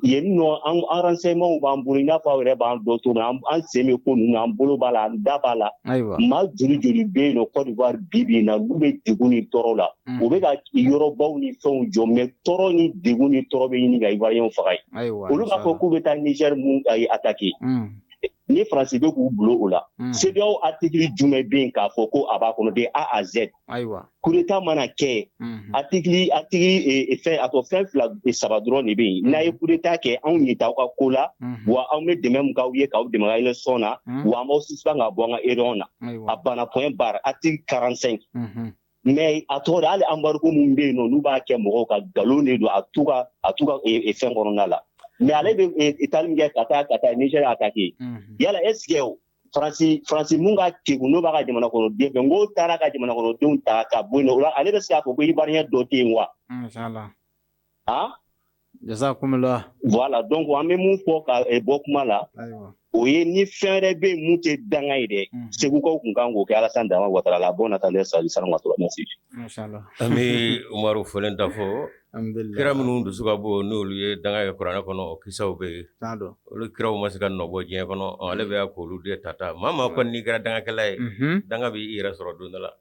Yen nɔ an renseignements b'an bolo, i n'a fɔ aw yɛrɛ b'an dɔn cogo min, an sen bɛ ko ninnu na, an bolo b'a la, an da b'a la. Maa joli joli bɛ yen nɔ Côte d'Ivoire bi bi in na, n'u bɛ degun ni tɔɔrɔ la. U bɛ ka yɔrɔbaw ni fɛnw jɔ, mais tɔɔrɔ ni degun ni tɔɔrɔ bɛ ɲini ka Ivoiriens faga yen. Olu b'a fɔ k'u bɛ taa Niger mun attaquer. Ni Faransi bɛ k'u bulon o la, CEDEAO article jumɛn bɛ yen k'a fɔ ko a b'a kɔnɔ de A à Z. Ayiwa. Coup d'État mana kɛ, article fɛn a tɔ fɛn fila saba dɔrɔn de bɛ yen. N'a ye coup d'État kɛ, anw ɲɛ t'aw ka ko la, wa anw bɛ dɛmɛ min k'aw ye k'aw dɛmɛ ka élection na, wa an b'aw suspend ka bɔ an ka réunion na. A banna, point barre, article 45. Mais a tɔgɔ de hali embargo min bɛ yen nɔ, n'u b'a kɛ mɔgɔw ka nkalon de don, a t'u ka fɛn kɔnɔna la. Mais ale bɛ taali min kɛ ka taa Niger attaquer. Yala est ce que Faransi mun ka kegun n'o b'a ka jamana kɔnɔden fɛ, n k'o taara ka jamana kɔnɔdenw ta ka bɔ yen nɔ, ale bɛ se k'a fɔ ko Ivoirien dɔ tɛ yen wa? Inchallah. Ah? Jazakumullah. Voilà, donc an bɛ mun fɔ ka bɔ kuma la, o ye ni fɛn wɛrɛ bɛ yen mun tɛ danga ye dɛ, Segukaw kun kan k'o kɛ Alassane Dramane Ouattara la. Bon attendeur, salut, salam wa rahmatullah, merci. Inchallah. An bɛ Umaru Fɔlenta fɔ. Kira minnu dusu ka bon n'olu ye danga kɛ kuranɛ kɔnɔ, o kisaw bɛ yen. Olu kiraw ma se ka nɔ bɔ diɲɛ kɔnɔ, ale bɛ k'olu de ta ta. Maa kɔni n'i kɛra dangakɛla ye, danga b'i yɛrɛ sɔrɔ don dɔ la.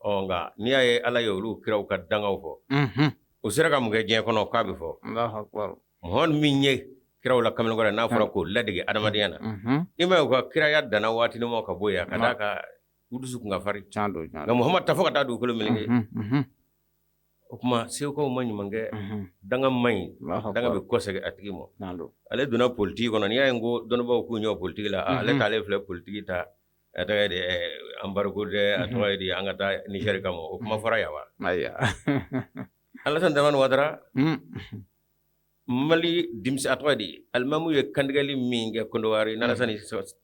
Ɔ nka n'i y'a ye Ala ye olu kiraw ka dangaw fɔ, u sera ka mun kɛ diɲɛ kɔnɔ k'a bɛ fɔ. Mɔgɔ min ye kiraw la kamalenkɔrɔ n'a fɔra k'o ladege adamadenya na, i ma ye u ka kiraya danna waati ma ka bɔ yen, ka d'a kan u dusu kun ka farin. Nka Muhamadu ta fo ka taa dugukolo meleke. O tuma Segukaw ma ɲuman kɛ, danga man ɲi, danga bɛ kɔsegin a tigi ma. Ale donna politiki kɔnɔ, n'i y'a ye ko dɔnnibaaw k'u ɲɔ politiki la, ale t'ale filɛ politiki ta, a tɔgɔ ye di embargo dɛ, a tɔgɔ ye di an ka taa Niger kama, o kuma fɔra yan wa? Alassane Dramane Ouattara, Mali denmisɛn, a tɔgɔ ye di alimamu ye kantigɛli min kɛ Kondowari, n'Alassane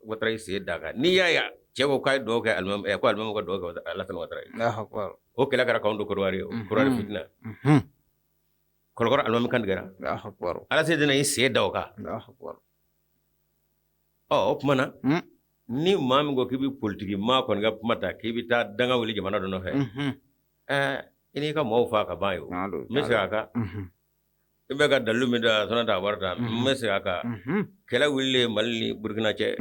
Ouattara ye sen d'a kan, n'i y'a ye cɛ ko k'a ye dugawu kɛ alimamu, ko alimamu ka dugawu kɛ Alassane Ouattara ye. O kɛlɛ kɛra k'anw to Kondowari, Kondowari fitina. Kɔlɔkɔrɔ alimamu kantigɛra. Alassane nana i sen da o kan. Ɔ o tuma na, ni maa min ko k'i bɛ politiki maa kɔni ka kuma ta k'i bɛ taa danga wuli jamana dɔ nɔfɛ, i n'i ka maaw faa ka ban ye o. N bɛ segin a kan. I bɛ ka dalilu min da sɔnna ta wari ta, n bɛ segin a kan. Kɛlɛ wulilen Mali ni Burukina cɛ,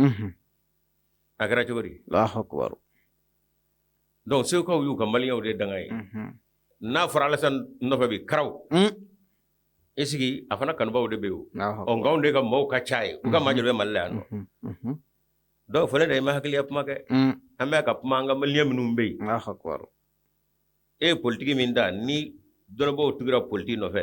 a kɛra cogo di? Donc Segukaw y'u ka maliyɛnw de danga ye. N'a fɔra Alassane nɔfɛ bi karaw, i sigi a fana kanubaw de bɛ yen o. Ɔ nka anw de ka maaw ka ca ye, u ka maa joli bɛ Mali la yan nɔ? Donc fɔlɔ de i ma hakiliya kuma kɛ. An bɛ ka kuma an ka maliyɛn minnu bɛ yen. E ye politiki min ta, ni dɔnnibaaw tugura politiki nɔfɛ,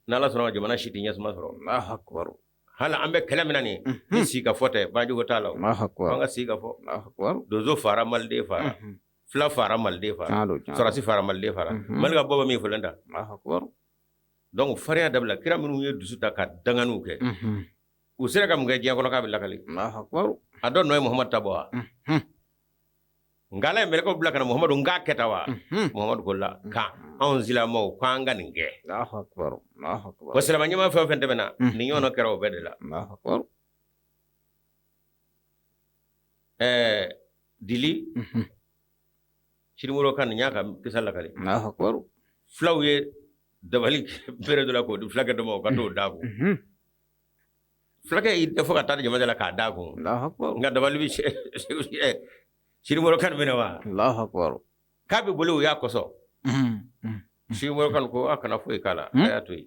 n'Ala sɔnna jamana si tɛ ɲɛsuma sɔrɔ. Hali an bɛ kɛlɛ min na nin ni sigi ka fɔ tɛ, banjugu t'a la. An ka sigi ka fɔ. Donso fara maliden fara, fila fara maliden fara, sɔrɔdasi fara maliden fara, Mali ka bɔ min fɔlen ta. Donc farinya dabila, kira minnu ye dusu ta ka danganiw kɛ, u sera ka mun kɛ diɲɛ kɔnɔ k'a bɛ lakali? A dɔ nɔ ye Muhamadu ta bɔ wa? Nka Ala ye mɛlɛkɛw bila ka na Muhamadu n k'a kɛ tan wa? Muhamadu ko la kan anw silamɛw k'an ka nin kɛ. Wa silamɛ ɲɛmaa fɛn o fɛn tɛmɛna, nin ɲɔgɔn kɛra o bɛɛ de la. Dili Sirimoro kan nin y'a ka kisa lakali. Fulaw ye Dabali bere dɔ la k'o di fulakɛ dɔ ma o ka t'o d'a kun. Fulakɛ y'i fo ka taa jama la k'a d'a kun. Nka dabali bɛ Sidi Moribo Kane minɛ wa? K'a bɛ boli o y'a kɔsɔ. Sidi Moribo Kane ko a kana foyi k'a la, a y'a to yen.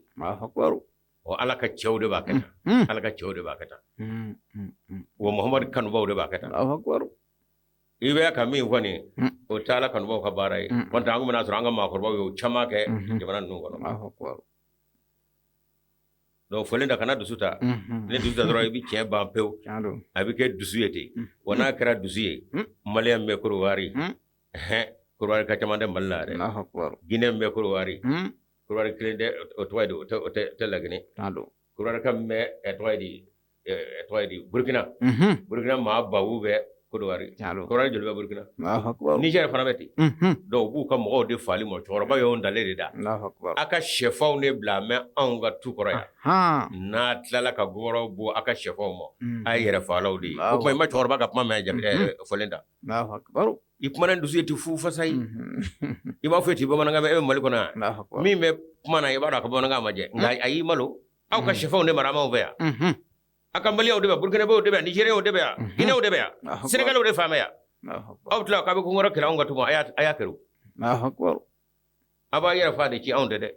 Ɔ Ala ka cɛw de b'a kɛ tan. Ala ka cɛw de b'a kɛ tan. Wa Muhamadu kanubaw de b'a kɛ tan. I bɛ ka min fɔ nin ye, o tɛ Ala kanubaw ka baara ye. N'o tɛ an tun bɛna sɔrɔ an ka maakɔrɔbaw y'o caman kɛ jamana ninnu kɔnɔ. Donc fɔlen da kana dusu ta. Ni dusu ta dɔrɔn i bɛ tiɲɛ ban pewu. A bɛ kɛ dusu ye ten. Wa n'a kɛra dusu ye, Maliyɛn bɛ Korowari, Korowari ka caman tɛ Mali la dɛ. Ginɛ bɛ Korowari, Korowari kelen tɛ o tɔgɔ ye di o tɛ Laginɛ. Korowari ka bɛ tɔgɔ ye di tɔgɔ ye di Burukina. Burukina maa bawu bɛ Korowari. Korowari joli bɛ Burukina? Nizɛri fana bɛ ten. Donc u b'u ka mɔgɔw de faali ma. Cɛkɔrɔba y'o ntalen de da. A ka sɛfanw de bila mɛ anw ka tu kɔrɔ yan. N'a tilala ka gɔrɔ bɔ a ka sɛfanw ma, a ye yɛrɛ faalaw de ye. O tuma i ma cɛkɔrɔba ka kuma mɛn fɔlen da. I kumana dusu ye tɛ fu fasa ye. I b'a fɔ i tɛ bamanankan mɛn, e bɛ Mali kɔnɔ yan. Min bɛ kuma na i b'a dɔn a ka bamanankan ma jɛ, nka a y'i malo. Aw ka sɛfanw de mara anw fɛ yan. A ka Maliyaw de bɛ Burukinabew de bɛ Nizɛriyaw de bɛ yan, Ginɛw de bɛ yan, Sɛnɛgaliw de fan bɛ yan. Aw bɛ tila k'a bɛ kɔngɔ kɛlɛ anw ka tuma a y'a kɛ aw b'a yɛrɛ fa de ci anw tɛ dɛ.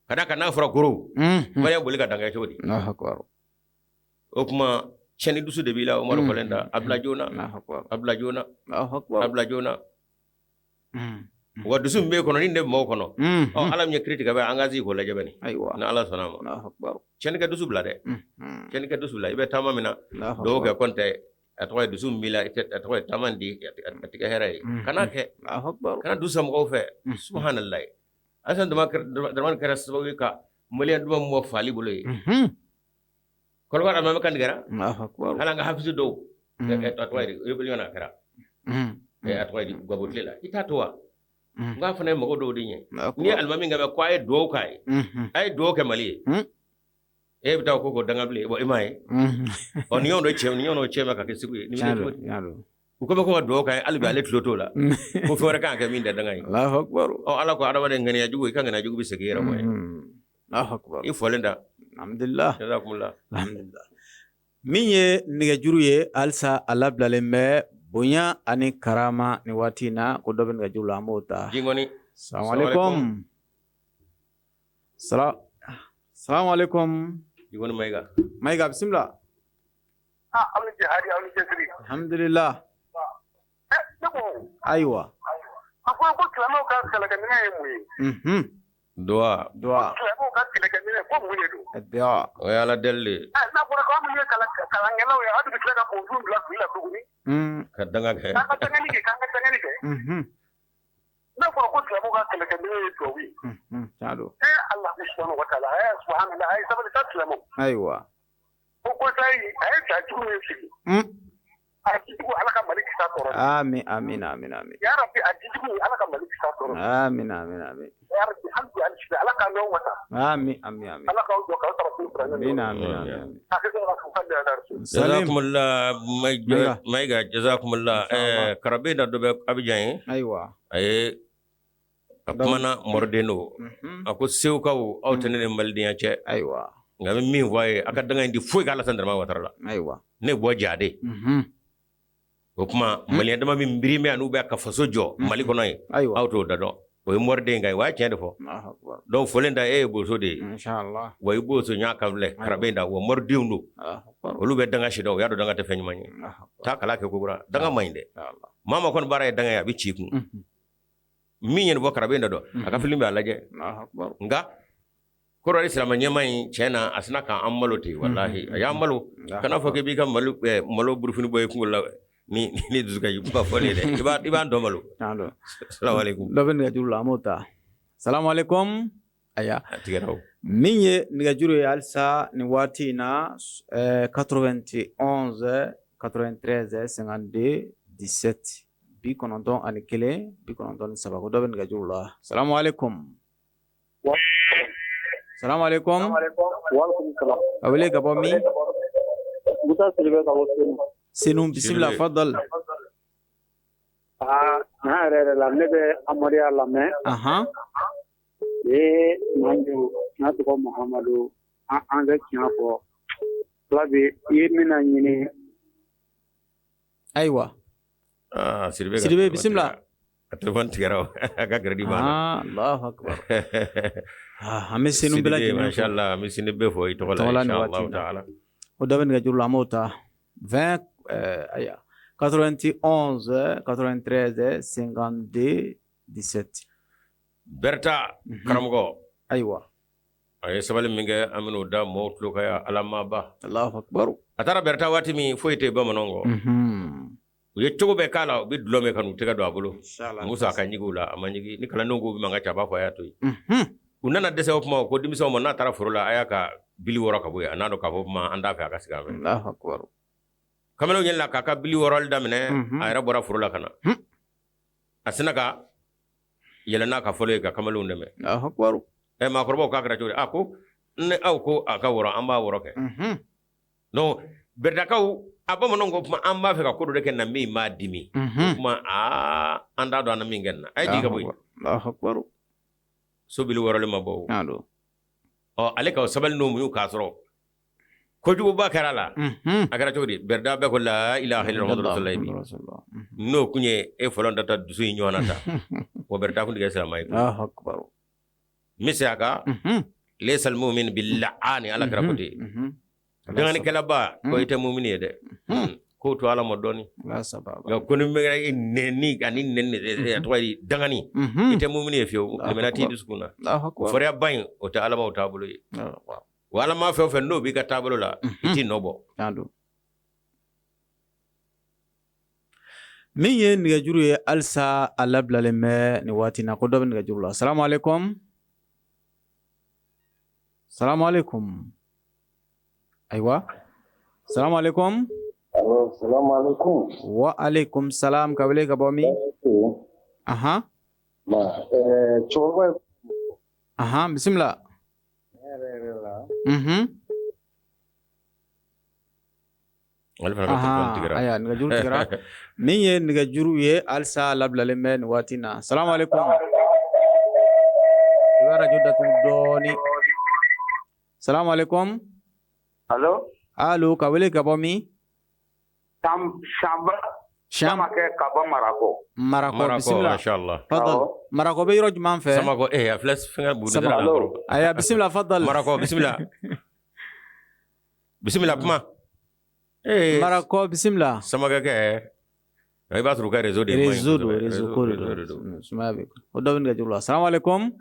Ka d'a kan n'a fɔra gorow, Maliyɛn boli ka dankɛ cogo di? O tuma tiɲɛni dusu de b'i la Umaru Fɔlenta, a bila joona, a bila joona, a bila joona. Wa dusu min b'e kɔnɔ ni de maaw kɔnɔ, ɔ Ala min ye kiri tigɛ bɛ an ka sigi k'o lajɛ bani, ayiwa, ni Ala sɔnna a ma. Tiɲɛnikɛ dusu bila dɛ, tiɲɛnikɛ dusu bila, i bɛ taama min na, dugawu kɛ kɔntɛ a tɔgɔ ye dusu min b'i la, a tɔgɔ ye taama di a tɛ kɛ hɛrɛ ye, kana kɛ, kana dusu san mɔgɔw fɛ, subahanallahi. Alasani Daramani kɛra sababu ye ka maliyɛn duman bɔ faali bolo ye. Kɔrɔba alimami kan tigɛra, hali an ka hafizu dɔw, a tɔgɔ ye di, rébellion a kɛra. A tɔgɔ ye di, Gbagbo tile la, i t'a to wa? N k'a fana ye mɔgɔ dɔw de ɲɛ. N'i ye alimami kan mɛn ko a ye dugawu k'a ye, a ye dugawu kɛ Mali ye, e bɛ taa ko ko danga bilen, i m'a ye? Ɔ nin y'o cɛ nin y'o cɛ ka kɛ segu ye. U ko ko ka dugawu k'a ye hali bi ale tulo t'o la. Ko fɛn wɛrɛ kan ka kɛ min tɛ danga ye. Ɔ Ala ko adamaden ŋaniya jugu, i ka ŋaniya jugu bɛ segin i yɛrɛ ma ye. I fɔlen da. Alhamdulillah. Jazakumullah. Alhamdulillah. Min ye nɛgɛjuru ye halisa a labilalen bɛ bonya ani karama ni waati in na, ko dɔ bɛ nɛgɛjuru la, an b'o ta. Jingɔni. Salamu alaikum. Alaikum. Jingɔni Mayiga. Mayiga, bisimila. Ah, aw ni ce hadi, aw ni cɛsiri. Alhamdulillah. Ne ko. Ayiwa. A ko ko silamɛw ka kɛlɛkɛminɛn ye mun ye? Duwa. Duwa. Silamɛw ka kɛlɛkɛminɛn ko mun de don? Duwa. O ye Ala deli de ye. N'a fɔra ko aw minnu ye kalankɛlaw ye, aw de bɛ tila ka bonfin bila fili la tuguni. Ka danga kɛ. K'an ka dangani kɛ, k'an ka dangani kɛ. N'a fɔra ko silamɛw ka kɛlɛkɛminɛn ye duwawu ye. Tiɲɛ don. Ee Alahu subahana wa taala, a ye subahana, a ye sabali sa silamɛw. Ayiwa. Ko conseil a ye ja jugu min sigi. A jugu Ala ka Mali kisi a tɔɔrɔ ma. Amin amin amin amin. Ya Rabbi a jugu Ala ka Mali kisi a tɔɔrɔ ma. Amin amin amin. Ya Rabbi hali bi hali sini Ala k'an n'aw wasa. Amin amin amin. Ala k'aw jɔ k'aw sara su kuranɛ. Amin amin amin. Jazakumullah Mayiga jazakumullah karabe da dɔ bɛ Abijan ye. Ayiwa. A ye a kumana mɔriden don a ko segukaw aw tɛ ne ni malidenya cɛ. Ayiwa. Nka bɛ min fɔ a ye, a ka danga in di foyi k'Alasan Daramani Watara la. Ayiwa. Ne bɔ jade. O tuma maliyɛn dama min biri bɛ n'u bɛ ka faso jɔ Mali kɔnɔ ye. Ayiwa. Aw t'o da dɔn. O ye mɔriden ka ye, o y'a tiɲɛ de fɔ. Donc fɔlen da e ye boso de ye. Inshallah. Wa i boso ɲa kan filɛ karabe da wa mɔridenw don. Olu bɛ danga si dɔn, u y'a dɔn danga tɛ fɛn ɲuman ye. Taa kalan kɛ kokura, danga man ɲi dɛ. Maa ma kɔni baara ye danga ye, a bɛ ci i kun. Min ye nin fɔ karabe da dɔn, a ka film bɛ a lajɛ. Nka kɔrɔri silamɛ ɲɛmaa in tiɲɛ na a sina k'an malo ten, walahi a y'an malo. Kana fɔ k'i b'i ka malo burufini bɔ i kunkolo la ni ni dusukasi kuma fɔlen dɛ, i b'an dɔn malo. Salamu aleykum. Dɔ bɛ nɛgɛjuru la, an b'o ta. Salamu aleykum. Aya. A tigɛra o. Min ye nɛgɛjuru ye halisa nin waati in na, 91 93 52 17 91 93, ko dɔ bɛ nɛgɛjuru la. Salamu aleykum. Salamu aleykum. A wele ka bɔ min? Musa Sidibe ka bɔ Senu. Senu, bisimila, fadal. Aa, tiɲɛ yɛrɛ yɛrɛ la, ne bɛ Amadiya lamɛn. Ahan. Ee n'a tɔgɔ Muhamadu, an ka tiɲɛ fɔ. Ala bɛ i ye min ɲini. Ayiwa. Aa, Sidibe. Sidibe, bisimila. A téléphone tigɛra, a ka crédit banna. Allahu akbar. An bɛ senu bɛɛ lajɛlen fo. Mashallah, an bɛ senu bɛɛ fo i tɔgɔ la, inshallah ta'ala. O dɔ bɛ nɛgɛjuru la, an b'o ta. 20 ayiwa, 91 93 52 17. Berta karamɔgɔ. Ayiwa. A ye sabali min kɛ, an bɛn'o da mɔgɔw tulo kan yan, Ala maaba. Allahu akbar. A taara Berta waati min, foyi tɛ bamananw kɔ. U ye cogo bɛɛ k'a la, u bɛ dulɔ min ka n'u tɛgɛ don a bolo. Musa a ka ɲigi u la, a ma ɲigi. Ni kalandenw ko bɛ mankan ci, a b'a fɔ a y'a to yen. U nana dɛsɛ o kuma, ko denmisɛnw ma, n'a taara foro la, a y'a ka bili wɔrɔ ka bɔ yen, a n'a dɔn k'a fɔ kuma an t'a fɛ a ka sigi an fɛ. Allahu akbar. Kamalenw yɛlɛla k'a ka bili wɔrɔli daminɛ, a yɛrɛ bɔra foro la ka na. A sina ka yɛlɛ n'a ka fɔlɔ ye ka kamalenw dɛmɛ. Allahu akbar. Ɛ, maakɔrɔbaw k'a kɛra cogo di? A ko ni aw ko a ka wɔrɔ, an b'a wɔrɔ kɛ. Donc Bɛrɛdakaw, a bamananw ko kuma, an b'a fɛ ka ko dɔ de kɛ na min b'a dimi. O kuma, aa, an t'a dɔn an na min kɛ nin na. A ye jigin ka bɔ yen. Allahu akbar. So bili wɔrɔli ma bɔ o. Ɔ, ale ka sabali n'o muɲu k'a sɔrɔ kojuguba kɛra a la. A kɛra cogo di? Bɛrɛda bɛɛ ko la ilaha illallah Muhammadu rasulullah. N'o kun ye e fɔlɔ ta dusu in ɲɔgɔn na ta. O Bɛrɛda kun tɛ kɛ silamɛ ye. Allahu akbar. N bɛ segin a kan. Laysal mu'min bil-la'ani, Ala kira ko ten. Danganikɛlaba ko i tɛ mumini ye dɛ. K'o to Ala ma dɔɔni. Nka ko ni bɛ nɛni ani nɛni, a tɔgɔ ye dangani, i tɛ mumini ye fiyewu, limaniya t'i dusukun na. O farinyaba in, o tɛ Alamaw taabolo ye. Wa Alama fɛn o fɛn n'o b'i ka taabolo la, i t'i nɔ bɔ. Min ye nɛgɛjuru ye, halisa a labilalen bɛ nin waati na, ko dɔ bɛ nɛgɛjuru la. Salamu aleykum. Salamu aleykum. Ayiwa. Salamu aleykum. Salamu aleykum. Wa aleykum salam. Ka wele ka bɔ min? Ahan. Cɛkɔrɔba. Ahan, bisimila. Yɛrɛ la. Ale fana ka téléphone tigɛra. Ayiwa, nɛgɛjuru tigɛra. Min ye nɛgɛjuru ye, halisa labilalen bɛ nin waati na. Salamu aleykum. I bɛ arajo datugu dɔɔni. Salamu aleykum. Allo. Allo, ka wele ka bɔ min? Sanba. Samakɛ ka bɔ Marakɔ. Marakɔ, bisimila. Mashallah. Fadal. Marakɔ bɛ yɔrɔ jumɛn fɛ? Samakɔ, a filɛ fɛngɛ bugu. Samakɔ. Ayiwa, bisimila, fadal. Marakɔ, bisimila. Bisimila, kuma. Marakɔ, bisimila. Samakɛ kɛ. I b'a sɔrɔ u ka réseau de réseau don, réseau ko de don. Sumaya bɛ. O dɔ bɛ nɛgɛjuru la. Salamu aleykum.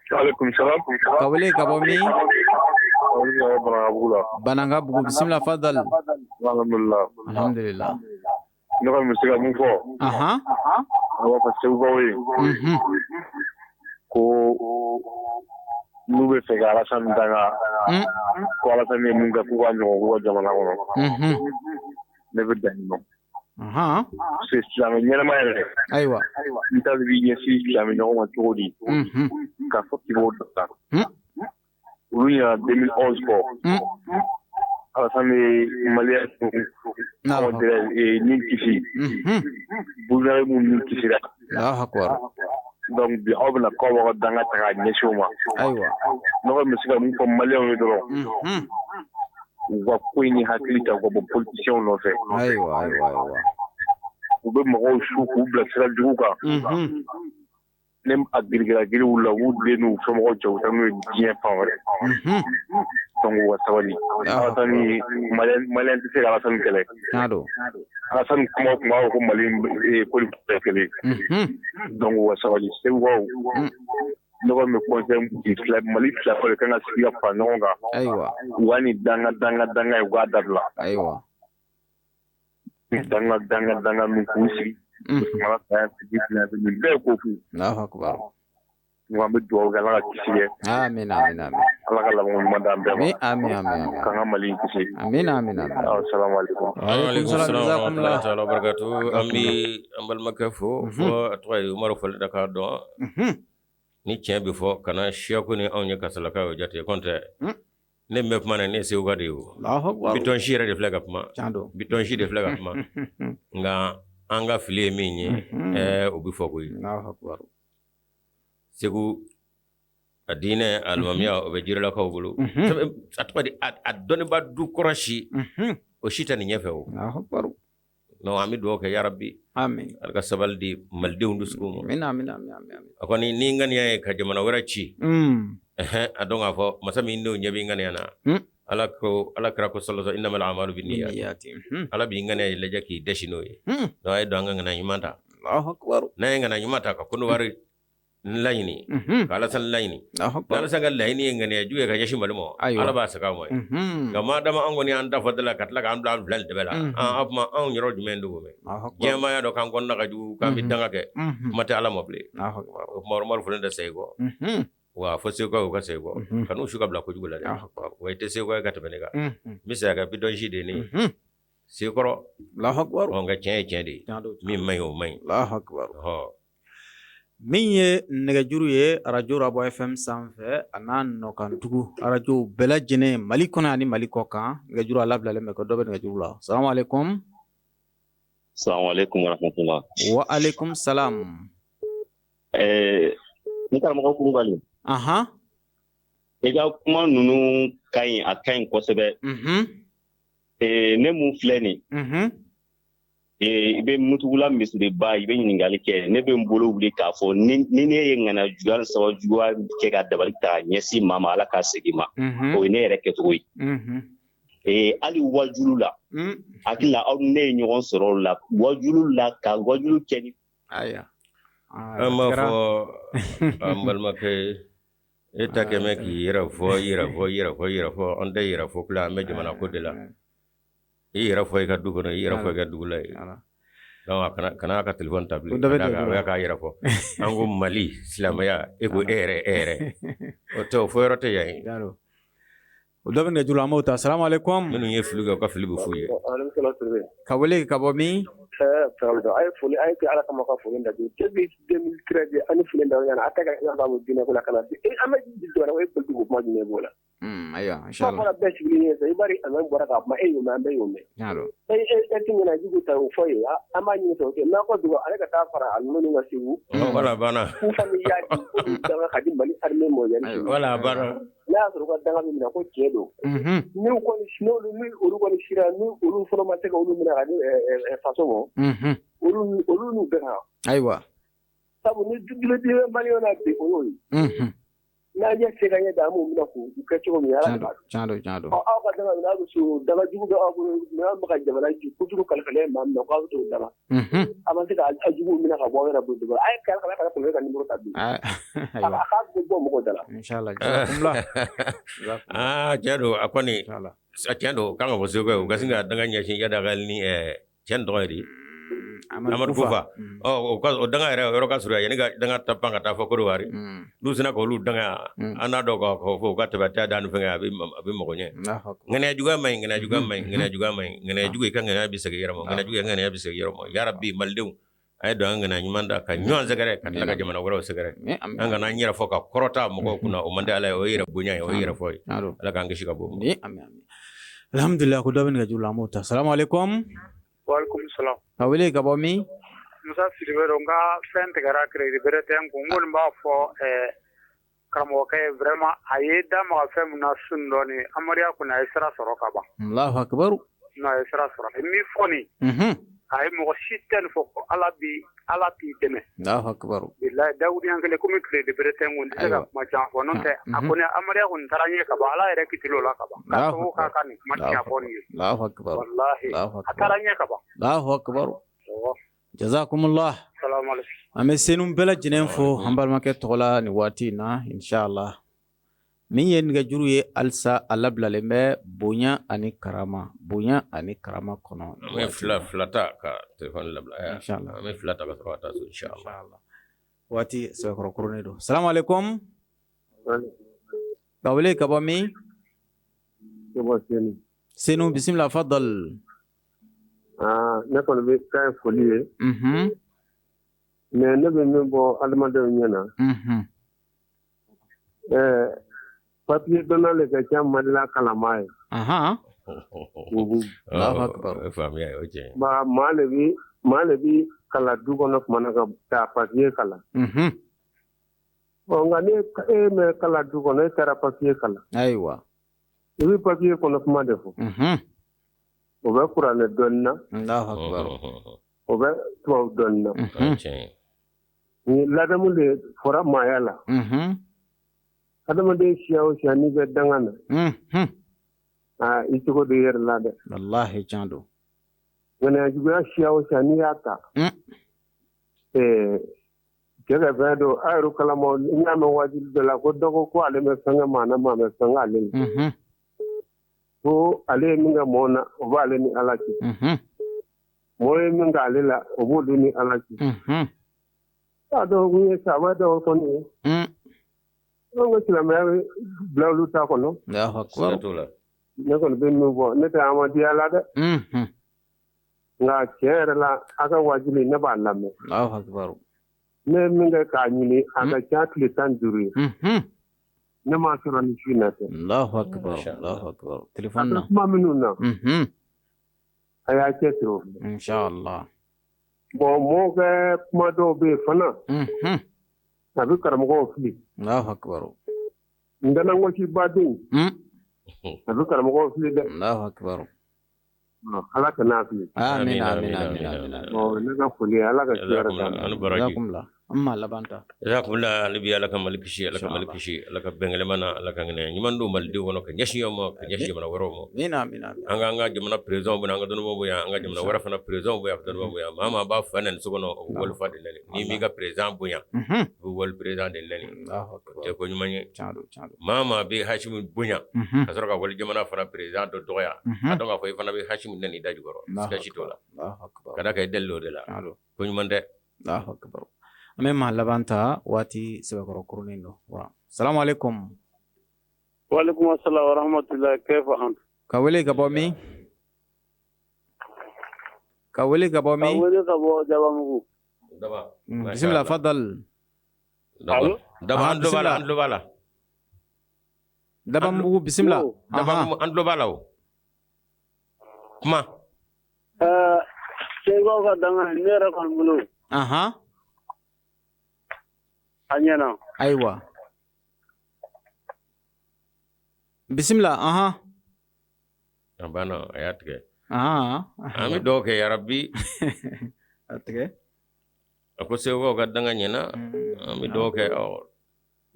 Aleykum salam. Ka wele ka bɔ min? Banankabugu, bisimila, fadal. Alhamdulillah. Alhamdulillah. Ne kɔni bɛ se ka mun fɔ? Ahan. A b'a fɔ Segukaw ye. Ko n'u bɛ fɛ ka Alasani danga, ko Alasani ye mun kɛ k'u ka ɲɔgɔn k'u ka jamana kɔnɔ. Ne bɛ dan yen nɔ. Parce que silamɛ ɲɛnama yɛrɛ. Ayiwa. N t'a dɔn i b'i ɲɛsin silamɛ ɲɔgɔn ma cogo di. K'a fɔ k'i b'o danga. Olu ɲinɛna 2011 kɔ. Alassane ye Malien ni kisi. Burkinabé minnu ni kisira. Allahu akbar. Donc bi aw bɛna k'aw b'aw ka danga ta k'a ɲɛsin o ma. Ayiwa. Ne kɔni bɛ se ka mun fɔ Malienw ye dɔrɔn. U ka ko in ni hakili ta, u ka bɔ politiciens nɔfɛ. Ayiwa, ayiwa, ayiwa. U bɛ mɔgɔw su k'u bila sira jugu kan. Ne a girigara giri wulila, u b'u den n'u somɔgɔw cɛ, u taa n'u ye diɲɛ fan wɛrɛ. Donc u ka sabali. Alassane, Malien tɛ se ka Alassane kɛlɛ. Alassane kuma o kuma b'a fɔ ko Mali ko ni bɛɛ kelen. Donc u ka sabali. Segukaw, ne kɔni bɛ conseil di, Mali silamɛw de kan ka sigi ka fara ɲɔgɔn kan. Ayiwa. U ka nin danga danga danga ye, u k'a dabila. Ayiwa. Danga danga danga min k'u sigi. Mara saya sigi nin bɛɛ ye ko fu. Allahu akbar. An bɛ dugawu kɛ, Ala ka kisi kɛ. Amin, amin, amin. Ala ka labanko ɲuman d'an bɛɛ ma. Amin, amin, amin. K'an ka Mali in kisi. Amin, amin, amin. Assalamu alaikum. Wa alaikum salam wa rahmatullahi ta'ala wa barakatuh. An bɛ an balimakɛ fo, fo a tɔgɔ ye Umaru Falenta k'a dɔn. Ni tiɲɛ bɛ fɔ, kana siya ko ni anw ye kasalakaw ye jate, kɔn tɛ. Ne min bɛ kuma na, ne ye Seguka de ye o. Bitɔn si yɛrɛ de filɛ ka kuma. Bitɔn si de filɛ ka kuma. Nka an ka fili ye min ye, o bɛ fɔ koyi. Segu A diinɛ alimamiya o bɛ Jirelakaw bolo. A tɔgɔ di, a dɔnniba du kɔrɔ si, o si tɛ nin ɲɛfɛ o. Non, an bɛ dugawu kɛ yarabi. Amin. Ala ka sabali di malidenw dusukun ma. Amin, amin, amin, amin. A kɔni ni ŋaniya ye ka jamana wɛrɛ ci. A dɔn k'a fɔ masa min denw ɲɛ b'i ŋaniya na. Ala ko, Ala kira ko sallallahu innamal a'malu binniyat. Ala b'i ŋaniya lajɛ k'i dɛsi n'o ye. Donc a ye don an ka ŋaniya ɲuman ta. Allahu akbar. N'an ye ŋaniya ɲuman ta ka Kɔnɔwari laɲini, ka Alassane laɲini. Alassane ka laɲini ye ŋaniya jugu ye ka ɲɛsin Mali ma. Ala b'a segin a ma ye. Nka madama an kɔni y'an da fɔ da la ka tila k'an bila an filɛ dɛbɛ la. An o tuma anw yɔrɔ jumɛn dogo mɛ. Diɲɛmaa y'a dɔn k'an kɔnɔna ka jugu, k'an bɛ danga kɛ. Kuma tɛ Ala ma bilen. O tuma Umaru Fɔnɛ tɛ segin kɔ. Wa fo Segukaw ka segin kɔ. Kan'u su ka bila kojugu la dɛ. Wa i tɛ Seguka ye ka tɛmɛ ne kan. N bɛ se ka kɛ bidɔn si de ye ne ye. Sekɔrɔ. Allahu akbar. Nka tiɲɛ ye tiɲɛ de ye. Min man ɲi, o man ɲi. Allahu akbar. Min ye nɛgɛjuru ye arajo Rabɔ FM sanfɛ a n'a nɔkantugu arajo bɛɛ lajɛlen Mali kɔnɔ ani Mali kɔ kan, nɛgɛjuru a labilalen bɛ ko dɔ bɛ nɛgɛjuru la. Salamu aleykum. Salamu aleykum wa rahmatulah. Wa aleykum salam. N karamɔgɔ Kulubali. Ahan. I ka kuma ninnu ka ɲi, a ka ɲi kosɛbɛ. Ne mun filɛ nin. I bɛ Mutugula misiriba, i bɛ ɲininkali kɛ, ne bɛ n bolo wuli k'a fɔ ni ne ye ŋaniya juguya ni sababu juguya kɛ ka dabali ta ɲɛsin maa ma, Ala k'a segin ma. O ye ne yɛrɛ kɛcogo ye. Hali wajulu la, hakili la aw ni ne ye ɲɔgɔn sɔrɔ o la, wajulu la ka wajulu kɛ ni. Ayiwa. An b'a fɔ an balimakɛ ye, e ta kɛmɛ k'i yɛrɛ fɔ, yɛrɛ fɔ, yɛrɛ fɔ, yɛrɛ fɔ, an tɛ yɛrɛ fɔ kula, an bɛ jamana ko de la. I yɛrɛ fɔ i ka du kɔnɔ, i yɛrɛ fɔ i ka dugu la yen. Donc kana ka téléphone ta bilen, a bɛ k'a yɛrɛ fɔ. An ko Mali silamɛya, e ko e yɛrɛ, e yɛrɛ. O tɛ, o fɔ yɔrɔ tɛ yan ye. O dɔ bɛ nɛgɛjuru la, an b'o ta. Salamu aleykum. Minnu ye fili kɛ, u ka fili bɛ f'u ye. Ka wele ka bɔ min? A ye foli, a ye kɛ Ala kama ka foli lajɛ. Depuis 2013 an ni fili da ɲɔgɔn na, a tɛ ka ɲɔgɔn faamu diinɛ ko la ka na se. An bɛ jɔyɔrɔ, o ye politique kuma jumɛn b'o la? Ayiwa, inshallah. Fɔra bɛɛ sigilen ye i b'a a bɔra k'a kuma, e y'o mɛn, an bɛɛ y'o mɛn. E ti ɲɛna jugu ta o fɔ ye, an b'a ɲini fɛ o n'a ko dugu ale ka taa fara a ninnu ka Segu. Wala banna. K'u fana y'a di k'u danga ka di Mali armée ma yanni. Wala banna. N'a y'a sɔrɔ u ka danga bɛ minɛ ko tiɲɛ don. N'u kɔni n'olu ni olu kɔni sira ni olu fana ma se ka olu minɛ ka di faso ma. Olu n'u bɛɛ kan. Ayiwa. Sabu ni dugu Maliyɛnw na bi o y'o ye. N'a ɲɛ se ka ɲɛ da an b'u minɛ k'u kɛ cogo min Ala de b'a dɔn. Tiɲɛ don. Aw ka danga minɛ aw bɛ so danga jugu bɛ aw bolo n'aw bɛ ka jamana kojugu kalifalen maa min na k'aw bɛ t'o danga. A ma se ka a juguw minɛ ka bɔ aw yɛrɛ bolo. A ye kɛlɛ kana kɔlɔlɔ ka numéro ta bi. A k'a bɛ bɔ mɔgɔw da la. Inchallah. Aa tiɲɛ don, a kɔni tiɲɛ don, k'an ka fɔ Segu u ka sin ka danga ɲɛsin Iyad Ag Ghali ni cɛ nin tɔgɔ ye di? Amadu Kufa. O danga yɛrɛ o yɔrɔ ka surun yanni ka danga ta pan ka taa fɔ Kodowari. N'u sina k'olu danga an n'a dɔn k'a fɔ u ka tɛmɛ da ni fɛngɛ a bɛ mɔgɔ ɲɛ. Ŋaniya juguya man ɲi, ŋaniya juguya man ɲi, ŋaniya juguya man ɲi, ŋaniya jugu i ka ŋaniya bɛ segin i yɛrɛ ma, ŋaniya jugu i ka ŋaniya bɛ segin i yɛrɛ ma. Yarabi malidenw a ye don an ŋaniya ɲuman da ka ɲɔgɔn sɛgɛrɛ ka tila ka jamana wɛrɛw sɛgɛrɛ. An kana an yɛrɛ fɔ ka kɔrɔta mɔgɔw kunna, o man di Ala ye, o ye yɛrɛ bonya ye, o ye yɛrɛ fɔ ye. Ala k'an kisi ka bɔ o ma. Alhamdulillah, ko dɔ bɛ nɛgɛjuru la, an b'o ta. Salamu aleykum. Walekum salam. Ka wele ka bɔ min? Musa Sidibe don, n ka fɛn tigɛra crédit bɛrɛ tɛ n kun. N kɔni b'a fɔ karamɔgɔkɛ ye vraiment a ye da maga fɛn min na su nin dɔɔnin, Amariya kɔni a ye sira sɔrɔ ka ban. Allahu akbar. Non, a ye sira sɔrɔ. A ye min fɔ nin, a ye mɔgɔ si tɛ nin fɔ ko Ala b'i dɛmɛ. Allahu akbar. Bilahi dakuruɲɛ kelen komi crédit bɛrɛ tɛ n kun, n tɛ se ka kuma caman fɔ, n'o tɛ a kɔni Amariya kɔni taara ɲɛ ka ban, Ala yɛrɛ kitili o la ka ban. K'a sababu k'a ka nin kuma tiɲɛ fɔ nin ye. Allahu akbar. Walahi a taara ɲɛ ka ban. Allahu akbar. Jazakumullah. Salamu aleykum. An bɛ Senu bɛɛ lajɛlen fo an balimakɛ tɔgɔ la nin waati in na inshallah. Min ye nɛgɛjuru ye halisa a labilalen bɛ bonya ani karama, bonya ani karama kɔnɔ. An bɛ fila ta ka téléphone labila. Inshallah. An bɛ fila ta ka sɔrɔ ka taa so inshallah. Waati sɛbɛkɔrɔ koronnen don. Salamu aleykum. Ka wele ka bɔ min? Senu, bisimila fadal. Ne kɔni bɛ kan ye foli ye. Mais ne bɛ min bɔ adamadenw ɲɛ na. Papier dɔnna le ka ca Mali la kalama ye. Maa le bi kalan du kɔnɔ tuma na ka taa papier kalan. Ɔ nka ne e mɛ kalan du kɔnɔ, e taara papier kalan. Ayiwa. I bɛ papier kɔnɔ kuma de fɔ. O bɛ kuranɛ dɔɔnin na. Allahu akbar. O bɛ tubabu dɔɔnin na. Ni ladamu de fɔra maaya la. Adamaden siya o siya n'i bɛ danga na. Aa i cogo de yɛrɛ la dɛ. Walahi tiɲɛ don. Ŋaniya juguya siya o siya n'i y'a ta. Cɛ ka fɛn don a yɛrɛ kalama n y'a mɛn waati dɔ la ko dɔ ko ko ale bɛ fɛn kɛ maa na maa bɛ fɛn kɛ ale la. Ko ale ye min kɛ mɔɔ na o b'ale ni Ala cɛ. Mɔɔ ye min kɛ ale la o b'olu ni Ala cɛ. A dɔw kun ye saaba dɔw kɔni ye. Anw ka silamɛya bɛ bila olu ta kɔnɔ. Ne kɔni bɛ min fɔ ne tɛ Ahmadiyya la dɛ. Nka tiɲɛ yɛrɛ la a ka waajuli ne b'a lamɛn. Ne ye min kɛ k'a ɲini a ka ca tile 15 ye. Ne m'a sɔrɔ ni su in na tɛ. Allahu akbar Allahu akbar téléphone na. A bɛ kuma minnu na. A y'a cɛsiri o. Inchallah. Bon mɔgɔw kɛ kuma dɔw bɛ yen fana. A bɛ karamɔgɔw fili. Allahu akbar. N danangɔsibaden. A bɛ karamɔgɔw fili dɛ. Allahu akbar. Ala kana fili. Amin amin amin. Ne ka foli Ala ka hɛrɛ d'an ma. An ma laban ta. Jazakumullah hali bi Ala ka Mali kisi Ala ka Mali kisi Ala ka bɛn na Ala ka ŋaniya ɲuman don Malidenw kɔnɔ ka ɲɛsin ɲɔgɔn ma ka ɲɛsin jamana wɛrɛw ma. Amina amina. An ka an ka jamana président bonya an ka dɔnnibaaw bonya an ka jamana wɛrɛ fana président bonya ka dɔnnibaaw bonya maa maa b'a fa nɛni so kɔnɔ o bɛ wali fa de nɛni n'i m'i ka président bonya i bɛ wali président de nɛni o tɛ ko ɲuman ye. Maa maa bɛ Hasimi bonya ka sɔrɔ ka wali jamana fana président dɔ dɔgɔya a dɔn k'a fɔ i fana bɛ Hasimi nɛni da jukɔrɔ siga si t'o la ka d'a kan i delil'o de la ko ɲuman tɛ. An bɛ maa laban ta waati sɛbɛkɔrɔ kurunnen don wa salamu aleykum. Walekum salam wa rahmatullahi kayfa anta. Ka wele ka bɔ min? Ka wele ka bɔ min? Ka wele ka bɔ Jabamugu. Daba. Bisimila fadal. Daba. Daba an tulo b'a la an tulo b'a la. Dabamugu bisimila. Dabamugu an tulo b'a la o. Kuma. Segukaw ka danga ne yɛrɛ kɔni bolo. Ahan. A ɲɛna. Ayiwa. Bisimila ahan. A banna a y'a tigɛ. An bɛ dugawu kɛ yarabi. A tigɛ. A ko segukaw ka danga ɲɛna an bɛ dugawu kɛ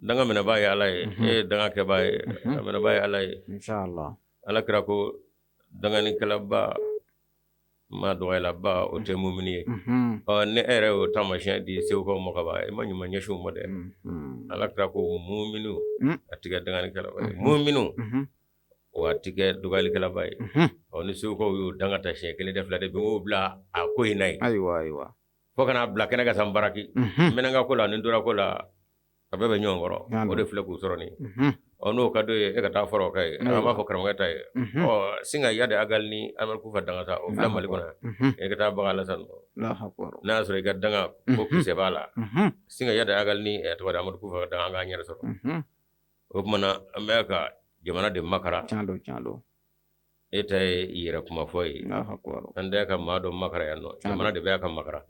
danga minɛbaa ye Ala ye e ye danga kɛbaa ye a minɛbaa ye Ala ye. Inchallah. Ala kira ko danganikɛlaba maa dɔgɔyalaba o tɛ mumini ye. Ɔ ni e yɛrɛ y'o taamasiyɛn di segukaw ma ka ban e ma ɲuman ɲɛsin u ma dɛ. Ala kira ko muminu a ti kɛ danganikɛlaba ye muminu wa a ti kɛ dɔgɔyalikɛlaba ye. Ɔ ni segukaw y'o danga ta siɲɛ kelen tɛ fila tɛ bi m'o bila a ko in na yen. Ayiwa ayiwa. Fo ka n'a bila kɛnɛ kan san baraki. Mɛnɛnka ko la ni dora ko la a bɛɛ bɛ ɲɔgɔn kɔrɔ o de filɛ k'u sɔrɔ nin ɔ n'o ka d'o ye e ka taa fara o kan ye an b'a fɔ karamɔgɔkɛ ta ye ɔ sin ka Iyad Ag Ghali ni Amadu Kufa danga ta o filɛ Mali kɔnɔ yan e ka taa baga Alasan n'a y'a sɔrɔ i ka danga ko kisɛ b'a la sin ka Iyad Ag Ghali ni tɔgɔ di Amadu Kufa ka danga an k'an yɛrɛ sɔrɔ o tuma na an bɛ ka jamana de makara e ta ye yɛrɛ kuma fɔ ye an tɛ ka maa dɔ makara yan nɔ jamana de bɛ ka makara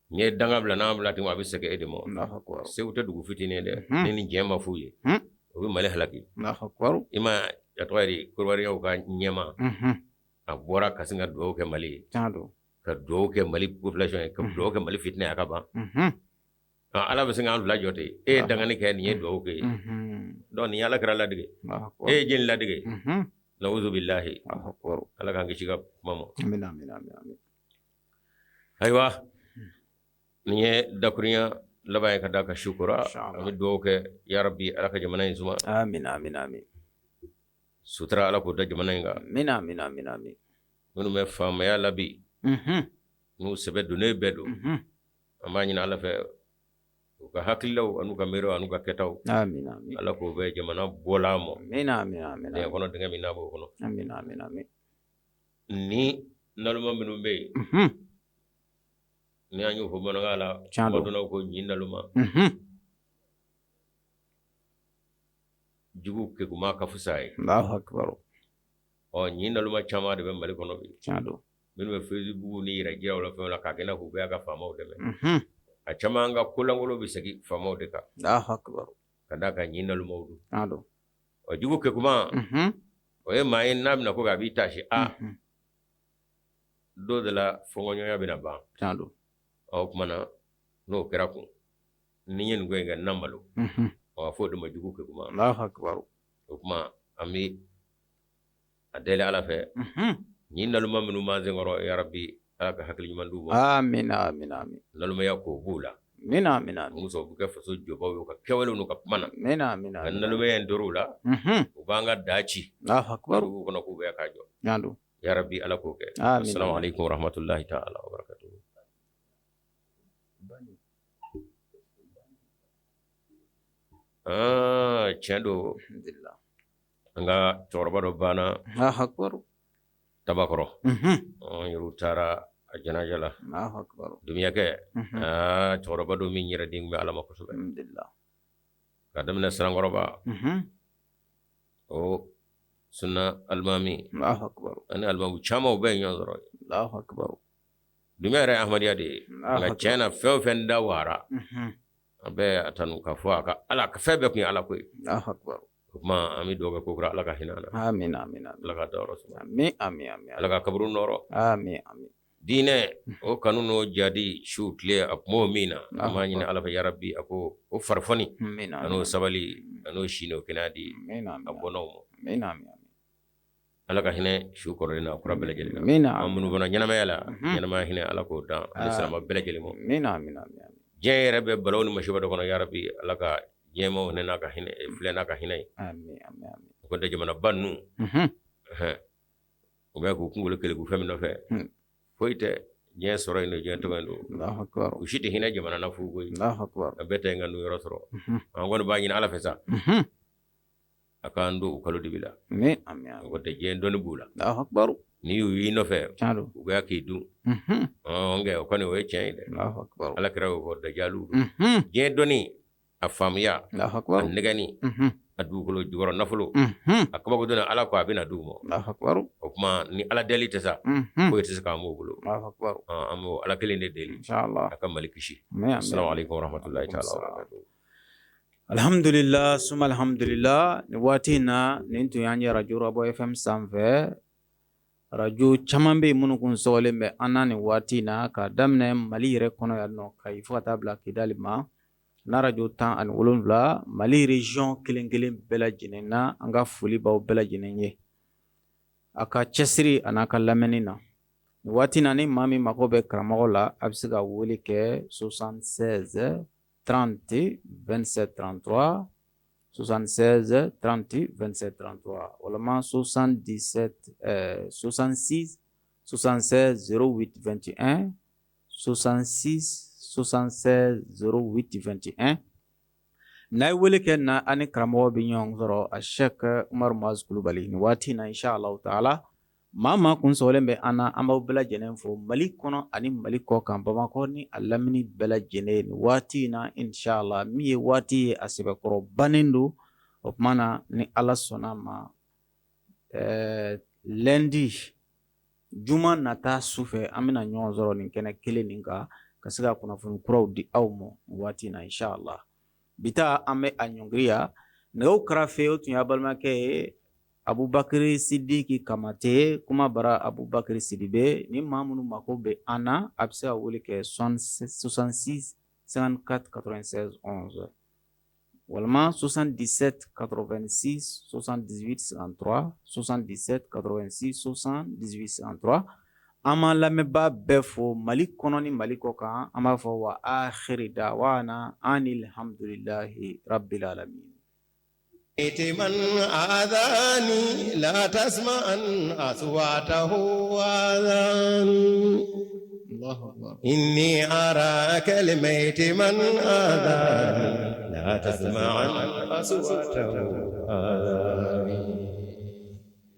n'i ye danga bila n'a bila ten a bɛ segin e de ma segu tɛ dugu fitinin ye dɛ ni nin jɛ ma f'u ye o bɛ mali halaki i ma a tɔgɔ ye di kodiwariyaw ka ɲɛmaa a bɔra ka sin ka dugawu kɛ mali ye ka dugawu kɛ mali population ye ka dugawu kɛ mali fitinɛ a ka ban ala bɛ se k'an fila jɔ ten e ye dangani kɛ nin ye dugawu kɛ ye donc nin ye ala kira ladege e ye jɛni ladege nawuzu bilahi ala k'an kisi ka kuma ma ayiwa nin ye dakurunya laban ye ka da ka su kora an bɛ dugawu kɛ yarabi ala ka jamana in suma amin amin amin sutura ala k'o da jamana in kan amin amin amin amin minnu bɛ faamaya la bi n'u sɛbɛ donnen bɛɛ don an b'a ɲini ala fɛ u ka hakililaw an'u ka miiriw an'u ka kɛtaw amin amin ala k'o bɛn jamana bɔlan ma amin amin amin dingɛ kɔnɔ dingɛ min n'a b'o kɔnɔ amin amin amin ni naloma minnu bɛ yen ni an y'o fɔ bamanankan la madɔnnaw ko ɲin naloma jugu kekuma ka fisa ye ɔ ɲin naloma caman de bɛ mali kɔnɔ bi minnu bɛ Facebook ni yɛrɛ jiraw la fɛnw la k'a kɛ n'a k'u bɛɛ ka faamaw dɛmɛ. A caman ka kolankolon bɛ segin faamaw de kan. Allahu akbar. Ka d'a kan ɲin nalomaw don. Tiɲɛ don. Ɔ jugu kekuma o ye maa ye n'a bɛna ko kɛ a b'i taasi a don dɔ la fɔnkɔɲɔgɔnya bɛna ban. Tiɲɛ don. Ɔ o tuma na n'o kɛra kun ni n ye nin ko in kɛ n na malo. Ɔ a fɔ o de ma jugu kekuma. Allahu akbar. O tuma an bɛ a deli Ala fɛ ɲin naloma minnu b'an senkɔrɔ yarabi Ala ka hakili ɲuman d'u ma. Amina amina amin. Nalomaya k'o b'u la. Amina amina. Muso bɛ kɛ faso jɔbaw ye u ka kɛwalew n'u ka kuma na. Amina amina. Ka nalomaya in dor'u la. U b'an ka da ci. Allahu akbar. Dugu kɔnɔ k'u bɛ k'a jɔ. Tiɲɛ don. Yarabi Ala k'o kɛ. Amina. Assalamu alaikum warahmatullahi ta'ala wabarakatuh. Aa tiɲɛ don. Alhamdulillah. An ka cɛkɔrɔba dɔ banna. Allahu akbar. Tabakɔrɔ. An yɛrɛw taara a janaja la. Allahu akbar. Dumuyakɛ. Aa cɛkɔrɔba don min yɛrɛ den bɛ Ala ma kosɛbɛ. Alhamdulillah. Ka daminɛ Sirankɔrɔba. O sunna alimami. Allahu akbar. Ani alimamu caman u bɛɛ ye ɲɔgɔn sɔrɔ. Allahu akbar. Dumuya yɛrɛ ye Ahmadiyya de ye. Nka tiɲɛ na fɛn o fɛn da wara. A bɛɛ a tanu k'a fɔ a ka Ala ka fɛn bɛɛ tun ye Ala ko ye. Allahu akbar. O tuma an bɛ dugawu kɛ kokura Ala ka hinɛ a la. Amina amina. Ala ka dayɔrɔ suma. Amin amin amin. Ala ka kaburu nɔɔrɔ. Amin amin. Diinɛ o kanu n'o jadi su tile a tun b'o min na an b'a ɲini Ala fɛ yarabi a ko o farifoni an'o sabali an'o si n'o kɛnɛya di a bɔnnaw ma. Amina amin. Ala ka hinɛ su kɔrɔlen n'a kura bɛɛ lajɛlen na. Amina. An minnu fana ɲɛnamaya la ɲɛnamaya hinɛ Ala k'o dan ani silamɛ bɛɛ lajɛlen ma. Amina amina amin. Diɲɛ yɛrɛ bɛ balawu ni masiba dɔ kɔnɔ yarabi Ala ka diɲɛmaaw hinɛ n'a ka hinɛ filɛ n'a ka hinɛ ye. Amin amin amin. O kɔni tɛ jamanaba ninnu. U bɛ k'u kunkolo keleku fɛn min nɔfɛ. Foyi tɛ diɲɛ sɔrɔ in don diɲɛ tɔgɔ in don. Allahu akbar. U si tɛ hinɛ jamana na fu koyi. Allahu akbar. A bɛɛ ta in ka n'u yɔrɔ sɔrɔ. An kɔni b'a ɲini Ala fɛ sa. A k'an don u kalo dibi la. Amin amin. O kɔni tɛ diɲɛ dɔnni b'u la. Allahu akbar. N'i y'u y'i nɔfɛ. Tiɲɛ don. U bɛ k'i dun. Nka o kɔni o ye tiɲɛ ye dɛ. Allahu akbar. Ala kira y'o fɔ dajalu don. Diɲɛ dɔnni a faamuya. Allahu akbar. A nɛgɛnni. A dugukolo jukɔrɔ nafolo. A kabako dɔnni Ala ko a bɛna d'u ma. Allahu akbar. O tuma ni Ala deli tɛ sa. Foyi tɛ se k'an b'o bolo. Allahu akbar. An b'o Ala kelen de deli. Inshallah. A ka Mali kisi. Amin. Assalamu alaikum warahmatullahi ta'ala wabarakatuh. Alhamdulillah suma alhamdulillah nin waati in na nin tun y'an ye radio Rabɔ FM sanfɛ radio caman bɛ yen minnu kun sɔgɔlen bɛ an na nin waati in na k'a daminɛ Mali yɛrɛ kɔnɔ yan nɔ Kayi fo ka taa bila Kidali ma n'a radio 17 Mali région kelen kelen bɛɛ lajɛlen na an ka foli b'aw bɛɛ lajɛlen ye a ka cɛsiri a n'a ka lamɛnni na nin waati in na ni maa min mako bɛ karamɔgɔ la a bɛ se ka wele kɛ 76 30 27 33 76 30 27 33 walima 77 66 76 08 21 66 76 08 21 n'a ye wele kɛ na an ni karamɔgɔ bɛ ɲɔgɔn sɔrɔ a Cheikh Umaru Muazu Kulubali nin waati in na inshallah taala maa maa kun sɔgɔlen bɛ an na an b'aw bɛɛ lajɛlen fo Mali kɔnɔ ani Mali kɔ kan Bamakɔ ni a lamini bɛɛ lajɛlen nin waati in na inshallah min ye waati ye a sɛbɛkɔrɔ bannen don o tuma na ni Ala sɔnna ma lundi juma nata su fɛ an bɛna ɲɔgɔn sɔrɔ nin kɛnɛ kelen nin kan ka se ka kunnafoni kuraw di aw ma nin waati in na inshallah bi ta an bɛ a ɲɔngiri yan nɛgɛw karafe o tun y'a balimakɛ ye Abubakari Sidiki Kamate kuma bara Abubakari Sidibe ni maa minnu mako bɛ an na a bɛ se ka wele kɛ 66 54 96 11 walima 77 86 78 53 77 86 78 53 an b'an lamɛnbaa bɛɛ fo Mali kɔnɔ ni Mali kɔ kan an b'a fɔ wa akhiri dawana anil hamdulillahi rabbil alamin. من آذاني لا تسمع أصواته آذان الله أكبر. إني أراك الميت من آذاني لا تسمع أصواته آذاني.